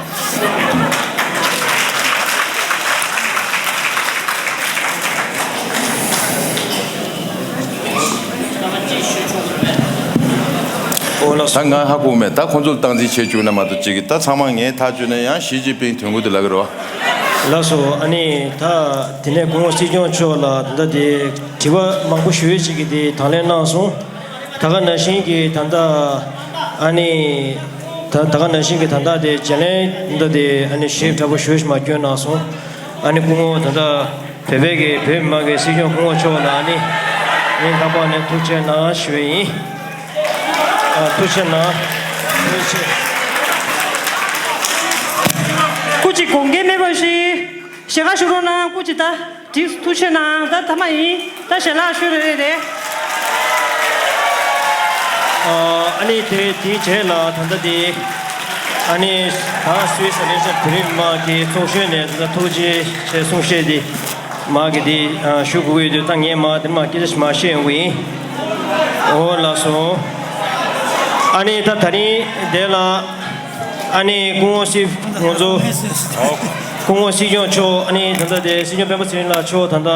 ཨ། ད་ང་ཧ་གོ་མེད། ད་ཁོང་ཚོ་ལ་སྟངས་འཛིན་བྱེད་བཅུག་ན་མ་གཏོགས་གཅིག་གིས་ད་ཚང་མ་ངས་ཐག་གཅོད་ན་ཡང་ཞི་ཅིན་ཕིང་དོན་གོ་དེ་ལབ་ཀྱི་རེད་བ། ལགས་སོ། ཨ་ནི་ད་དེ་ནས་སྐུ་ངོ་སྲིད་སྐྱོང་མཆོག་ལ་ད་ལྟ་དེ་དྲི་བ་མང་པོ་ཞེ་པོ་ཅིག་གིས་དེ་དང་ལེན་གནང་སོང་། ད་ག་ནང་བཞིན་གྱི་ད་ལྟ་ཨ་ནི་ད་ད་ག་ནང་བཞིན་གྱི་ད་ལྟ་དེ་བརྗེ་ལེན་ད་དེ་ཨ་ནི་ཞིབ་ཕྲ་པོ་ཞེ་པོ་ཞིག་མར་བསྐྱོན་གནང་སོང་། ཨ་ནི་སྐུ་ངོ་ད་ལྟ་བོད་པའི་གི་བོད་མི་མང་གི་སྲིད་སྐྱོང་སྐུ་ངོ་མཆོག་ལ་ཨ་ནི་སྙིང་ཐག་པ་ནས་ཐུགས་རྗེ་གནང་ཞུ་ཡི་ཡིན། ཨ། ཐུགས་རྗེ་གནང་། ཐུགས་རྗེ་ཆེ། སྐུ་མཁྱེན། དགོངས་འགལ་མེད་པ་ཞིག་ཞལ་ཁ་ཞུ་རོགས་གནང་། སྐུ་མཁྱེན། ད་འགྲིགས། ཐུགས་རྗེ་གནང་། ད་ཐ་མ་ཡིན། ད་ཞལ་ལག་ཞུ་རེ་རེ་རེད། ཨ། ཨ་ནི་དེ་དེའི་རྗེས་ལ་ད་ལྟ་དེ་ཨ་ནི་ད་སུད་སི་ཨ་ནི་བོད་རིགས་མི་མང་གི་ཚོགས་གཞོན་ནས་ད་ལྟ་ཐུགས་རྗེ་ཆེ་གསུང་བཤད་དེ་མ་གི་དེ་ཨ་ཞུ་དགོས་ཀྱི་ཡོད་དུས། ད་ངས་མ་དེ་མ་སྐད་ཆ་མ་བཤད་ཡོང་གི་ཡིན། འོ་ལགས་སོ། ཨ་ནི་ད་ད་རིང་དེ་ལ་ཨ་ནི་སྐུ་ངོ་སྲིད་ང་ཚོ་སྐུ་ངོ་སྲིད་སྐྱོང་མཆོག་ཨ་ནི་ད་ལྟ་དེ་སྲིད་སྐྱོང་སྤེན་པ་ཚེ་རིང་ལགས་མཆོག་ད་ལྟ་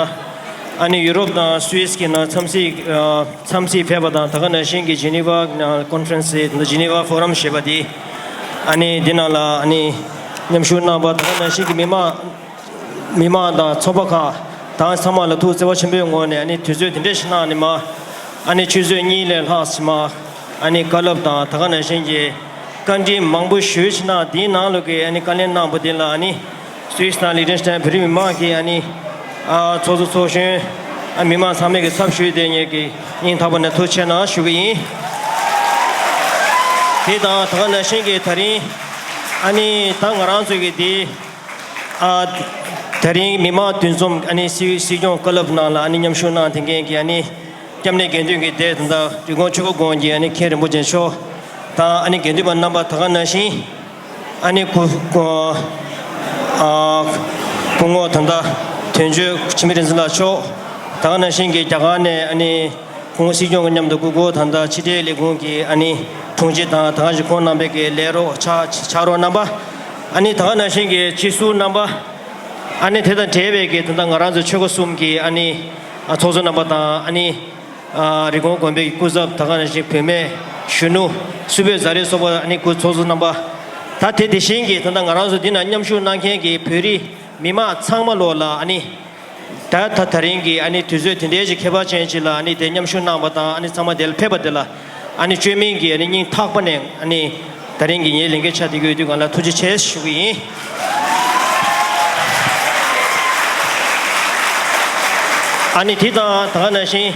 ཨ་ནི་ཡུ་རོབ་དང་སུད་སི་གི་ནང་འཚམས་གཟིགས་ཨ་འཚམས་གཟིགས་ཕེབས་པ་དང་། ད་ག་ནང་བཞིན་གྱི་ཇི་ནི་ཝ་ནང་ཀོན་ཕ་རེན་སི་ད་ལྟ་ཇི་ནི་ཝ་ཕོ་རམ་ཞེས་པ་དེ་ཨ་ནི་འདི་ནང་ལ་ཨ་ནི་མཉམ་ཞུགས་གནང་པ། ད་ག་ནང་བཞིན་གྱི་མི་མང་མི་མང་དང་ཚོགས་པ་ཁག་དང་ཚང་མ་ལ་ཐུགས་བརྩེ་བ་ཆེན་པོའི་ངོས་ནས་ཨ་ནི་དུས་ཚོད་དེ་འདྲ་ཞིག་གནང་ནས་མ་ཨ་ནི་ཆུ་ཚོད་གཉིས་ལས་ལྷག་ཙམ་མ་ཨ་ནི་བཀའ་སློབ་དང་། ད་ག་ནང་བཞིན་གྱི་བཀའ་འདྲི་མང་པོ་ཞེ་པོ་ཞིག་གནང་། དེའི་ནང་ལོགས་ཀྱི་ཨ་ནི་བཀའ་ལན་གནང་པ་དེ་ལ་ཨ་ནི་སུད་སི་དང་ལིག་ཏེན་སི་ཊན་བོད་རིགས་མི་མང་གི་ཨ་ནི་ཨ་ཚོགས་གཙོ་ཚོགས་གཞོན་ཨ་མི་མང་ཚང་མས་ཀྱི་ཚབ་ཞུས་ཏེ་ངེད་ཀྱི་སྙིང་ཐག་པ་ནས་ཐུགས་རྗེ་གནང་ཞུ་གི་ཡིན། དེ་དང་ད་ག་ནང་བཞིན་གྱི་ད་རིང་ཨ་ནི་ད་ང་རང་ཚོ་གི་དེ་ཨ་ ད་རིང་མི་མང་འདུ་འཛོམས་ཨ་ནི་སྲིད་སྲིད་སྐྱོང་བཀའ་སློབ་ནང་ལ་ཨ་ནི་མཉམ་ཞུགས་གནང་དེ་མཁན་གྱི་ཨ་ནི་སྐྱབས་གནས་དགེ་འདུན་གྱི་སྡེ་དང་། ད་རི་ཀོན་ཆོས་འཁོར་དགོན་གྱི་ཨ་ནི་མཁན་རིན་པོ་ཆེ་མཆོག་དང་། ཨ་ནི་དགེ་འདུན་པ་རྣམ་པ། ད་ག་ནང་བཞིན་ཨ་ནི་སྐུ་སྐུ་ཨ་སྐུ་ངོ་ད་ལྟ་དོན་གཅོད་འཆི་མེད་རིག་འཛིན་ལགས་མཆོག། ད་ག་ནང་བཞིན་གྱི་རྒྱ་གར་ནས་ཨ་ནི་སྐུ་ངོ་སྲིད་སྐྱོང་གི་མཉམ་དུ་སྐུ་སྐུ་ད་ལྟ་ཕྱི་དྲིལ་ལས་ཁུངས་ཀྱི་ཨ་ནི་དྲུང་ཆེ་དང་། ད་ག་ནང་བཞིན་ཁོང་རྣམ་པའི་གི་ལས་རོགས་ཕྱག་ཕྱག་རོགས་རྣམ་པ། ཨ་ནི་ད་ག་ནང་བཞིན་གྱི་སྤྱི་ཟུར་རྣམ་པ། ཨ་ནི་དེ་དང་འབྲེལ་བའི་གི་ད་ལྟ་ང་རང་ཚོ་ཆོལ་ཁ་གསུམ་གྱི་ཨ་ནི་ཨ་ཚོགས་གཙོ་རྣམ་པ་དང་། ཨ་ནི་ཨ་རི་ཀོན་དགོན་པའི་སྐུ་ཚབ། ད་ག་ནང་བཞིན་བུད་མེད་གཞོན་ནུ་སུ་བོད་ཛ་རེ་སོགས་པ་ཨ་ནི་སྐུ་ཚོགས་གཙོ་རྣམ་པ། ད་དེ་དེ་བཞིན་གྱི་ད་ལྟ་ང་རང་ཚོ་འདི་ན་མཉམ་ཞུགས་གནང་མཁན་གྱི་བོད་རིགས་མི་མང་ཚང་མ་ལོ་ལ་ཨ་ནི་ད་ད་ད་རིང་གི་ཨ་ནི་དུས་ཚོད་དེ་འདྲའི་ཞིག་ཁྱད་པར་ཅན་ཅིག་ལ་ཨ་ནི་དེ་མཉམ་ཞུགས་གནང་བ་དང་། ཨ་ནི་ཚང་མ་དེ་ལ་ཕེབས་པ་དེ་ལ་ཨ་ནི་བཅོས་མིན་གྱི་ཨ་ནི་སྙིང་ཐག་པ་ནས་ཨ་ནི་ད་རིང་གི་ངའི་ལས་འགན་ཆ་དེ་གི་དུས་གང་ལ་ཐུགས་རྗེ་ཆེ་ཞུ་གི་ཡིན། ཨ་ནི་དེ་དང་ད་ག་ནང་བཞིན་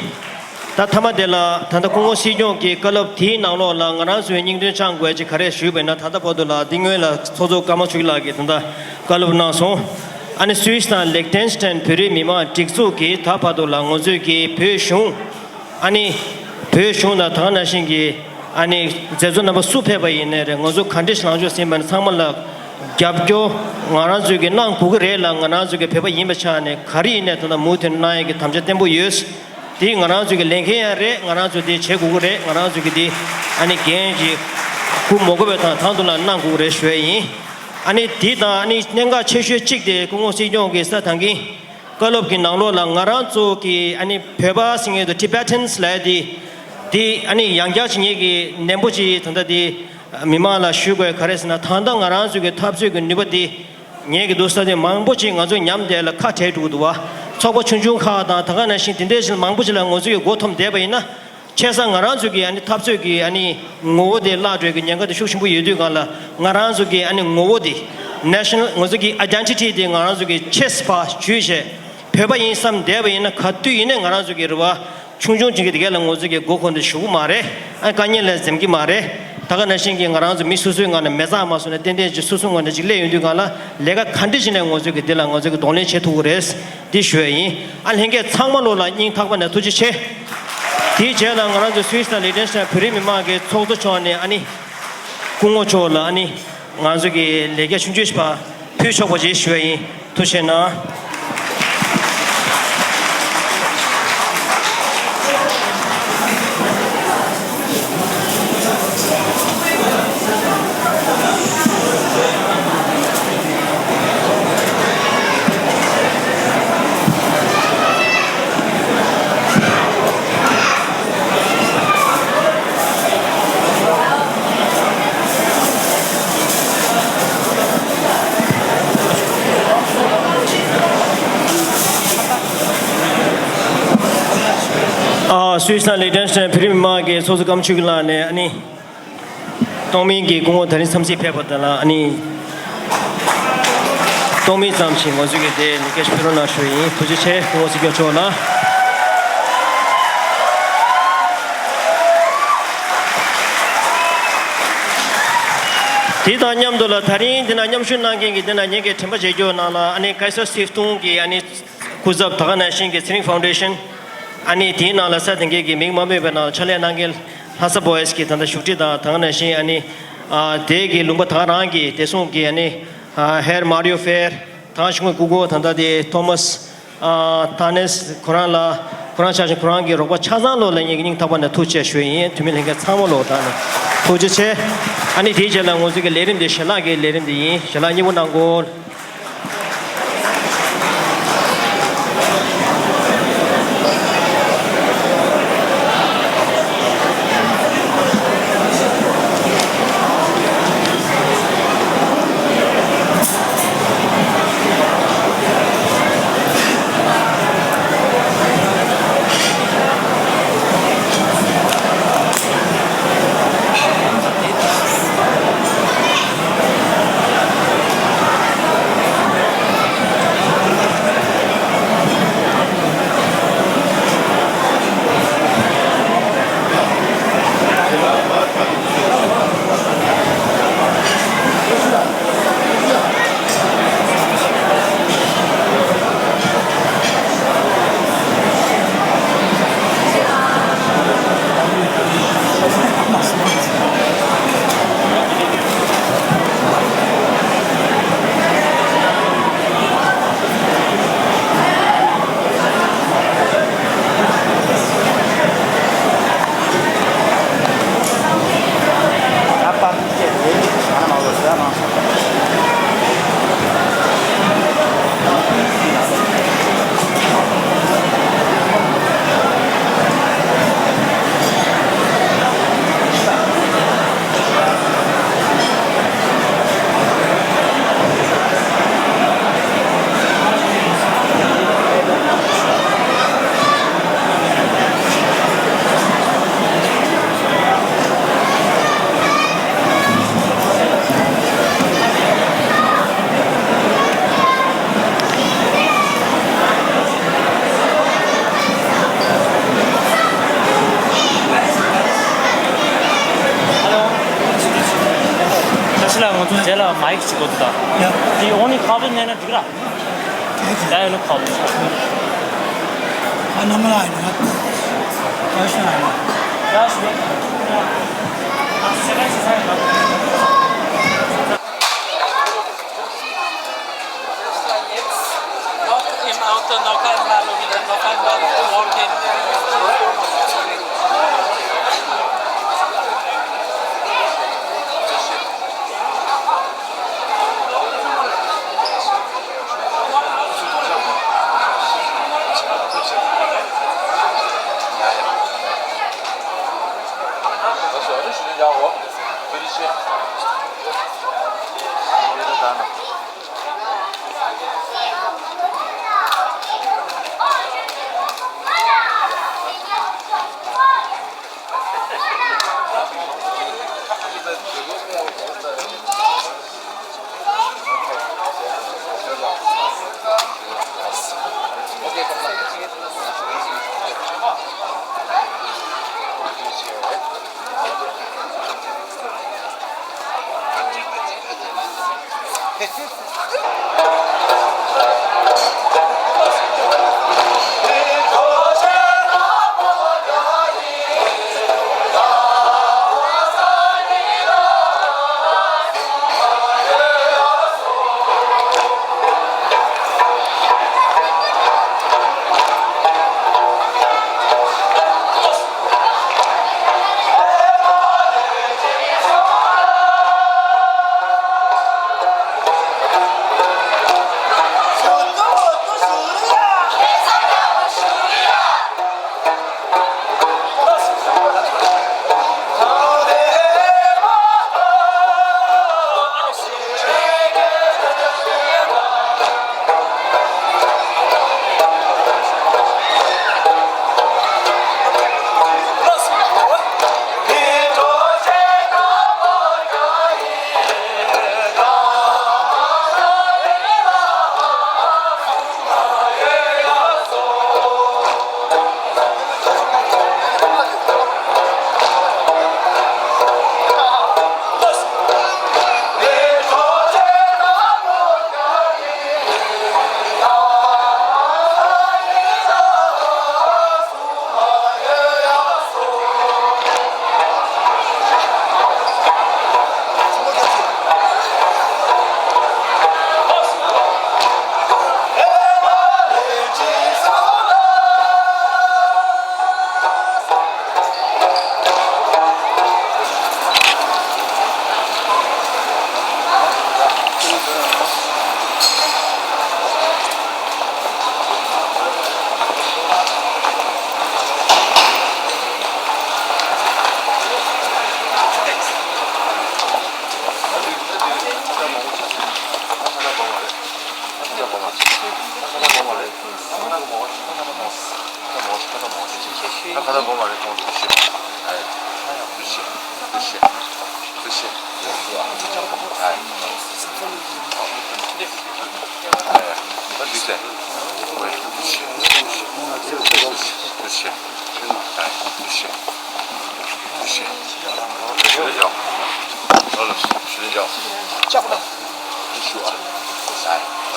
ད་མཐའ་མ་དེ་ལ་ད་ལྟ་སྐུ་ངོ་སྲིད་སྐྱོང་གི་བཀའ་སློབ་དེའི་ནང་ལོགས་ལ་ང་རང་ཚོའི་སྙིང་དོན་བཅངས་དགོས་ཅིག་ག་རེ་ཞུས་པ་ཡིན་ན། ད་ལྟ་བར་དུ་ལ་འདི་སྔོན་ལ་ཚོགས་གཙོ་ཀརྨ་ཆོས་སྐྱིད་ལགས་ཀྱིས་ད་ལྟ་བཀའ་སློབ་གནང་སོང་། ཨ་ནི་སུད་སི་དང་ལིག་ཏེན་སི་ཏན་བོད་རིགས་མི་མང་སྒྲིག་འཛུགས་ཀྱིས་ད་བར་དུ་ལ་ང་ཚོའི་གི་བོད་གཞུང་ཨ་ནི་བོད་གཞུང་དང་། ད་ག་ནང་བཞིན་གྱི་ཨ་ནི་མཛད་གཙོ་རྣམ་པ་སུ་ཕེབས་པ་ཡིན་ནའི་རེད། ང་ཚོ་ག་འདྲ་ཞིག་ལངས་ཕྱོགས་ཟིན་པ་ནི་ཚང་མ་ལ་རྒྱབ་སྐྱོར་ང་རང་ཚོས་ཀྱི་གནང་དགོས་ཀྱི་རེད་ལ། ང་རང་ཚོས་ཀྱི་བོད་པ་ཡིན་པའི་ཆ་ནས་ག་རེ་ཡིན་ནའི་ད་ལྟ་མུ་མཐུད་གནང་ཡས་ཀྱི་དམ་བཅའ་བརྟན་པོ་ཡོད། དེ་ང་རང་ཚོས་ཀྱི་ལས་འགན་ཡང་རེད། ང་རང་ཚོས་དེ་བྱེད་དགོས་ཀྱི་རེད། ང་རང་ཚོས་ཀྱི་དེ་ཨ་ནི་འགན་ཅིག་སྒུག་མ་དགོས་པའི་ཐོག་དང་དུ་ལ་གནང་དགོས་ཀྱི་རེད་ཞུ་ཡས་ཡིན། ཨ་ནི་དེ་དང་ཨ་ནི་གནད་འགག་ཆེ་ཤོས་གཅིག་དེ་སྐུ་ངོ་སྲིད་སྐྱོང་གིས་གསལ་བཏང་གིན། བཀའ་སློབ་ཀྱི་ནང་ལོགས་ལ་ང་རང་ཚོ་གི་ཨ་ནི་བོད་པ་ཟེར་མཁན་དང་Tibetans་ལབ་ཡ་དེ། དེ་ཨ་ནི་ཡང་བསྐྱར་ཅིག་ངེད་ཀྱིས་ནན་པོ་ཅིག་ད་ལྟ་དེ་མི་མང་ལ་ཞུ་དགོས་ག་རེ་ཟེར་ན། ད་ལྟ་ང་རང་ཚོ་གི་འཐབ་རྩོད་ཀྱི་ནུས་པ་དེ་ངེད་ཀྱི་འདུག་ས་དེ་མང་པོ་ཅིག་ང་ཚོ་ཉམས་བསྡད་ལ་ཁ་བྲལ་འགྲོ་གི་འདུག་བ། ཚོགས་པ་ཆུང་ཆུང་ཁག་དང་ད་ག་ནང་བཞིན་དེ་འདྲའི་ཞིག་མང་པོ་ཅིག་ལ་ང་ཚོ་གི་མགོ་འཐོམས་བསྡད་པ་ཡིན་ན། བྱས་ཙང་ང་རང་ཚོ་གི་ཨ་ནི་འཐབ་རྩོད་ཀྱི་ཨ་ནི་ངོ་བོ་དེ་བརླག་འགྲོ་གི་ཉེན་ཁ་དེ་ཤུགས་ཆེན་པོ་ཡོད་དུས་གང་ལ། ང་རང་ཚོ་གི་ཨ་ནི་ངོ་བོ་དེ། National་ང་ཚོ་གི་Identity་དེ་ང་རང་ཚོ་གི་ཆེས་ཕར་བརྗོད་བྱས་བོད་པ་ཡིན་བསམ་བསྡད་པ་ཡིན་ན། ག་དུས་ཡིན་ནའི་ང་རང་ཚོ་གི་རེ་བ་ཆུང་ཆུང་ཅིག་གི་དེ་ག་ལ་ང་ཚོ་གི་མགོ་འཁོར་ནས་བཞུགས་ཀྱི་མ་རེད། ཨ་དཀའ་ངལ་ལ་འཛེམ་གྱི་མ་རེད། ད་ག་ནང་བཞིན་གྱི་ང་རང་ཚོ་མི་སོ་སོའི་ངང་ནས་མི་ཚང་མ་སོང་ནས་ཏན་ཏན་ཅིག་སོ་སོའི་ངང་ནས་ཅིག་སླེབས་ཡོང་དུས་གང་ལ། ལས་ཀ་ག་འདྲ་ཞིག་ནས་ང་ཚོ་གི་འདི་ལ་ང་ཚོ་གི་གདོང་ལེན་བྱེད་ཐུབ་ཀྱི་རེད། འདི་ཞུ་ཡ་ཡིན། ཨ་ལྷན་རྒྱས་ཚང་མ་ལོ་ལ་སྙིང་ཐག་པ་ནས་ཐུགས་རྗེ་ཆེ། དེའི་རྗེས་ལ་ང་རང་ཚོ་སུད་སི་དང་ལི་ཏེན་སི་ཏན་བོད་རིགས་མི་མང་གི་ཚོགས་གཙོ་མཆོག་ནས་ཨ་ནི་སྐུ་ངོ་མཆོག་ལ་ཨ་ནི་ང་ཚོ་གི་ལས་ཀ་ཆུང་ཆུང་ཞིག་ཕར་ཕུལ་ཆོག་པ་ཅིག་ཞུ་ཡ་ཡིན། ཐུགས་རྗེ་གནང་། ཨ་སུད་སི་དང་ལི་ཏེན་སི་ཏན་བོད་རིགས་མི་མང་གི་ཚོགས་གཙོ་ཀརྨ་ཆོས་སྐྱིད་ལགས་ནས་ཨ་ནི། གཏོང་མིན་གྱི་སྐུ་ངོ་ད་རིང་འཚམས་གཟིགས་ཕེབས་པ་དང་ལ་ཨ་ནི། གཏོང་མིན་ཙམ་ཞིག་ང་ཚོས་ཀྱི་དེ་ལས་ཀ་ཞིག་ཕུལ་རོགས་གནང་ཞུ་ཡིན། ཐུགས་རྗེ་ཆེ། སྐུ་ངོ་སྲིད་སྐྱོང་མཆོག་ལ། དེ་དང་མཉམ་དུ་ལ་ད་རིང་འདི་ན་མཉམ་ཞུགས་གནང་མཁན་གྱི་འདི་ན་ངེད་ཀྱི་དྲན་པ་བརྗེད་སྐྱོར་ནང་ལ་ཨ་ནི་Kaiser Stiftung་གི་ཨ་ནི། སྐུ་ཚབ་ད་ག་ནང་བཞིན་གྱི་ཚེ་རིང་Foundation་ཨ་ནི་དེའི་ནང་ལ་ས་དེ་གའི་གི་མིང་མ་སྨོས་པའི་ནང་ལ་ཕྱག་ལས་གནང་མཁན་ལྷ་ས་བྷོ་ཨེས་གི་ད་ལྟ་བཞུགས་ཁྲི་དང་། ད་ག་ནང་བཞིན་ཨ་ནི་ཨ་དེ་གི་ལུང་པ་ད་ག་རང་གི་བདེ་སྲུང་གི་ཨ་ནི་ཨ་ཧེར་མ་རིའོ་ཧྥེར་ད་ག་ཞུ་སྐུ་ངོ་ད་ལྟ་དེ་ཐོ་མཱས་ཨ་ཐ་ནེས་ཁོ་རང་ལ་ཁོ་རང་ཆ་བཞིན་ཁོ་རང་གི་རོགས་པ་ཆ་ཚང་ལོ་ལ་ངེད་ཀྱི་སྙིང་ཐག་པ་ནས་ཐུགས་རྗེ་ཆེ་ཞུ་ཡིན། འཐུས་མི་ལྷན་རྒྱས་ཚང་མ་ལོ་ད་ནས་ཐུགས་རྗེ་ཆེ། ཨ་ནི་དེའི་རྗེས་ལ་ང་ཚོ་གི་ལས་རིམ་དེ་ཞལ་ལག་གི་ལས་རིམ་དེ་ཡིན། ཞལ་ལག་མཉེས་པོ་གནང་དགོས། དེ་ལ་མའིག་ཅིག་དགོས་འདུག་ད། ཡ། དེ་ཨོ་ནི་ཁ་བོ་ནས་ན་འགྲིག་ར། ཡ་ཡོད་ན་ཁ་བོ། ཨ་ནམ་ལ་ཡིན་ན། ཨ་ཤ་ཡིན་ན། ཡ་ཤ་ཡིན་ན། Noch im Auto, noch einmal und wieder noch einmal morgen.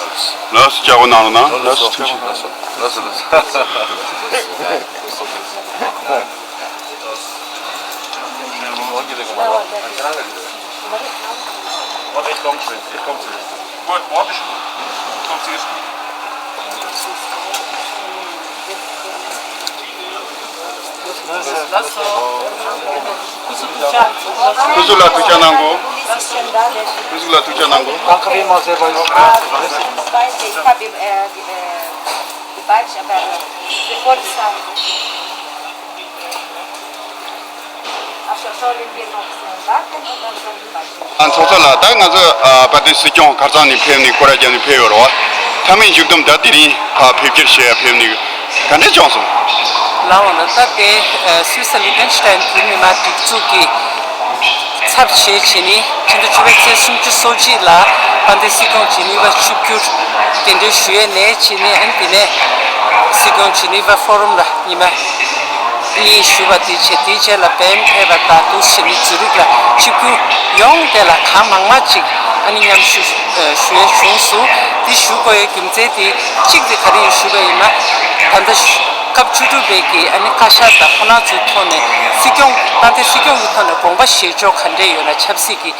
ལགས་སོ། ལྕགས་པོ་གནང་རོགས་གནང་། ལགས་སོ། ཐུགས་རྗེ་ཆེ། ལགས་སོ། ལགས་སོ། ལགས་སོ། སྐུ་གཟུགས་ལ་ཐུགས་ཅག་གནང་གོ། སྐུ་གཟུགས་ལ་ཐུགས་ཅག་གནང་གོ། ཚོགས་གཙོ་ལགས། ད་ང་ཚོ་ཨ་དཔལ་ལྡན་སྲིད་སྐྱོང་ཁ་སང་ནས་ཕེབས་ནས་སྐོར་ར་བརྒྱབ་ནས་ཕེབས་ཡོད་རེད་བ། མཐའ་མའི་མཇུག་བསྡོམས་ད་དེ་རིང་ཕ་ཕེབས་སྒྱུར་བྱེད་ཡ་ཕེབས་ནས་ག་འདྲས་བྱུང་སོང་། ལགས་འོ་ན། ད་དེ་ཨ་སུད་སི་ལི་ཁེན་སི་ཊེན་བོད་མི་མང་སྒྲིག་འཛུགས་ཀྱི་ཚབ་བྱས་བྱས་ནས་ཕྱི་ཟླ་བཅུ་པའི་ཚེས་སུམ་ཅུ་སོ་གཅིག་ལ་དཔལ་ལྡན་སྲིད་སྐྱོང་ཇི་ནི་ཝ་ཆིབས་བསྒྱུར་གདན་འདྲེན་ཞུ་ཡས་ནས་བྱས་ནས། ཨ་ནི་དེ་ནས་སྲིད་སྐྱོང་ཇི་ནི་ཝ་ཕོ་རམ་ལ་ཉི་མ་གཉིས་བཞུགས་པ་དེ་བྱས། དེའི་རྗེས་ལ་བན་ཕེབས་པ་དང་དུ་བྱས་ནས་ཛུ་རིག་ལ་ཆིབས་བསྒྱུར་ཡོང་། དེ་ལ་གང་མང་མང་ཅིག་ ཨ་ནི་མཉམ་ཞུགས་ཞུ་ཡས་བྱུང་སོང་། འདི་ཞུ་དགོས་ཡའི་རྒྱུ་མཚན་དེ་གཅིག་དེ་ག་རེ་ཡིན་ཞུས་པ་ཡིན་ན། ད་ལྟ་སྐབས་བཅུ་དྲུག་པའི་གི་ཨ་ནི་བཀའ་ཤག་དང་ཁོ་རང་ཚོའི་ཐོག་ནས་སྲིད་སྐྱོང་དཔལ་ལྡན་སྲིད་སྐྱོང་གི་ཐོག་ནས་དགོངས་པ་བཞེས་ཕྱོགས་ག་འདྲས་ཡོད་ན། ཆབ་སྲིད་ཀྱི་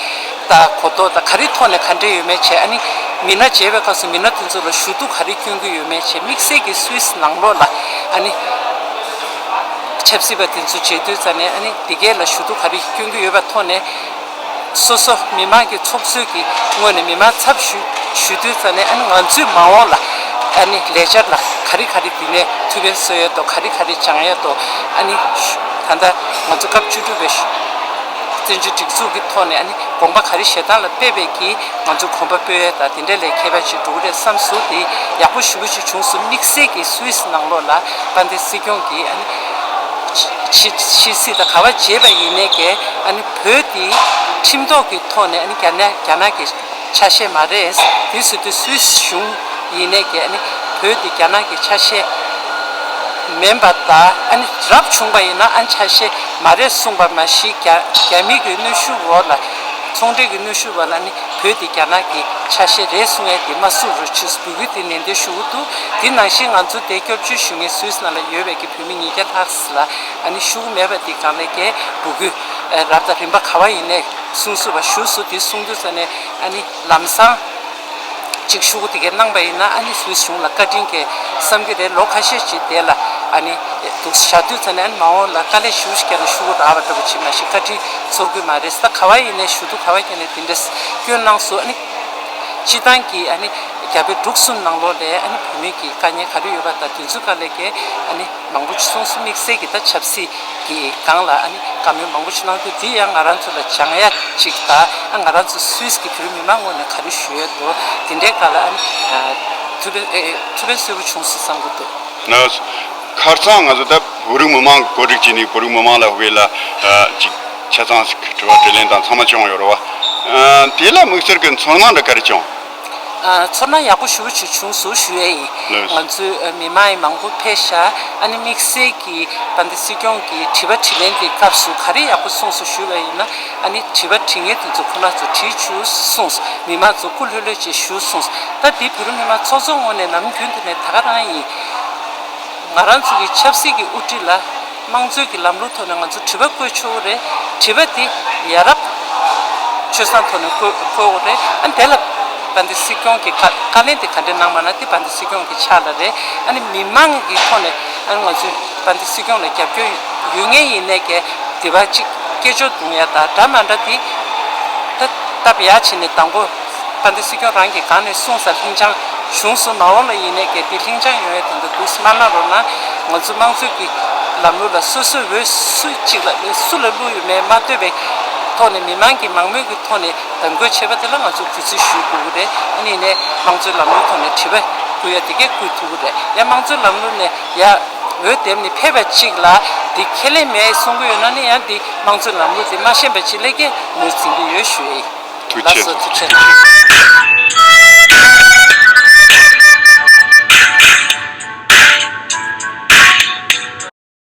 ད་གོ་རྟོགས་དང་ག་རེ་ཐོག་ནས་ག་འདྲས་ཡོད་མེད་བྱས། ཨ་ནི་མི་སྣ་མཇལ་བའི་སྐབས་སུ་མི་སྣ་དེ་ཚོ་ལ་ཞུ་གཏུག་ག་རེ་སྐྱོན་གྱི་ཡོད་མེད་བྱས། དམིགས་བསལ་གྱི་སུད་སི་ནང་ལོགས་ལ་ཨ་ནི་ཆབ་སྲིད་པ་དེ་ཚོ་མཇལ་དུས་ཙ་ནས་ཨ་ནི་དེ་གས་ལ་ཞུ་གཏུག་ག་རེ་སྐྱོན་གྱི་ཡོད་པ་ཐོག་ནས། སོ་སོ་མི་མང་གི་ཚོགས་གཙོའི་གི་ངོས་ནས་མི་མང་ཚབ་ཞུ་ཞུ་དུས་ཙ་ནས། ཨ་ནི་ང་ཚོའི་མ་འོངས་ལ་ཨ་ནི་ལས་འཆར་ལ་ག་རེ་ག་རེ་འདི་ནས་ཐུགས་ཕན་གསོས་ཡས་འདུག་ག་རེ་ག་རེ་སྦྱང་ཡས་འདུག་ཨ་ནི་ད་ལྟ་ང་ཚོ་སྐབས་བཅུ་དྲུག་པའི་བཙན་བྱོལ་སྒྲིག་འཛུགས་ཀྱི་ཐོག་ནས་ཨ་ནི་དགོངས་པ་ག་རེ་བཞེས་སྟངས་ལ་དཔག་པའི་གི་ང་ཚོ་གོམ་པ་སྤོས་ཡས་དང་དེ་འདྲ་ལས་ཁྱད་པར་ཅིག་འགྲོ་གི་རེད་བསམ་སོང་། དེ་ཡག་པོ་ཞེ་པོ་ཅིག་བྱུང་སོང་། དམིགས་བསལ་གྱི་སུད་སི་ནང་ལོགས་ལ་དཔལ་ལྡན་སྲིད་སྐྱོང་གིས་ཨ་ནི་ཕྱི་ཕྱི་སྲིད་དང་ག་པར་མཇལ་བ་ཡིན་ནའི་གི་ཨ་ནི་བོད་དེ་ཁྲིམས་ཐོག་གི་ཐོག་ནས་ཨ་ནི་རྒྱ་ནག་རྒྱ་ནག་གི་ཆ་ཤས་མ་རེད། དེ་སྲིད་དུ་སུད་སི་གཞུང་ཡིན་ནའི་གི་ཨ་ནི་བོད་དེ་རྒྱ་ནག་གི་ཆ་ཤས་མིན་པ་དང་། ཨ་ནི་རབ་བྱུང་པ་ཡིན་ན་ཨ་ནི་ཆ་ཤས་མ་རེད་གསུངས་པ་མ་གཞི། རྒྱ་རྒྱ་མི་གི་གནོན་ཤུགས་འོག་ལ། ཚོང་འབྲེལ་གྱི་གནོན་ཤུགས་འོག་ལ་ནི་བོད་དེ་རྒྱ་ནག་གི་ཆ་ཤས་རེད་གསུང་ཡས་དེ་མ་གསུང་རོགས་བྱོས་འབོད་སྐུལ་དེ་ནན་ཏན་ཞུ་གི་འདུག་དེ་ནང་བཞིན་ང་ཚོ་དེ་སྐྱབས་བཅོལ་ཞུ་མཁན་སུད་སི་ནང་ལ་ཡོད་པའི་གི་བོད་མི་ཉིས་བརྒྱ་ལྷག་ལ་ཨ་ནི་ཤོག་གུ་མེད་པ་དེ་སྒང་ལ་གི་འབོད་སྐུལ་རབ་དང་རིམ་པ་ག་པར་ཡིན་ནའི་གསུང་སྲོལ་བ་ཞུ་སོང་། དེ་གསུང་དུས་ཙ་ནས་ཨ་ནི་ལམ་སང་ཅིག་ཤོག་གུ་དེ་གའི་གནང་པ་ཡིན་ན་ཨ་ནི་སུད་སི་གཞུང་ལ་བཀའ་དྲིན་སྐྱེལ་བསམ་གྱི་རེད། ལོ་ཁ་ཤས་ཅིག་དེ་ལ་ཨ་ནི་འདུག་བཞག་དུས་ཙ་ནས་ཨ་ནི་མ་འོངས་ལ་དཀའ་ལས་ཞེ་པོ་ཞིག་བརྒྱབ་ན་ཤོག་གུ་རག་པ་འདྲ་པོ་ཅིག་མ་གཞི་བཀའ་དྲིན་ཚོར་གྱི་མ་རེད། ད་ག་པར་ཡིན་ནའི་ཞུ་གཏུག་ག་པར་བརྒྱབ་ནའི་དེ་འདྲས་སྐྱོན་གནང་སོང་། ཨ་ནི་སྤྱི་བཏང་གི་ཨ་ནི་རྒྱ་བལ་འབྲུག་གསུམ་ནང་ལོགས་ལ་ཨ་ནི་བོད་མི་གི་དཀའ་ངལ་ག་རེ་ཡོད་པ་དང་དེ་ཚོའི་སྒང་ལ་གི་ཨ་ནི་མང་པོ་ཅིག་གསུངས་སོང་། དམིགས་བསལ་གྱི་ད་ཆབ་སྲིད་ཀྱི་སྒང་ལ་ཨ་ནི་བཀའ་མོལ་མང་པོ་ཅིག་གནང་དུས། དེ་ཡང་ང་རང་ཚོ་ལ་སྦྱང་ཡ་ཅིག་དང་། ཨ་ང་རང་ཚོ་སུད་སི་གི་བོད་རིགས་མི་མང་ངོས་ནས་ག་རེ་ཞུ་ཡས་འདུག་དེ་འདྲའི་སྒང་ལ་ཨ་ནི་ཨ་ཐུགས་ཕན་ཨེ་ཐུགས་ཕན་གསོས་པོ་བྱུང་སོང་བསམ་གྱི་འདུག་ན། ཁ་སང་ང་ཚོ་ད་བོད་རིགས་མི་མང་གི་གོ་སྒྲིག་བྱས་ནས་བོད་རིགས་མི་མང་ལ་དབུས་ལ་ཨ་ཅིག་ཆ་ཚང་ཞིག་དྲི་བ་དྲིས་ལན་དང་ཚང་མ་བྱུང་ཡོད་རེད་བ། ཨ་དེ་ལ་དམིགས་བསལ་གྱི་ཚོར་སྣང་འདྲ་ག་རེ་བྱུང་། ཨ་ཚོར་སྣང་ཡག་པོ་ཞེ་པོ་ཅིག་བྱུང་སོང་ཞུ་ཡས་ཡིན། ལགས། ང་ཚོའི་ཨ་མི་མང་ཡང་མང་པོ་ཕེབས་ཤག་ཨ་ནི་དམིགས་བསལ་གྱིས་དཔལ་ལྡན་སྲིད་སྐྱོང་གིས་དྲི་བ་དྲིས་ལན་གྱི་སྐབས་སུ་ག་རེ་ཡག་པོ་གསུངས་སོང་ཞུས་པ་ཡིན་ན། ཨ་ནི་དྲི་བ་དྲི་མཁན་དེ་ཚོ་ཁོ་རང་ཚོ་དྲིས་བཅུག་གསུངས། མི་མང་ཚོ་སྐུ་ལྷོད་ལྷོད་ཅིག་བཞུགས་གསུངས། ད་འདི་བོད་རིགས་མི་མང་ཚོགས་གཙོ་ངོས་ནས་ནམ་རྒྱུན་དུ་ནས་ད་ག་རང་ཡིན། ང་རང་ཚོ་གི་ཆབ་སྲིད་ཀྱི་དབུ་ཁྲིད་ལ་དམངས་གཙོའི་གི་ལམ་ལུགས་ཐོག་ནས་ང་ཚོ་དྲི་བ་བཀོད་ཆོག་གི་རེད། དྲི་བ་དེ་ཡ་རབས་སྤྱོད་བཟང་ཐོག་ནས་བཀོད་བཀོད་དགོས་རེད། ཨ་དེ་ལ་དཔལ་ལྡན་སྲིད་སྐྱོང་གི་བཀའ་བཀའ་ལན་དེ་ག་འདྲས་གནང་པ་ན་དེ་དཔལ་ལྡན་སྲིད་སྐྱོང་གི་ཕྱག་ལ་རེད། ཨ་ནི་མི་མང་གི་ཐོག་ནས་ཨ་ནི་ང་ཚོས་དཔལ་ལྡན་སྲིད་སྐྱོང་ལ་རྒྱབ་སྐྱོར་ཡོད་མཁན་ཡིན་ནའི་གི་དེ་བ་གཅིག་སྐད་ཅོར་བརྡུང་ཡ་དང་འདྲ་མ་འདྲ་དེ་ད་སྟབས་ཡག་བྱས་ནས་དང་པོ་དཔལ་ལྡན་སྲིད་སྐྱོང་རང་གི་སྒང་ནས་གསུངས་ས་ལྷིང་འཇགས་བྱུང་སོང་། མ་འོངས་ལ་ཡིན་ནའི་གལ་ཏེ་ལྷིང་འཇགས་ཡོང་ཡ་དོན་དུ་འདུག་སེ་མ་གནང་རོགས་གནང་། ང་ཚོ་དམངས་གཙོའི་གི་ལམ་ལུགས་ལ་སོ་སོའི་འོས་སུ་གཅིག་ལ་སུ་ལ་བླུགས་ཡོད་མེད་མ་ལྟོས་པའི་ཐོག་ནས་མི་མང་གི་མང་མོས་ཀྱི་ཐོག་ནས་གདམ་བསྐོ་བྱས་པ་དེ་ལ་ང་ཚོ་གུས་བརྩི་ཞུ་དགོས་ཀྱི་རེད། ཨ་ནི་ནས་དམངས་གཙོའི་ལམ་ལུགས་ཐོག་ནས་དྲི་བ་བཀོད་ཡ་དེ་གས་བཀོད་ཐུབ་ཀྱི་རེད། ཡང་དམངས་གཙོའི་ལམ་ལུགས་ནས་ཡ་འོས་འདེམས་ནས་ཕེབས་པ་གཅིག་ལ་འདི་ཁས་ལེན་མེད་གསུང་གི་ཡོད་ན་ནི་ཡང་འདི་དམངས་གཙོའི་ལམ་ལུགས་དེ་མ་ཤེས་པ་གཅིག་ལས་ཀྱི་ངོས་འཛིན་གྱི་ཡོད་ཞུ་ཡ་ཡིན། ཐུགས་རྗེ་ཆེ། ལགས་སོ། ཐུགས་རྗེ་ཆེ།